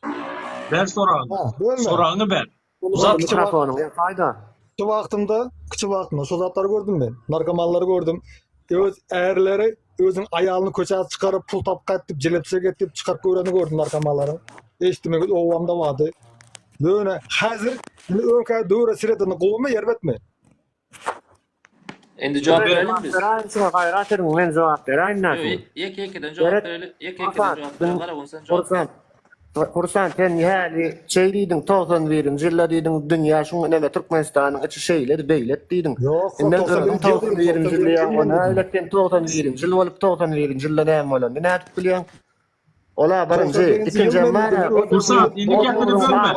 Ber soragyňy. Soragyňy ber. Uzatma. Mikrofonyň ýakaýda. Kiçi wagtymda, kiçi wagtymda şo zatlary gördüm men. Narkomanlary gördüm. Öz ärleri özüň aýalyny köçä çykaryp pul tapyp gaýt diýip jelepçilik et diýip çykaryp göreni gördüm narkomanlaryň. Eşitdim men obamda bardy. Ýöne häzir indi öňkä döwre seredende gowumy erbetmi? Indi jogap bereliň biz. Beräýin size gaýrat ediň men jogap beräýin näme. Ýok, ýeke ýekeden jogap bereli. Ýeke ýekeden jogap bereli. Garagum sen jogap ber. Hursant sen häli şeý diýdiň 91-nji ýylda diýdiň dünýä şuň neme Türkmenistanyň içi şeýledi beýledi diýdiň. Ýok, Indi özüň 91-nji 91-nji ýyl ýa o näle sen 91-nji ýyl bolup 91-nji ýylda näme bolanyny nädip bilýäň? Ola birinji, ikinjem bar-a, o Hursant, indi gepini bölme.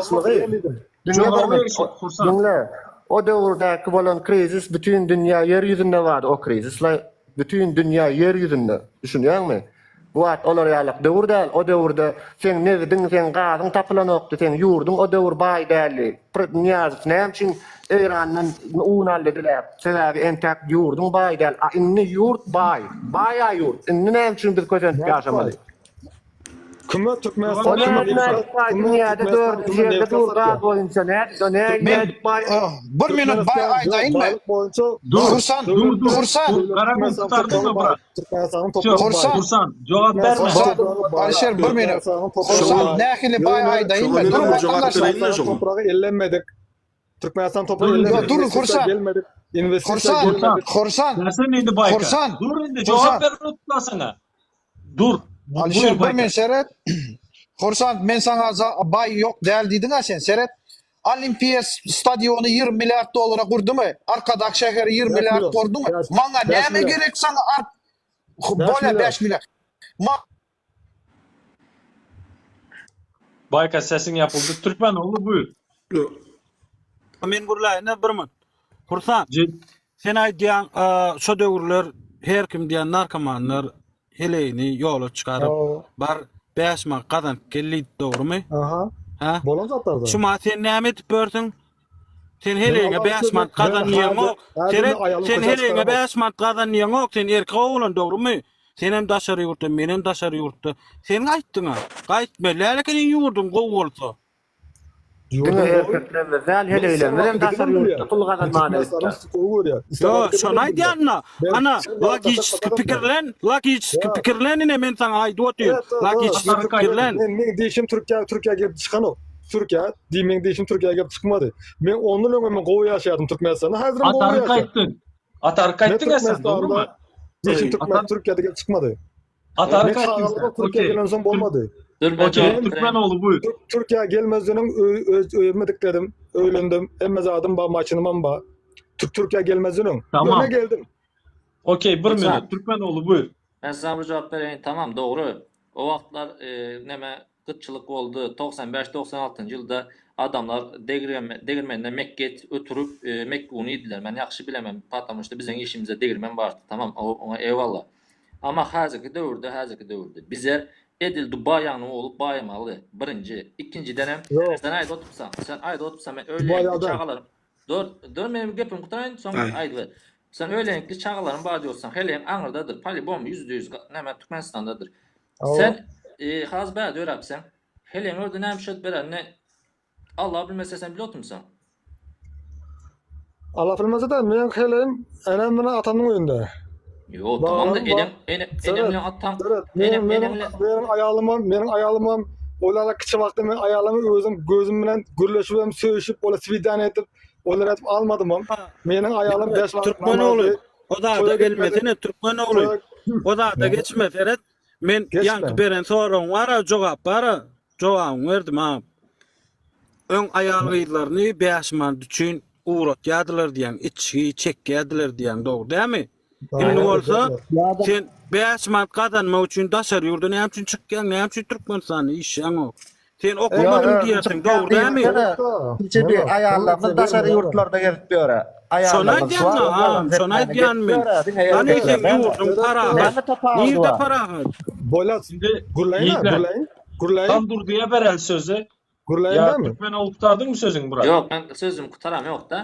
Diňle bir Diňle. O döwürdäki bolan krizis bütin dünýä ýer ýüzünde bardy o krizisle bütin dünýä ýer ýüzünde. Düşünýäňmi? Bu wagt olar ýalak döwür däl, o döwürde seň nebidiň, seň gazyň tapylanokdy, seň ýurduň o döwür baý däldi. Pr Nyýazow näme üçin Eýrandan un aldy diläp? Sebäbi entäk ýurduň baý däl. A indi ýurt baý. Baý-a ýurt. Indi näme üçin biz kösenip ýaşamaly? Kime Türkmenistan O kime nädip nebit baý kime dünýäde Türkmenistan dördünji kime ýerde nebit dur gaz satýar? boýunça nädip o nädip Men nädip baý? bir minut baý Türkmenistan ýok aýdaýynmy? baýlyk boýunça Dur, Hursant, dur, dur. Hursant, Dur, Garagum Türkmenistanyň tutardyňmy topragy baý. brat? Türkmenistanyň Wsё, topragy baý. Hursant, Hursant, jogap berme. Türkmenistanyň topragy baý. Alişer bir minut. Türkmenistanyň topragy Hursant baý. nähili baý Ýöne aýdaýynmy? Şoňa Duruň menem jogap watandaşlar. bereýinmi Türkmenistanyň şoňa? topragy ellenmedik. Türkmenistan topragy Dur, ellenmedik. Ýok, duruň Investisiýa Hursant. gelmedik. Investisiýa Hursant, Hursant, gelmedik. Hursant, bersene indi baýka. Hursant, Dur indi, jogap Hursant. ber utlasaňa. Dur, bu, Alişer buyur bir men Baýka. seret. Hursant men saňa baý ýok däl diýdiň-a sen. Seret. Olimpiýa stadiony 20 milliard dollara gurdumy? Arkadag şäheri 20 5 milliard million. gurdumy? 5 Maňa 5 näme million. gerek saňa ar 5 bolýa million. 5 milliard. Ma Baýka sesiň ýapyldy. Türkmenoğlu buýur. Men gürläýin-de bir minut. Hursant, sen aýdýaň, şo döwürler her kim diýen narkomanlar heleýini ýola çykaryp, bar 5 manat gazanyp gel diýdi, dogrumy? Aha. Hä? Bolan zatlar-da. Şuma sen näme edip ýörsüň? Sen heleýiňe 5 manat gazan diýeňok. Seret, sen heleýiňe 5 manat gazan diýeňok, sen erkek oglan, dogrumy? Senem daşary ýurtda, menem daşary ýurtda. Sen gaýtdyň-a. Gaýtmaly däl ekeniň ýurduň gowy bolsa. Diňe erkeklerimiz däl, heleýlerimiz hem daşary ýurtda pul gazanmana gitdi. Ýok, şony aýdýan-da. Ana, logiçeski pikirlen, logiçeski pikirlen ine men saňa aýdyp otyryn. Logiçeski pikirlen. Men meň diýşim Türkiýä Türkiýä gelip çykanok. Türkiýä diý meň diýşim Türkiýä gelip çykmady. Men ondan öňem men gowy ýaşaýardym Türkmenistanda. Häzirem gowy Ataryk ýaşaýan. aýtdyň. Ataryk Men aýtdyň-a sen, dogrumy? Türkmenistanda diýşim Türkmen Türkiýede gelip çykmady. Ataryk Men aýtdyň sen. çagalygym Türkiýä Okey. gelensoň bolmady. Dur men Okey, jogap bereýin. Türkmenoğlu buýur. Türkiýä gelmezden öň öý öz öýümi dikledim, öýlendim, hemme zadym bar, maşynymam bar. Türk Türkiýä gelmezden öň. Tamam. Ýöne geldim. Okey, bir Hursant. minut. Türkmenoğlu buýur. Men saňa bir jogap bereýin. Tamam, dogry. O wagtlar e, neme gytçylyk boldy. 95-96-njy ýylda adamlar degirmen, degirmende mekge ötürip e, mekge uny iýdiler. Men ýagşy bilemen, потому что biziň işimizde degirmen bardy. Tamam, oňa eyvallah. Amma häzirki döwürde, häzirki döwürde bize edil Dubaý ýaly bolup baýamaly. Birinji. Ikinjidenem Ýok. sen aýdyp otursaň, sen aýdyp otursaň men Dubaý öýlenipli ýaly däl. çagalarym Dur, dur men gepimi gutaraýyn, soň aýdyber. Sen öýlenipli çagalaryň bar diýip heleýiň aňyrdadyr, polibom 100% näme Türkmenistandadyr. Sen e, haz bä döräpseň, heleýiň orada näme şöt berenini Allah bilmese sen bilip oturmysaň. Allah bilmese de men heleýim enem bilen atamyň öýünde. Ýok, tamam da enem, enem, enem bilen ataň, enem, enem bilen meniň aýalymam, meniň aýalymam olara kiçi wagtda men aýalymy özüm gözüm bilen gürleşip hem söýüşip, ola swidaniýa edip, olara edip almadymam. Meniň aýalym 5 wagt Türkmen ogly, o zada gelmesene türkmen ogly. O zada geçme seret. Men ýaňky beren soragyň bar-a, jogap bar-a, jogabyňy berdim ha. Öň aýal-gyzlaryny 5 manat üçin ugratýardylar diýýäň, içgi çekýärdiler diýýäň, dogry dälmi? Indi bolsa sen 5 manat gazanmak üçin daşary ýurda näme üçin çykýaň, näme üçin Türkmenistanda işleýäňok? Sen okamadym diýersiň, dogry dälmi? Kiçi bir aýallarymyz daşary ýurtlarda gezip ýöre. Şony aýdýan agam, şony aýdýan men. Hany seň ýurduň parahat. Nirde parahat? Bolat, gürläýin, gürläýin, gürläýin. Tam Durdyýa bereli sözi. Gürläýin Ýa dämi? Türkmen ol gutardyňmy sözüňi Myrat? Ýok, men sözümi gutaram ýok-da.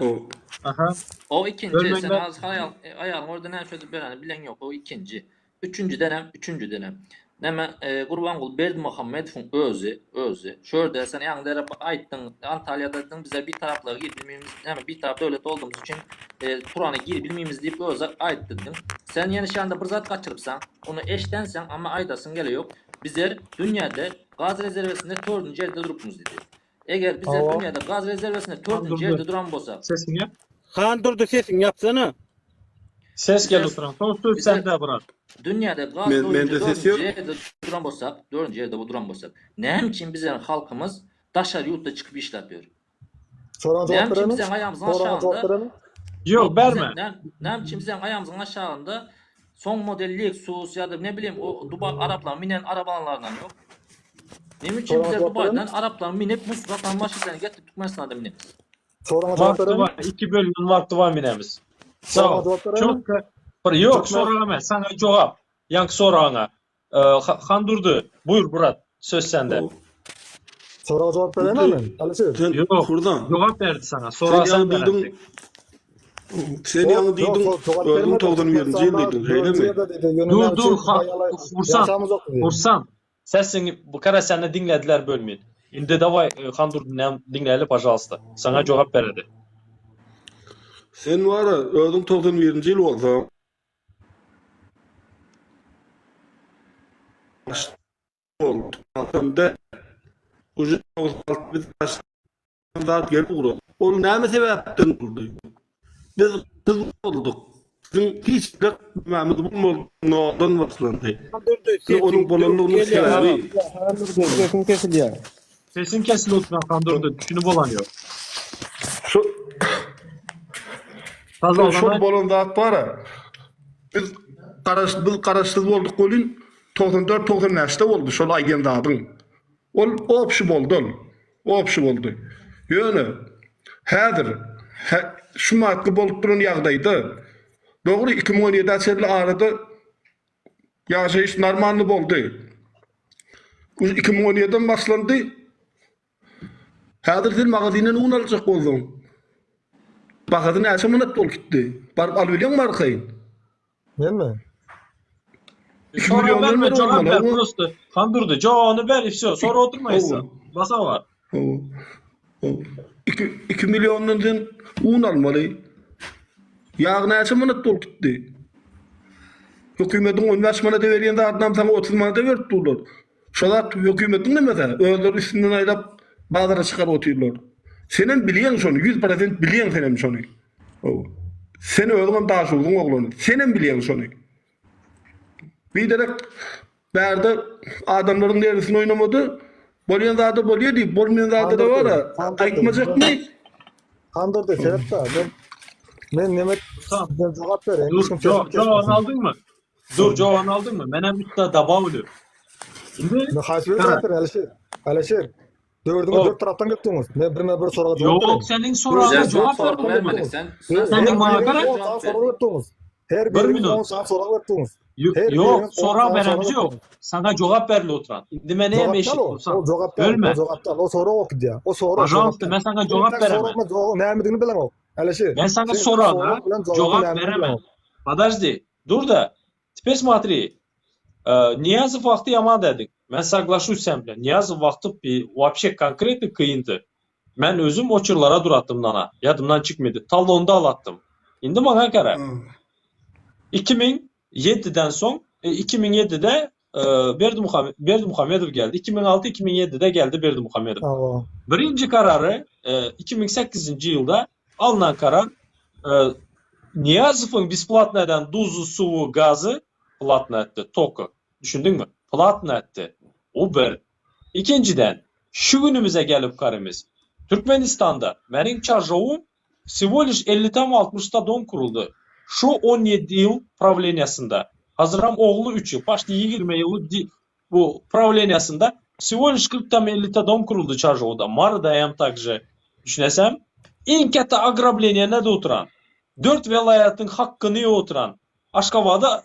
Aha. O ikinji, sen Bölmegine- az haýal aýalyň orada näme çözüp berenini bileň ýok, o ikinji. Üçünjidenem, üçünjidenem. Näme, e, Gurbanguly Berdimuhamedowyň özi, özi. Şu ýerde sen ýaňy derep aýtdyň, Antalýadadyň, bize bitaraplyga girip bilmeýmiz, näme bitarap döwlet boldugymyz üçin e, Turana girip bilmeýmiz diýip özi aýtdydyň. Sen ýene şu ýanda bir zat gaçyrypsaň, ony eşdenseň, amma aýdasyň gele ýok. Bizler dünýäde gaz rezerwesinde dördünji ýerde durupmyz diýdi. Eger bizler Hawa. dünýäde gaz rezerwesinde dördünji ýerde duran bolsak, Sesiňi ýap. Handurdy sesiňi ýapsana. Ses gel Bizler oturan. Soň söz bizler sende brat. dünýäde gaz Men boýunça mende ses dördünji ýok. ýerde duran bolsak, dördünji ýerde duran bolsak, näme üçin bizleriň halkymyz daşary ýurtda çykyp işläp ýör? Soragyna jogap Näme üçin beremi? bizleriň aýagymyzyň Soragyna jogap aşagynda beremi? Ýok, Ýok, berme. bize näme näme üçin bizleriň aýagymyzyň aşagynda soň model Lexus ýa-da ne bileyim o Dubaý araplaryň minen arabalaryndan ýok? Näme üçin Soragyna bizler jogap beremi? Dubaýdan araplaryň minip musgatan maşynlaryny getirip Türkmenistanda minemiz? Soragyna jogap Wagty beremi? bar, iki bölümden wagty bar minemiz. Sag Soragyna ol. jogap beremi? Çok bir ýok, Türkmen soraga emes, saňa jogap. Ýaňky soragyňa. Ee, Handurdy, buýur brat, söz sende. Soraga jogap bereýin men? Alişir. Sen Ýok, Hurdan. jogap berdi saňa. Sen Soraga sen ýaňy diýdiň, berersiň. sen ýaňy diýdiň, özüň 91-nji ýyl diýdiň, şeýlemi? Dur, dur, Hursant, Hursant. Sesiňi bu kara seni diňlediler bölmeýin. Indi daway Handurdyny diňläli pažalsta. Saňa jogap beredi. Sen wara özüň 91-nji ýyl bolsaň, boldy. Uje 96 biz zat gelip ugrady. Ol näme sebäpden boldy? Biz gyz bolduk. Biziň hiç bir günämiz bolmady. Noldan başlandy. Durdy, Onuň sesiň bolanlygynyň gelýär agam. sebäbi Sesiň kesilýär. Sesiň kesilip oturan Handurdy, düşünip bolan ýok. Şol bolan zat bar-a. Biz garaş biz garaşsyz bolduk welin 94 95-de boldy şol aýdýan zadyň. Ol obşi boldy ol. Obşi boldy. Ýöne häzir şu matky bolup duran ýagdaýda dogry 2017-ä çenli arada ýaşaýyş normalny boldy. 2017-den başlandy. Häzir sen magazinden un aljak bolsaň, bahasy näçe manat bolup gitdi? Baryp alybilýäňmi arkaýyn? Menmi? 2 Sorag milliondan berme, beri jogap bolmaly. ber Hawa. prosto. Handurdy, jogabyny ber i wsё. Sorap oturma ýa. Basa bar. Hawa. Hawa. 2 2 milliondan sen un almaly. Ýag näçe manat bolup gitdi? Hökümetiň 15 manada berýän zadynam saňa 30 manada berip durlar. Şo zat hökümetiň nemesi, özleri üstünden aýlap bazara çykaryp otyrlar. Senem bilýäň şony, 100% bilýäň senem şony. Hawa. Sen özüňem Daşoguzyň oglany. Senem bilýäň şony. Biderek bärde adamlaryň derisini oýnamady. Bolýan zada bolýa diýip, bolmaýan zada-da bar-a. Aýtmajakmy? Handurdy, sebäp-de, men men neme men jogap bereýin. Dur, Hiç kim sesimi jogabyny kesmesin. aldyňmy? Dur, jogabyny aldyňmy? Menem üstde dabawlyu. Indi Men haýsy bir jogap bereýin, Alişir? Alişir, dördüňiz Hop. dört tarapdan gitdiňiz. Men birme bir soraga jogap Ýok, bereýin. seniň soragyňa Dördüňiz jogap dört tarapdan bermedik. gitdiňiz. Sen Her Seniň maňa biriňiz gara 10 sany sorag beripdiňiz. Her Bir biriňiz minut. 10 sany sorag beripdiňiz. Her Ýok, biriňiz 10 sorag sany sorag beremiz ýok. beripdiňiz. Saňa jogap berli oturan. Indi men näme Jogap eşit däl o. bolsam. O jogap däl. Bölme. O jogap däl. O sorag ok gidýär. O sorag jogap Pažalsta, däl. men saňa Sen jogap tek beremen. soragyma jogabyň nämedigini bileňok. Alişir, Men saňa sen soragyňa sorag bilen jogabyň jogap nämedigini beremen. bileňok. Podожди, dur-da. Теперь смотри. Nyýazow wagty ýaman dädik. Men soglaşuсь sen bilen. Nyýazow wagty вообще konkretno kyndy. Men özüm oçurlara duratdym nana. Ýadymdan çykmady. Talonda alatdym. Indi maňa gara. 2007-den soň, 2007-de Berdimuhamedow Berdimuhamedow geldi. 2006-2007-de geldi Berdimuhamedow. Hawa. Birinji karary 2008-nji ýylda alnan karar Nyýazowyň besplatno eden duzy, suwy, gazy platno etdi, toky. Düşündiňmi? Platno etdi. O bir. Ikinjiden, şu günümize gelip karymyz. Türkmenistanda meniň Çarjowym vsego liş ellitami altmyşta dom kuruldy. Şu on ýedi ýyl prawleniýasynda. Hazyram ogly üç ýyl, paçti ýigrimi ýyllyk bu prawleniýasynda vsego liş kyrktami ellita dom kuruldy Çarjowda. Marydaýam takže. Düşünesem? Iň kätte ogrableniýe nede oturan? Dört welaýatyň hakkyny iýip oturan. Aşgabada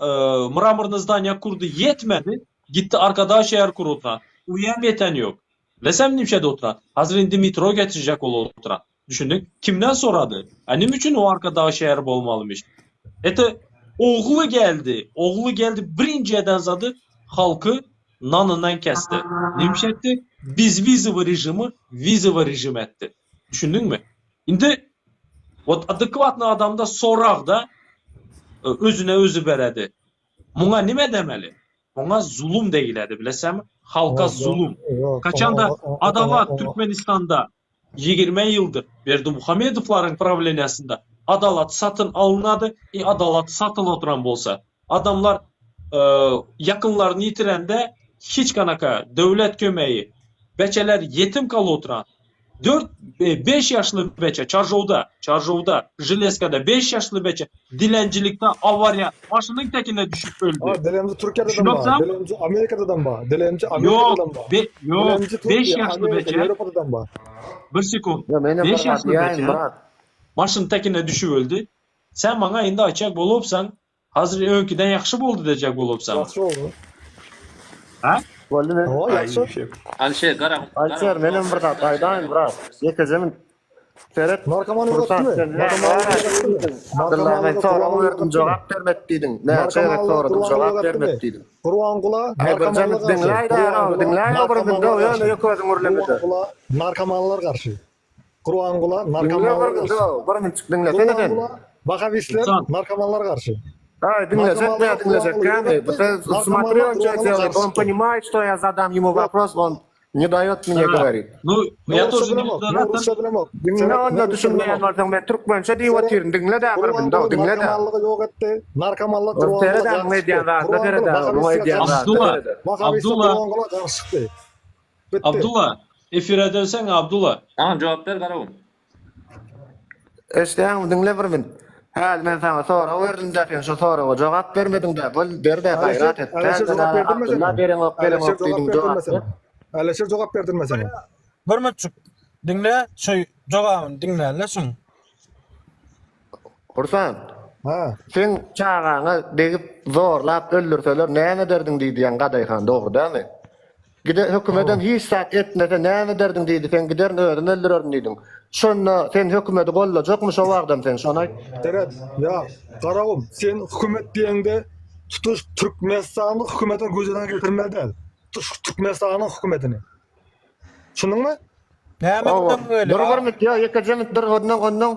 mramorny zdaniýa kurdy ýetmedi, gitdi Arkadag şäher kurup oturan. Uýam ýeten ýok. Bilesem nimşede oturan. Hazir indi metro getirjek bolup oturan. Düşündiň? Kimden sorady? A nime üçin o Arkadag şäheri bolmalymyş? Ete ogly geldi. Ogly geldi birinji eden zady halky nanyndan kesdi. Nimş etdi? Bezwizowy režimi wizowy režim etdi. Düşündiňmi? Indi wot adekwatny adamda soragda özüne özi beredi. Muňa nime demeli? Muňa zulum degiledi bilesenmi? Halka zulum. Kaçanda adalat Türkmenistanda 20 ýyldyr Berdimuhamedowlaryň prawleniýasynda adalat satyn alynady i adalat satylyp oturan bolsa, adamlar ýakynlaryny ýitirende hiç kanaka döwlet kömegi, beçeler ýetim galyp oturan, Dört, beş ýaşly beçe Çarjowda, Çarjowda, Železkada beş ýaşly beçe dilenjilikde awariýa maşynyň tekine düşüp öldi. A, dilenji Türkiýede-dem bar, dilenji Amerikada-dam bar, dilenji Amerikada-dam bar. Ýok, ýok, beş ýaşly beçe. Ýewropada-dam bar. Bir sekunt. Beş ýaşly beçe maşynyň tekine düşüp öldi. Sen maňa indi aýtjak bolupsaň, Hazir öňkiden ýagşy boldy dejek bolupsaň. Ýagşy boldy. Ha? Boldy men. Hawa ýagşy. Alişer gara. Alişer menem bir zat aýdaýyn brat. Ýekeje min. Seret. Narkoman ýokmy? Abdylla men sorag berdim jogap bermedi diýdiň. Näçe gezek soradym jogap bermedi diýdiň. Gurwangula narkomanlar garşy. Diňläýdä diňläý bir minde ýöne ýeke özüň gürlemede. Gurwangula narkomanlar garşy. Gurwangula narkomanlar garşy. Bir minutjyk diňlesene sen. Wahabistler narkomanlar garşy. Aý diňlejek dä diňlejek dämi? Смотри он что делает, он понимает, что я задам ему вопрос, он не дает мне говорить. Ну, я тоже не Rusça bilemok. Diňle onda düşünmeýän bolsaň men türkmençe diýip otyryn, diňle-dä bir munda, diňle-dä. Narkomanlygy ýok etdi. Narkomanlyk Gurwangula Seret-ä muň edýän zadyna seret-ä, muň edýän zadyna seret-ä. Wahabistler Gurwangula garşy çykdy. Bitdi. Abdulla, efire dönseň Abdulla. Tamam jogap ber Garagum. Eşidýäňmi diňle bir min. Häli men saňa sorag berdim-dä, sen şo soraga jogap bermediň-dä. Bol, ber-dä, gaýrat et. Alişer jogap berdirme sen. Abdylla bereňok, Alişer bereňok jogap diýdiň, jogap berdirme sen. ber. Alişer jogap berdirme sen. Bir minutjyk diňle, şu jogabyny diňläli şuň. Hursant. Ha. Seň çagaňa degip zorlap öldürseler näme ederdiň diýdi ýaňy Gadaýhan dogry dälmi? Gide hökümedem hiç zat etmese näme ederdiň diýdi sen giderin özüm öldürerin diýdiň. Şonda sen hökümedi gollajakmy şo wagtam sen şony aýt. Seret ýa Garagum sen hökümet diýeňde tutuş Türkmenistanyň hökümetini göz öňüne getirmeli däl. Tutuş Türkmenistanyň hökümetini. Düşündiňmi? Näme Hawa. gürrüň gelýär? Dur bir minut ýa ýekeje minut dur ondan ondan.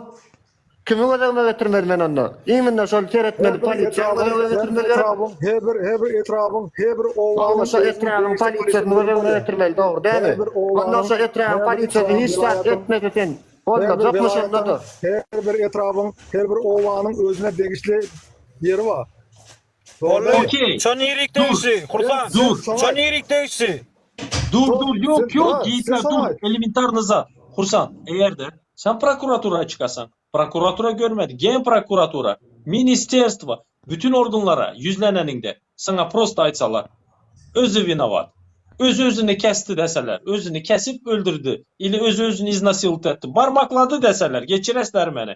Kimi göz öňüne getirmeli men onda? Imенно şol seretmeli Her bir polisiýany göz etrabyň, öňüne her bir getirmeli gerek. etrabyň, her bir her bir etrabyň, her bir obanyň Hawa şo özüne etrabyň degişli polisiýasyny göz polisiýasy öňüne bolýar. getirmeli dogry Her dälmi? bir Ondan obanyň, şo etrabyň her bir polisiýasy etrabyň, hiç zat welaýatyň, etmese sen her bir gollajakmy welaýatyň, şonda-da? her bir etrabyň, her bir obanyň özüne degişli ýeri bar. Boldy. Okey. Şo nirik Dur. degişli? Hursant. Dur. Şo nirik degişli? Dur dur ýok Sen ýok sen ýigitler şoňa dur aýt. elementarny zat. Hursant eger-de sen prokuratura çykasaň prokuratura görmedi genprokuratura ministerstwo bütün organlara ýüzleneniňde saňa prosto aýtsalar özi winowat özi özüni kesdi deseler özüni kesip öldürdi ili özi özüni iznasilit etdi barmaklady deseler geçiresler meni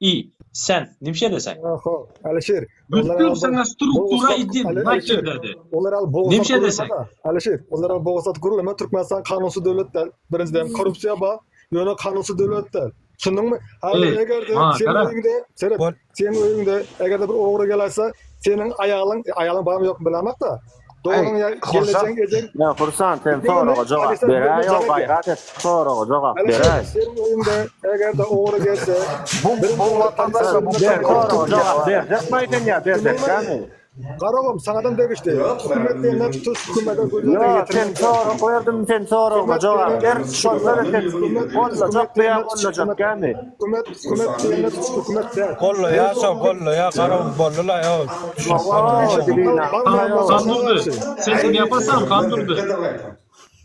I, sen nimşe deseň? Oho, Alişir, olar Bütün al saňa struktura bogusat idin Alişir, naker dedi. olar al bogusat Nimşe deseň? gürleme-de. Alişir, olar al bogusat gürleme, Türkmenistan kanunsyz döwlet däl. Birinjiden korrupsiýa bar, ýöne kanunsyz döwlet däl. Düşündiňmi? Häzir Eý, eger-de ha, seniň gara. öýüňde, seret, Bol. seniň öýüňde eger-de bir ogry geläýse, seniň aýalyň, aýalyň barmy ýokmy bilemok-da, Doganyň ýa gelnejeň ejeň. Ýa Hursant sen soraga jogap beräý ýok gaýrat et soraga jogap beräý. Seniň öýüňde eger-de ogry gelse Bu bu watandaşa bu soraga jogap berjekmi sen ýa berjek dälmi? Garagum saňadam degişli. Hökümet diýende tutuş hökümete göz Ýok sen sorag berdim sen soragyma jogap ber şonda sen gollajakmy ýa gollajak dälmi? Hökümet hökümet diýende tutuş hökümet däl. Gollaýa şo gollaýa Garagum boldy-la ýo. Han Durdy, sesini yaparsan Han Durdy.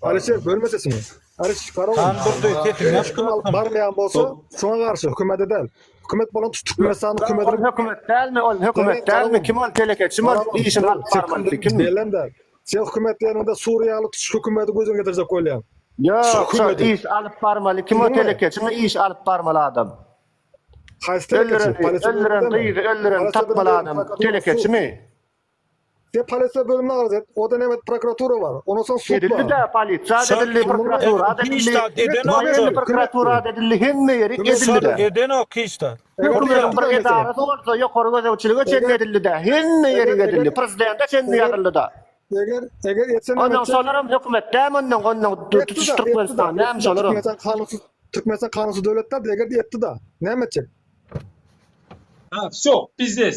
Alişer bölme sesini. Aliş Garagum. Han Durdy sesini Hiç kim alyp barmaýan bolsa şoňa garşy hökümete däl. Hökümet bolan tutuş Türkmenistanyň Ol hökümetini hökümet dälmi ol hökümet dälmi kim ol telekeçimi ol işini alyp barmaly kim? Belem däl. Sen hökümet diýeniňde Suriýaly tutuş hökümeti göz öňüne getirjek bolýaň. Ýok şol iş alyp barmaly kim o telekeçimi iş alyp barmaly adam? Haýsy telekeçi? Öldüren, öldüren gyzy öldüren tapmaly adam telekeçimi? Sen polisiýa bölümine arz et. O-da näme prokuratura bar. Ondan soň sud bar. Edildi-de polisiýa edildi, prokuratura edildi. Waýenni prokuratura edildi, hemme ýeri edildi-de. Edenok hiç zat. Hökümetiň bir edarasy bolsa ýokary gözegçilige çenli edildi-de, hemme ýeri edildi, prezidente çenli ýazyldy-da. Eger, eger etse näme Ondan etjek? şolaram hökümet dämi ondan, ondan tutuş Türkmenistan dämi şolaram? Türkmenistan kanunsyz, Türkmenistan kanunsyz döwlet däl, eger etdi-de, näme etjek? Ha, vsyo, pizdec.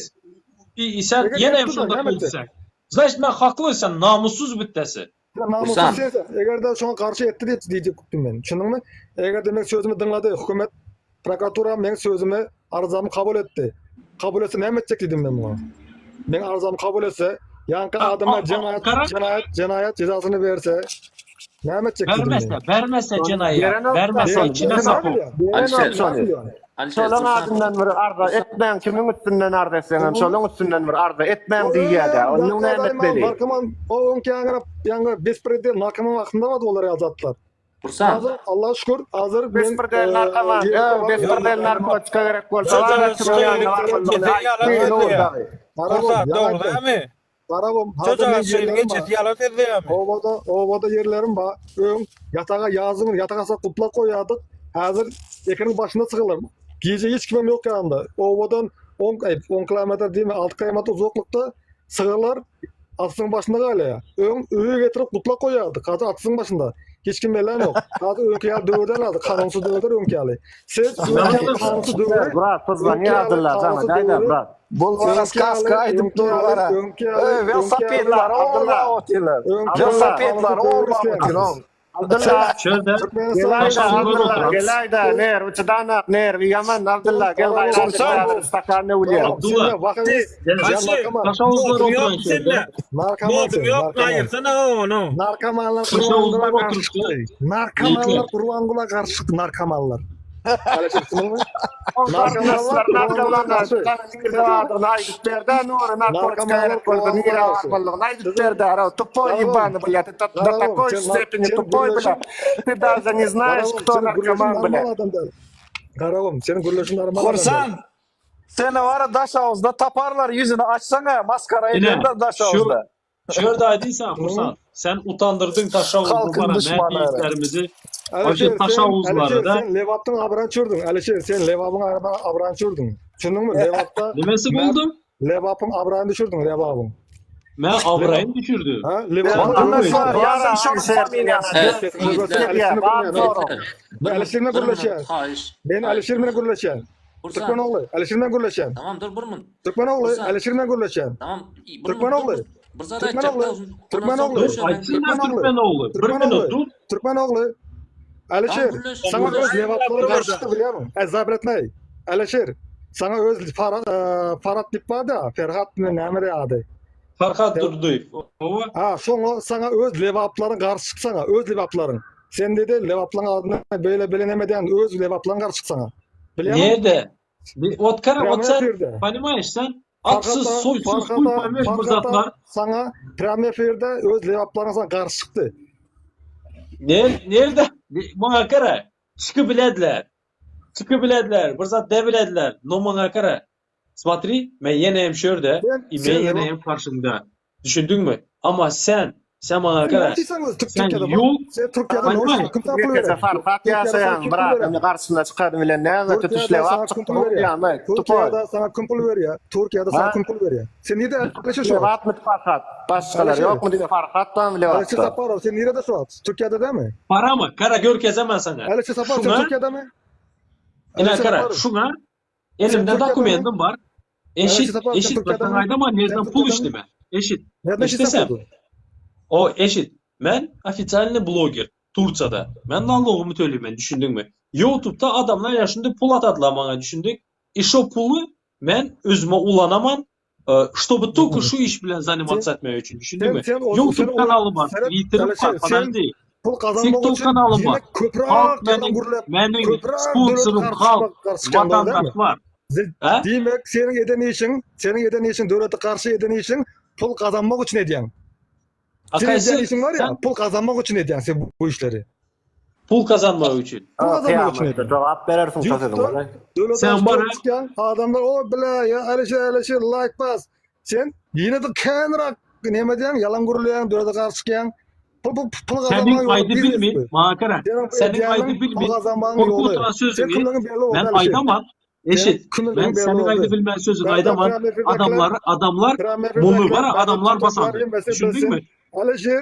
I, sen Eger ýene hem etdi-de, şonda näme etjek? pul sen. Значит, men hakly, sen namussyz bittesi. Sen namussyz sensiň. Eger-de şoňa garşy etdi diýip diýjek men. Düşündiňmi? Eger-de meň sözümi diňledi, hökümet, prokuratura meň sözümi Arzamy kabul etdi. Kabul etse näme etjek diýdim men muňa. Meň arzamy kabul etse, ýaňky adama jenaýat, jenaýat, jenaýat jezasyny berse, näme etjek diýdim men. Bermese, bermese jenaýat, bermese içine sapyp. Berenok şony. Şolaň adyndan bir arza etmäň, kimiň üstünden arza etseňem şolaň üstünden bir arza etmäň diýýä-dä. Onnoň näme etmeli? Narkoman, o öňki ýaňy ýaňy bespredel narkoman wagtynda bardy olar ýaly zatlar. Hursant. Hazır Allaha şükür hazır men Bespredel narkoman, öö, bespredel narkotika gerek bolsa bar kimiň ýanyna barmaly. Hursant dogry dälmi? Garagum hazır men ýerlerim bar. Ýalan sözleýärmi? Obada obada ýerlerim bar. Öň ýataga ýazyň ýataga sak guplak goýardyk. Häzir ekiniň başynda çykylar. Gije hiç kimem ýok ýanymda. Obadan 10 10 kilometr diýme 6 kilometr uzaklykda sygyrlar Atsyň başynda galýar. Öň öýe getirip gutlak goýardyk. Hazir atsyň başynda. Hiç kim belänok. Hazir öňki ýaly döwür däl hazir. Kanunsyz döwür däl öňki ýaly. Siz öňki ýaly kanunsyz döwüri Brat, pyzlanýar öňki ýaly Abdylla jana kanunsyz daýda döwüri brat. Bulgara öňki ýaly skaska aýdyp öňki dur ýaly bara. öňki ýaly Öý, öňki ýaly welosipedler Abdylla. orlap otyrlar. öňki ýaly Welosipedler kanunsyz döwüri orlap otyr. isleýärsiňiz. Abdylla. Çölde Türkmenistan Geläýdä Daşoguzda Abdylla, oturan. geläýdä nerwi çydanak, nerwi ýaman Abdylla gel gaýrat et Hursant. häzir stakan öwülýär. Abdylla. Sen wahabist, sen narkoman. Daşoguzda Modum oturan ýok çölde. sende. Narkoman Modum sen, ýok, narkoman. aýyrsana ony. Narkomanlar Daşoguzda Gurbanguly'a garşy oturypdy. çykdy. Narkomanlar Gurbanguly'a garşy çykdy, narkomanlar. Alişer çynyňmy? Narkomanlar, narkomanlar, nirde bardygyny aýdyp berdä Nury, narkotika gerek bolsa nirä barmalydygyny aýdyp berdä, ara tupoý ýebany blýa, ty do takoý stepeni tupoý blýa, ty daže ne znaýeş kto narkoman blýa. Garagum, seniň gürleşiň normal adam däl. Hursand, seni bara Daşoguzda taparlar ýüzüni açsaň-a maskara Ine, ederler şu Daşoguzda. şu ýerde aýdyn saňa Hursand, sen utandyrdyň Daşoguzly Halkyň bara duşmany ara. mätiýetlerimizi, Alişer waşe sen, Daşoguzlary Alişer da sen Lebapdyň abraýyny çürdüň. Alişer sen Lebabyň abraýyny çürdüň. Düşündiňmi? Lebapda Nimesi Mert boldum? Lebapyň abraýyny düşürdiň, Lebabyň. Men abraýyny düşürdüm. Ha, Lebapyň Anlaşylar, ýazyň şonuň familiýasyny. Evet, ýigitler. Ýigitler. Bir Alişer bilen bir minut gürleşýän. haýyş. Men Haýyş. Alişer bilen gürleşýän. Hursand. Türkmen ogly, Alişer bilen gürleşýän. Tamam dur bir minut. Türkmen ogly, Hursand. Alişer bilen gürleşýän. Tamam bir Türkmen minut dur. ogly. Bir zat Türkmen aýtjak ogly. da ondan Türkmen soň ogly. gürleşelim. Aýtsyn Türkmen ogly. Türkmen ogly. Bir Türkmen minut ogly. dur. Türkmen ogly. Alişer, Tamam gürleş. saňa Gürleş. öz Lebaplylaryň garşy çykdy bilýärmiň? Ezap etmeý. Alişer, saňa öz Farhat, Farhat diýip barda, Ferhat mı näme ady? Farhat Durdyýew. Owa. Ha, şoňa saňa öz Lebaplaryň garşy çykdy saňa, öz Lebaplaryň. Sen dedi Lebaplaryň adyna beýle beýle näme diýen, öz Lebaplaryň garşy çykdy saňa. Bilýärmiň? Nirde? Ot kara, ot Prýamy sen, efirde. понимаешь, sen atsyz, Farhata, soýsuz, huý Farhata, poýmeš bir Farhata zatlar. saňa prýamy efirde öz Lebaplaryň saňa garşy çykdy. Ne, nirde? Maňa kara, çyky bilediler. Çyky bilediler, bir zat de bilediler. No maňa kara. Smotri, men ýene hem şu ýerde, Sen, i men sen ýene Lebap hem karşyňda. Düşündiňmi? Amma sen, sen maňa Sen gara, näme diýseň öz Türk sen Türkiýede bak. ýok, Sen Türkiýede ne понимаешь? üçin kim sana pul Türkiýede berýär? Farhat Türkiýede sana ýaşaýan kim bir pul berýär? adamyň garşysyna çykany bilen näme tutuş Türkiýede Lebap sana kim çykdy pul berýär? bolýamy? Tupoý. Türkiýede sana kim pul berýär? Türkiýede sana Ha? kim pul berýär? Sen nirede Alişer şu wagt? Lebapmy Farhat? Başgalar Alişer. ýokmy diňe Farhat barmy Alişer Lebapda? Saparow sen nirede şu wagt? Türkiýede dämi? Paramy? Gara görkezemän saňa. Alişer Saparow sen Şuňa, Türkiýedemi? ine Alişer gara, Saparow. şuňa Sen elimde Türkiýedemi? dokumentim bar. Alişer Eşit, Saparow sen eşit, ben Türkiýedemi? saňa aýdaman Sen nerden pul Türkiýedemi? işleme. Eşit. Nereden işleýän Eşitesem. pul? O eşit. Men ofitsialnyý bloger Tursiýada. Men nalogymy töleýmen, düşündiňmi? Ýutubda adamlar ýa şundy pul atadylar maňa, düşündik? I şo puly men özüme ulanaman, ştoby tolko şu iş bilen Sen zanimatsa etmek üçin, sen düşündiňmi? sen o sen Ýutub o kanalym bar, seret Twitterim bar, Alişer sen podожди. pul kazanmak TikTok üçin kanalym ýene bar. köpräk Halk ýalan meniň gürläp, meniň köpräk döwlete sponsorym garşy halk, çykmak garşy çykýan dogry dälmi? watandaşlar. Hä? Diýmek, seniň eden işiň, seniň eden işiň döwlete garşy eden işiň pul gazanmak üçin edýäň. A Sen haýsy edýän işiň var ya, sen pul gazanmak üçin edýäň sen bu işleri. pul kazanmak üçin. Pul O gazanmak üçin kyýamatda edýäň. jogap berersiň şo sözüňe. Ýurtda döwlet Sen garşy bara durup çykýaň, adamlar o bile ýa Alişer Alişer laýk bas. Sen ýene-de känräk näme edýäň, ýalan gürleýäň, döwlete garşy çykýaň. Pul pul pul Seniň gazanmagyň ýoly aýdy biznes bilmin, bu. maňa gara. Seniň bu Seniň aýdy edýäniň pul bilmin, gazanmagyň korkup ýoly. oturan Sen sözüňi kimligiň belli boldy men Alişer. aýdaman. Seniň Eşit. kimligiň Men belli seniň boldy. aýdy bilmän sözüňi Bärde aýdaman. prem efirdekiler, Adamlar, adamlar prem muny efirdekiler, bara bärde adamlar TikToklar basandy. hemmesi bilsin. Düşündiňmi? Alişer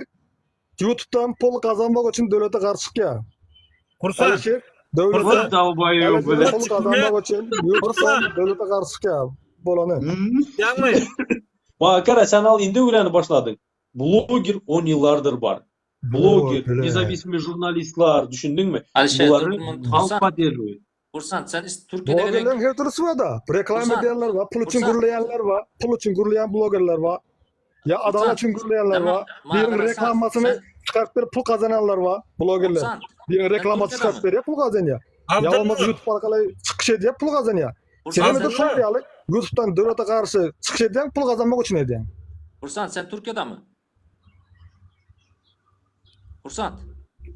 YouTube'dan pul kazanmak üçin döwlete garşy çykýar. Hursand. Alişer döwlete Hursand. Dalbaýow Alişer bile. pul kazanmak üçin YouTube'dan döwlete garşy çykýar. Bolany. Ýaňmy? Maňa gara sen al indi öwrenip başladyň. Bloger 10 ýyllardyr bar. Bloger, Bile. nezawisimiy žurnalistlar, düşündiňmi? Alişer Bulary dur bir minut. halk Hursand. podderžiwaýt. Hursand sen is- Türkiýede gelen Blogerleriň her türlüsi bar da. Reklama Hursand. edýänler bar, pul üçin Hursand. gürleýänler bar, pul üçin gürleýän blogerler bar. Ýa adalat Hursand. üçin gürleýänler Sen bar. maňa Biriniň gara sen reklamasyny sen çykaryp berip pul gazananlar bar, blogerler. Hursand. Biriniň Sen reklamasyny Türkiýedemi? çykaryp berýär, pul gazanýar. Ýa bolmasa Abdylla. YouTube arkaly çykyş edýär, pul gazanýar. Sen Hursand hem sen edil şol ýaly YouTube'dan döwlete garşy çykyş edýäň, pul gazanmak üçin edýäň. Hursand sen Türkiýedemi? Hursand.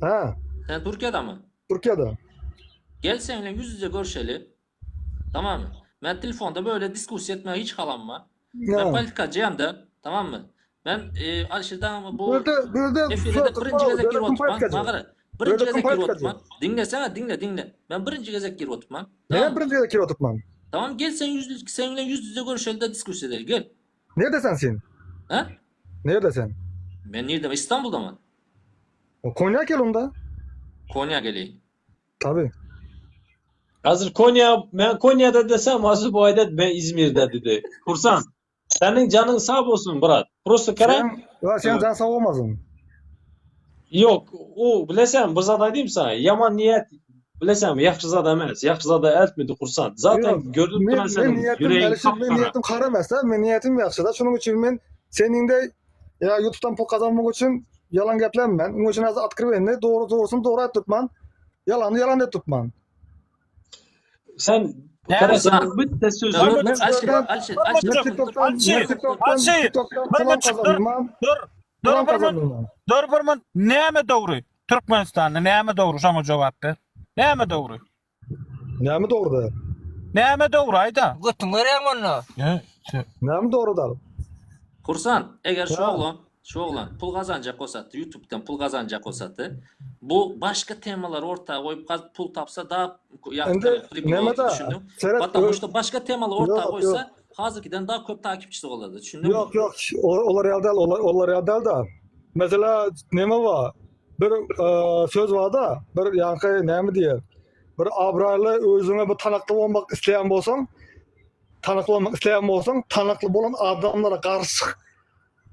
Hä, Sen Türkiýedemi? Türkiýede. Gel seninle ýüz ýüze görşeli. Tamammy? Men telefonda böyle diskussiýa etmegi hiç halamma. Men Hä. politikacıyam da, tamammy? Men e, Alişir dagamy Bu bu ýerde, bu ýerde efirde söz birinji Türkmen gezek ogly, girip döwlet kim oturman. politikacı? Maňa gara. Bu Birinji ýerde kim gezek girip politikacı? oturman. Diňlesene, diňle, diňle. Men birinji gezek girip oturman. Näme Tamammy? birinji gezek girip oturman? Tamam gel sen yüz seninle yüz yüze görüşeli de diskussiýa edeli. Gel. Nirede sen sen? He? Nirede sen? Men nirde? İstanbul'da mı? O Konya gel onda. Konya geleyim. Tabii. Hazır Konya, men Konya'da desem hazır bu ayda ben İzmir'de dedi. Kursan, senin canın sağ olsun brat. Prosta kara, Sen, ya sen can sağ olmasın. yok, o bilesen bir zat aýdayım sana. Yaman niyet bilesen ýagşy zat emas. Ýagşy zada eltmedi Kursan. Zaten Yok, görünüp men, duran men senin niyetim, yüreğin Alişer, men kapkara. niyetim kara emas da, men niyetim ýagşy da. Şonuň üçin men seniň de ya YouTube'dan pul kazanmak üçin yalan geplenmen. Onuň üçin az otkriwenni, dogry dogrusyny dogry aýdyp tutman. Ýalany ýalan diýip tutman. Sen Näme? sen bitte sözüň Bir Alşir, Alşir, Alşir. Men TikTok'tan, Alşir, men TikTok'tan, Alşir, TikTok'tan bir pulam minut dur, kazandım. dur, dur Pulam bir minut, kazandım. dur bir minut. Näme dogry? Türkmenistanda näme dogry? Şoňa jogap ber. Näme dogry? Näme dogry däl? Näme dogry aýda? Götüň görýäňmi onda? Näme dogry däl? Hursant, eger şu Ha. oglan, şu oglan pul gazanjak bolsady, YouTube'dan pul gazanjak bolsady, bu başga temalary orta goýup gaz pul tapsa daha Indi ýagty pribul näme bolardy, da? düşündiň? Seret, Потому ö- что başga temalary orta Ýok, goýsa, ýok. hazirkiden daha köp takipçisi bolardy, düşündiňmi? Ýok, ýok. O- Olar ýaly däl, olar, olar ýaly däl da. Mesela näme bar? Bir e, söz bar da, bir ýaňky näme diýer? Bir abraýly özüňe bir tanakly bolmak isleýän bolsaň, tanakly bolmak isleýän bolsaň, tanakly bolan adamlara garşy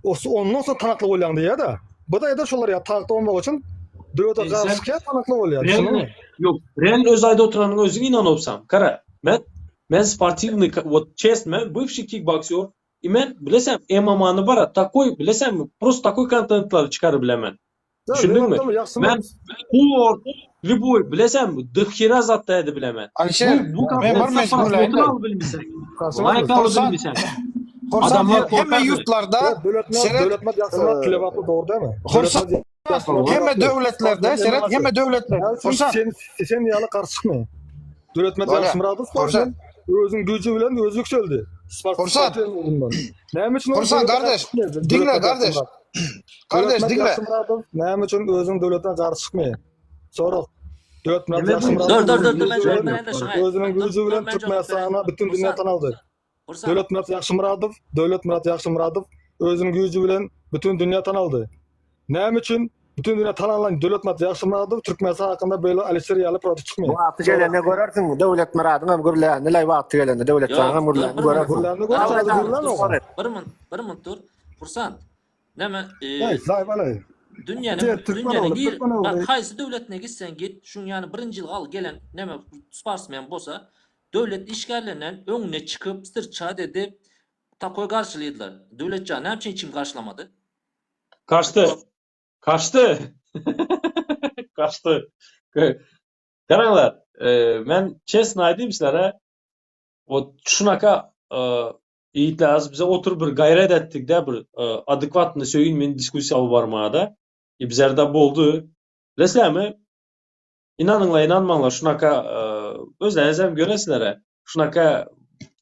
Os ondan soň tanakly bolýaň diýýär-de. Bu da ede şolar ýa tanakly bolmak üçin döwlete E, garşy sen çykýar tanakly bolýar. Real Düşündiňmi? Ýok, real öz aýda oturanyň özüň inanopsam. Gara, men men sportiwnyý вот честно, men бывший kikboksýor i men bilesem MMA-ny bara takoý bilesem prosto takoý kontentleri çykaryp bilemen. Düşündiňmi? Men sport, lýuboý bilesenmi, dohera zatda edip bilemen. Alişer, Bu bu men bir kontentde men prosmotr gürläýin-de. alyp bilmeseň, laýk alyp Hursant, bilmeseň. Hursant Adamlar hemme korkar. ýurtlarda Döwletmät, seret, Döwletmät Ýagşymyrat Kilewatly dogry dälmi? Hursant Döwletmät Ýagşymyrat hemme Kilewatly. döwletlerde seret, hemme döwletler. Näme üçin Hursant, sen sen ýaly garşy çykmaýar? Döwletmät Bolýar. Ýagşymyradow Hursant, sportmen özüň güýji bilen özi ýükseldi. Sport Hursant, sportmen ugrundan. Näme üçin ol Hursant döwlete garşy gardaş, çykmaýar? diňle Döwletmät gardaş. Ýagşymyrat. Gardaş Döwletmät diňle. Ýagşymyradow näme üçin özüň döwletine garşy çykmaýar? Sorag. Döwletmät Neme Ýagşymyradow Dur, dur, dur, özüniň dur, men güýji jogap bilen bereýin-de şuňa. özüniň Dur, güýji dur, bilen men jogap bereýin. Türkmenistana bütün dünýä Hursant, tanaldy. Hursant. Döwletmyrat Ýagşymyradow, Döwletmyrat Ýagşymyradow özüniň güýji bilen bütün dünýä tanaldy. Näme üçin bütün dünýä tanalan Döwletmyrat Ýagşymyradow Türkmenistan hakynda beýle Alişer ýaly proýekt çykmaýar? Wagty gelende görersiň Döwletmyradyň hem gürlänini laý wagty gelende Döwletjanyň hem Ýok, dur, gürlänini bir minut. görersiň. Gürlänini görersiň, Gara, hadi dur, gürlänok. bir minut, bir minut dur. Hursant, näme, e, Heý, laý balaý. dünýäniň Diýe, türkmen dünýäniň ogly, nir türkmen bak ogly. haýsy döwletine gitseň git, şuň ýaly birinji ýyl al gelen näme sportsmen bolsa, döwlet işgärlerinden öňüne çykyp, syrçat edip, takoý garşylaýdylar. Döwletjan näme üçin hiç kim garşylamady? Kaçdy. Kaçdy. Kaçdy. Garaňlar, e, men çestno aýdayım sizlere, вот şunaka e, ýigitler az bize oturyp bir gaýrat etdik de bir e, adekvatny söýünmeýin diskussiýa alyp barmaga-da. E, bizlerde boldy. Bilesizlermi? Inanyňlar, inanmaňlar, şunaka e, özleriňiz hem göresizler. Şunaka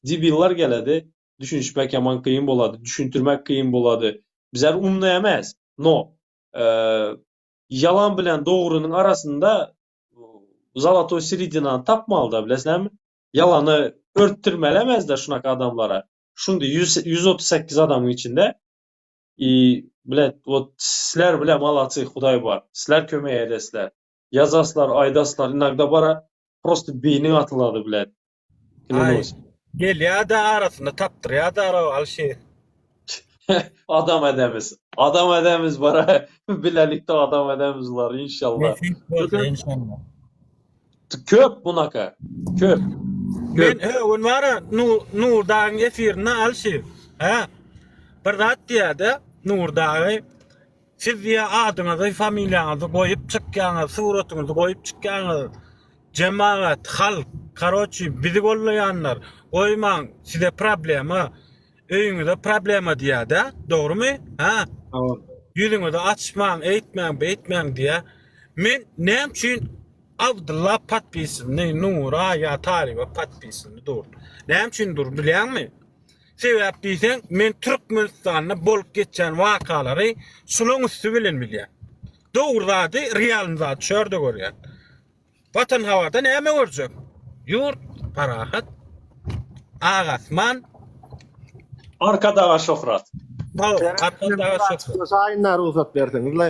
debillar geledi. Düşünişmek ýaman kyn bolady, düşündirmek kyn bolady. Bizler umny emes, no e, ýalan bilen dogrynyň arasynda zolotoý seredinany tapmaly-da, bilesizlermi? Ýalany örtdürmeli emesler şunaka adamlara. Şunda 100, 138 adamyň içinde i bile вот sizler bile молодцы, Hudaý bar. Sizler kömek edesizler. Ýazaslar, aýdaslar, inogda bara prosto beýniň atylady bile. Aý, Klянусь. gelýär-de arasynda tapdyrýar-da ara Alşir. Adam edemiz. Adam edemiz bara. Bilelikde adam edemiz ular inşallah. Nesip bolsa inşallah. Köp bunaka. Köp. Men Köp. öwün bara Nur Nurdagyň efirinde Alşir. Hä? Bir zat diýýär-de Nurdagy siz diýýär adyňyzy, familiýaňyzy goýup çykýaňyz, suratyňyzy goýup çykýaňyz. Jemagat, halk, karoçi bizi gollaýanlar goýmaň size problema. Öýüňize problema diýýär-de, dogrumy? Hä? Hawa. Ýüzüňizi açmaň, eýtmäň, beýtmäň diýýär. Men näme üçin Abdylla podpisini Nura ýa Talyba podpisini dur? Näme üçin dur bilýäňmi? Sebäp diýseň, men Türkmenistanda bolup geçýän wakalary şulaň üsti bilen bilýän. Dogry zady, realny zady şu ýerde görýän. Watan habarda näme görjek? Ýurt parahat. Ak asman. Arkadaga şöhrat. Arkadaga şöhrat. Şaýynda rugsat berseňizle.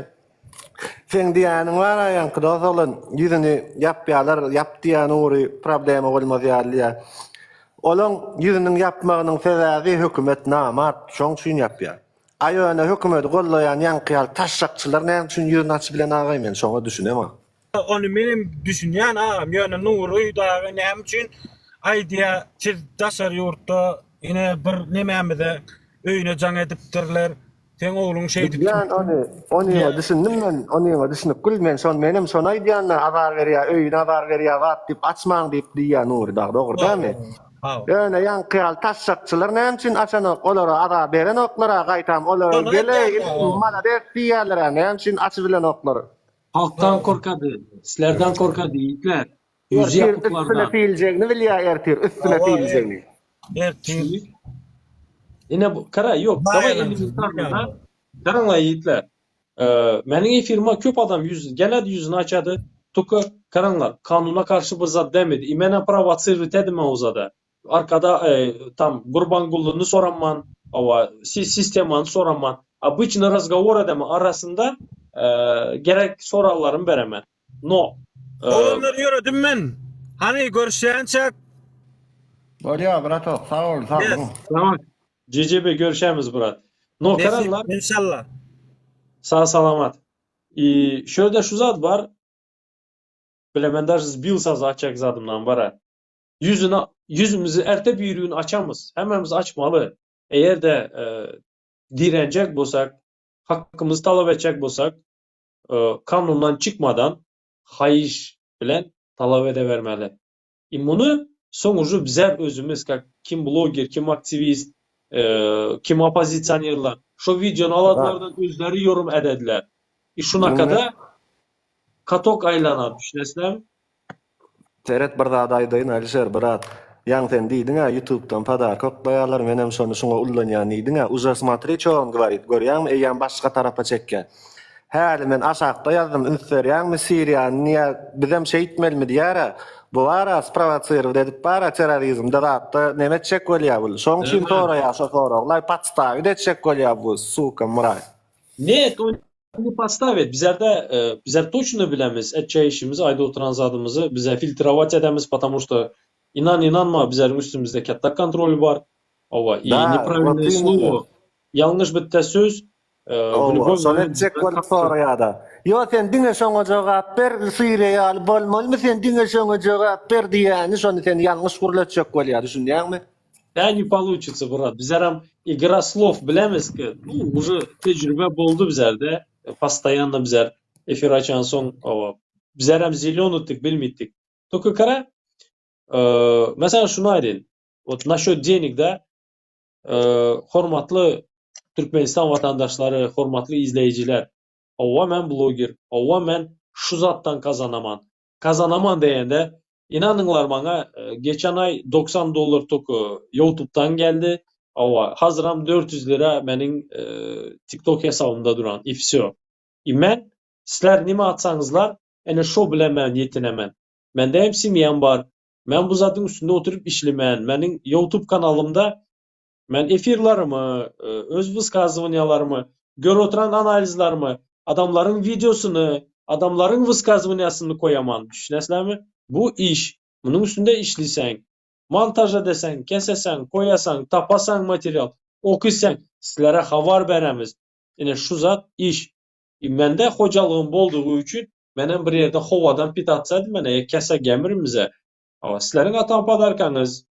Seň diýýäniň bar aýaňky dos oglan ýüzüni ýapýarlar, ýap diýýän ugry problema bolmaz ýaly diýýär. Olaň ýüzüniň ýapmagynyň sebäbi hökümet namart, şoň üçin ýapýar. A ýöne hökümeti gollaýan ýaňky ýaly taşşakçylar näme üçin ýüzüni açyp bilen agaý men şoňa düşünemok. Ony menem düşünýän agam ýöne Nury dagy näme üçin aýdýa siz daşary ýurtda ine bir nemämize öýüne jaň edipdirler. Seň ogluň şeýdip Bilýän ony, onyňa düşündim men, onyňa düşünip gül men şon menem şony aýdýanda azar berýä öýüne azar berýä zat diýip açmaň diýip diýýä Nury dagy dogry dälmi? Ýöne ýaňky ýaly taşşakçylar näme üçin açanok olara azar berenoklara gaýtam olara geleý inim malades diýýärlerä näme üçin açybilenoklar. Halkdan korkady, sizlerden korkady ýigitler. Ýüzi Ertir üstüne ýapyklardan. siljegini bilýä ertir üstüne siljegini. Ertir. Ine bu kara ýok. Daway elementarnyda garaňlar ýigitler. Meniň efirime köp adam ýüz geledi ýüzüni açady. Tuka garaňlar kanuna karşy bir zat demedi. I menem prowocirowat edime o zada. Arkada tam Gurbangulyny soraman, hawa sistemany soraman. Obyçny razgowor edeme arasynda gerek sorallarymy beremen. No. Oglanlar ýöredim men. Hany görüşýänçäk. Bolýa bratok sag bol sag boluň. Tamam. JJB görüşemiz brat. No karanlar. Inşallah. Sag salamat. I şu ýerde şu zat bar. Bile men daže sbilsa açjak zadymdan bara. Ýüzüni ýüzümizi erte birigün açamyz. Hemmämiz açmaly. Eger-de direnjek bolsak, hakkymyzy talap etjek bolsak, kanundan çykmadan haýyş bilen talap edebermeli. I muny soň uje bizler özümiz kak kim bloger, kim aktiwist, kim oppozisionerler şo wideony aladylardan özleri ýorum edediler. I şunakada katok aýlanar düşünesizlermi? Seret bir zat aýdaýyn Alişer brat. Ýaňy sen diýdiňä ýutubdan podarka oklaýarlar menem şony şuňa ullanýan diýdiňä уже smotri ço on gwarit görýäňmi eýýäm başga tarapa çekýä. Häli men aşakda ýazdym üns berýäňmi Siriýany niýe bizem şeýtmelimi diýärä bu bara sprowosirowat edip bara terrorizmde zatda neme etjek bolýa bul şoň üçin soraýa şo soraglaý podstawit etjek bolýa bu suka muraý. Net o ne podstavit bizlerde bizler toçno bilemiz etjek işimizi aýdyp oturan zadymyzy bize filtrowat edemiz потому что inan inanma bizleriň üstümizde katta kontrol bar hawa i Da, nepravilnoe вот slowo именно. ýalňyş bitte söz w Hawa, любой şony moment etjek bizden bolup kakjak. soraýada. Ýo sen diňe şoňa jogap ber, Siriýa ýaly bolmalymy sen diňe şoňa jogap ber diýýäni şony sen ýalňyş gürletjek bolýar düşünýäňmi? Da ne получится brat bizlerem igra slov bilemiz ki nu уже tejrübe boldy bizlerde postoýanno bizler efir açansoň hawa bizlerem zelýonydyk bilmeýtdik только kara meselem şuny aýdaýyn вот naşýot denig da hormatly Türkmenistan watandaşlary hormatly izleýjiler hawa men bloger hawa men şu zatdan kazanaman Kazanaman diýende, ynanyňlar maňa, geçen aý 90 dollar tok Youtube-dan geldi. Hawa, hazyram 400 lira meniň TikTok hesabymda duran i wsýo. I men, sizler nime atsaňyzlar, ene şo bilen men ýetinemen. Mende hem semýam bar. Men bu zadyň üstünde oturyp işlemen. Meniň Youtube kanalymda Men efirlerimi, öz wyskazywaniýalarymy, görüp oturan analizlerimi, adamlaryň wideosyny, adamlaryň wyskazywaniýasyny koýaman, düşünesizlermi? Bu iş, munuň üstünde işliseň, montaž edeseň, keseseň, koýasaň, tapasaň material, okysaň, sizlere habar beremiz. Ine şu zat iş. Mende hojalygym boldugy üçin menem bir ýerde howadan pitatsa edmene, ýa kese gemirimize. Sizleriň atan podarkaňyz,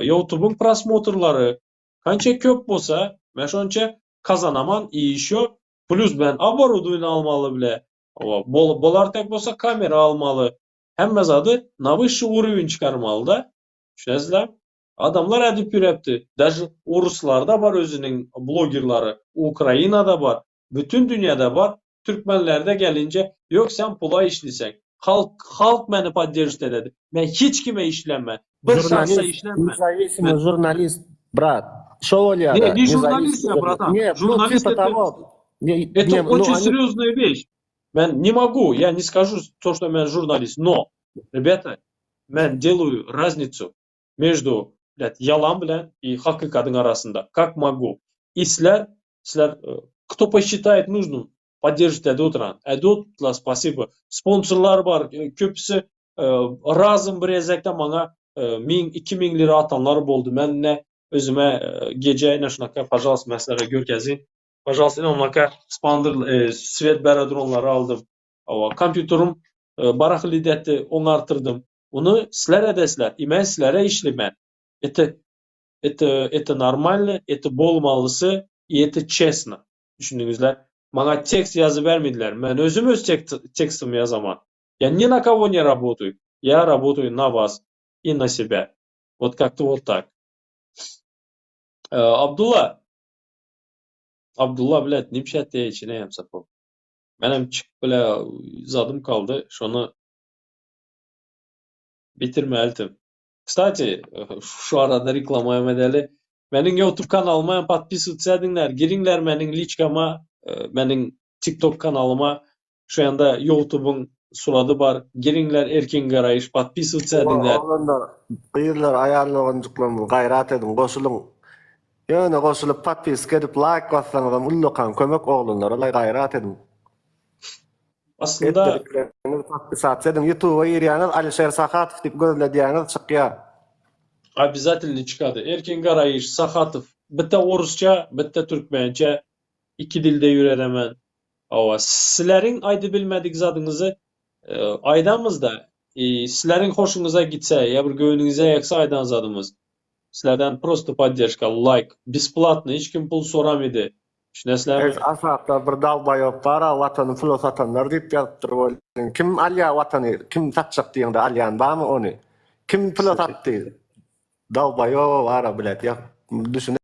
Youtubyň prosmotrlary kança köp bolsa, men şonça kazanaman i ýeşo plýus men oborudowaniýe almaly bile, bolar tek bolsa kamera almaly. Hemme zady na wyşşy urowen çykarmalyda. Düşünesizlermi? Adamlar edip ýürepdi. Daže oruslarda bar özüniň blogerlary, Ukrainada bar. Bütün dünýäde bar, türkmenlerde gelince ýok sen pula işliseň. Halk halk meni podderjit ededi. Men hiç kime işlenmen. Bir şahsa Žurnalist, işlenmen. nezawisimoý Men žurnalist, brat. Şo bolýada. Ne, ne žurnalist Nezawisimoý ya bratan. Ne, ну Журналист типа это того. Не, это не, ну очень они серьезная вещь. Men не могу, я не скажу то, что men журналист, но, ребята, men делаю разницу между, блядь, ýalan bilen и hakykadyň arasynda. Как могу. И sizler Sizler kto posçitaet нужным podderjit edip oturan. Edip oturdylar spasibo. Sponsorlar bar köpüsi razym bir gezekde maňa 1000 2000 lira atanlar boldy. Men ine özüme gece ine şunaka pažalsta men sizlere görkezin. Pažalsta ine onaka spandyr svet bere duranlary aldym. Hawa kompýuterim barahlit etdi oňartyrdym. Ony sizler edesizler i men sizlere işlemen. Это Это это normalno, это bolmalysy i это çestno. Düşündiňizle? Maňa tekst ýazybermediler. Men özüm öz tekstimi ýazaman. Ýa ni na kogo ne rabotuý. Ýa rabotuý na was i na sebä. Wot kak-to wot tak. Abdulla. Abdulla blet nimşätde içine hem sapyp. Menem çykyp bile zadym kaldy. Şony bitirmelidim. Kstati, şu arada reklama hem edeli. Meniň YouTube kanalyma hem podpisywats ediňler. Giriňler meniň liçkama, meniň TikTok kanalyma. Şu ýanda YouTube'yň surady bar. Giriňler Erkin Garaýyş podpisywats ediňler. Oglanlar, gyzlar, aýal doganjyklarymyz gaýrat ediň, goşulyň. Ýöne goşulyp podpiska edip laýk bassaňyzam ullakan kömek oglanlara laý gaýrat ediň. Aslynda Etmedikleriňiz podpisatsa ediň. Ýutuba girýäňiz Alişer Sahatow diýip gözledýäňiz çykýar. Obязательно çykady. Erkin Garaýyş, Sahatow. Bitte orusça, bitte türkmençe. Iki dilde ýüreremen. Hawa, sizleriň aýdybilmedik zadyňyzy aýdamyzda, sizleriň hoşuňyza gitse ýa bir göwnüňize ýaksa aýdan zadymyz. Sizlerden prosto podderşka, laýk, besplatno, hiç kim pul soramydy. Düşünesizlermi? Eý aşakda bir dalbaýop bara watany pula satanlar diýip ýazypdyr welin kim alýa watany kim satjak diýeňde alýan barmy ony kim pula satdy dalbaýoba bara bilet ýa düşüne.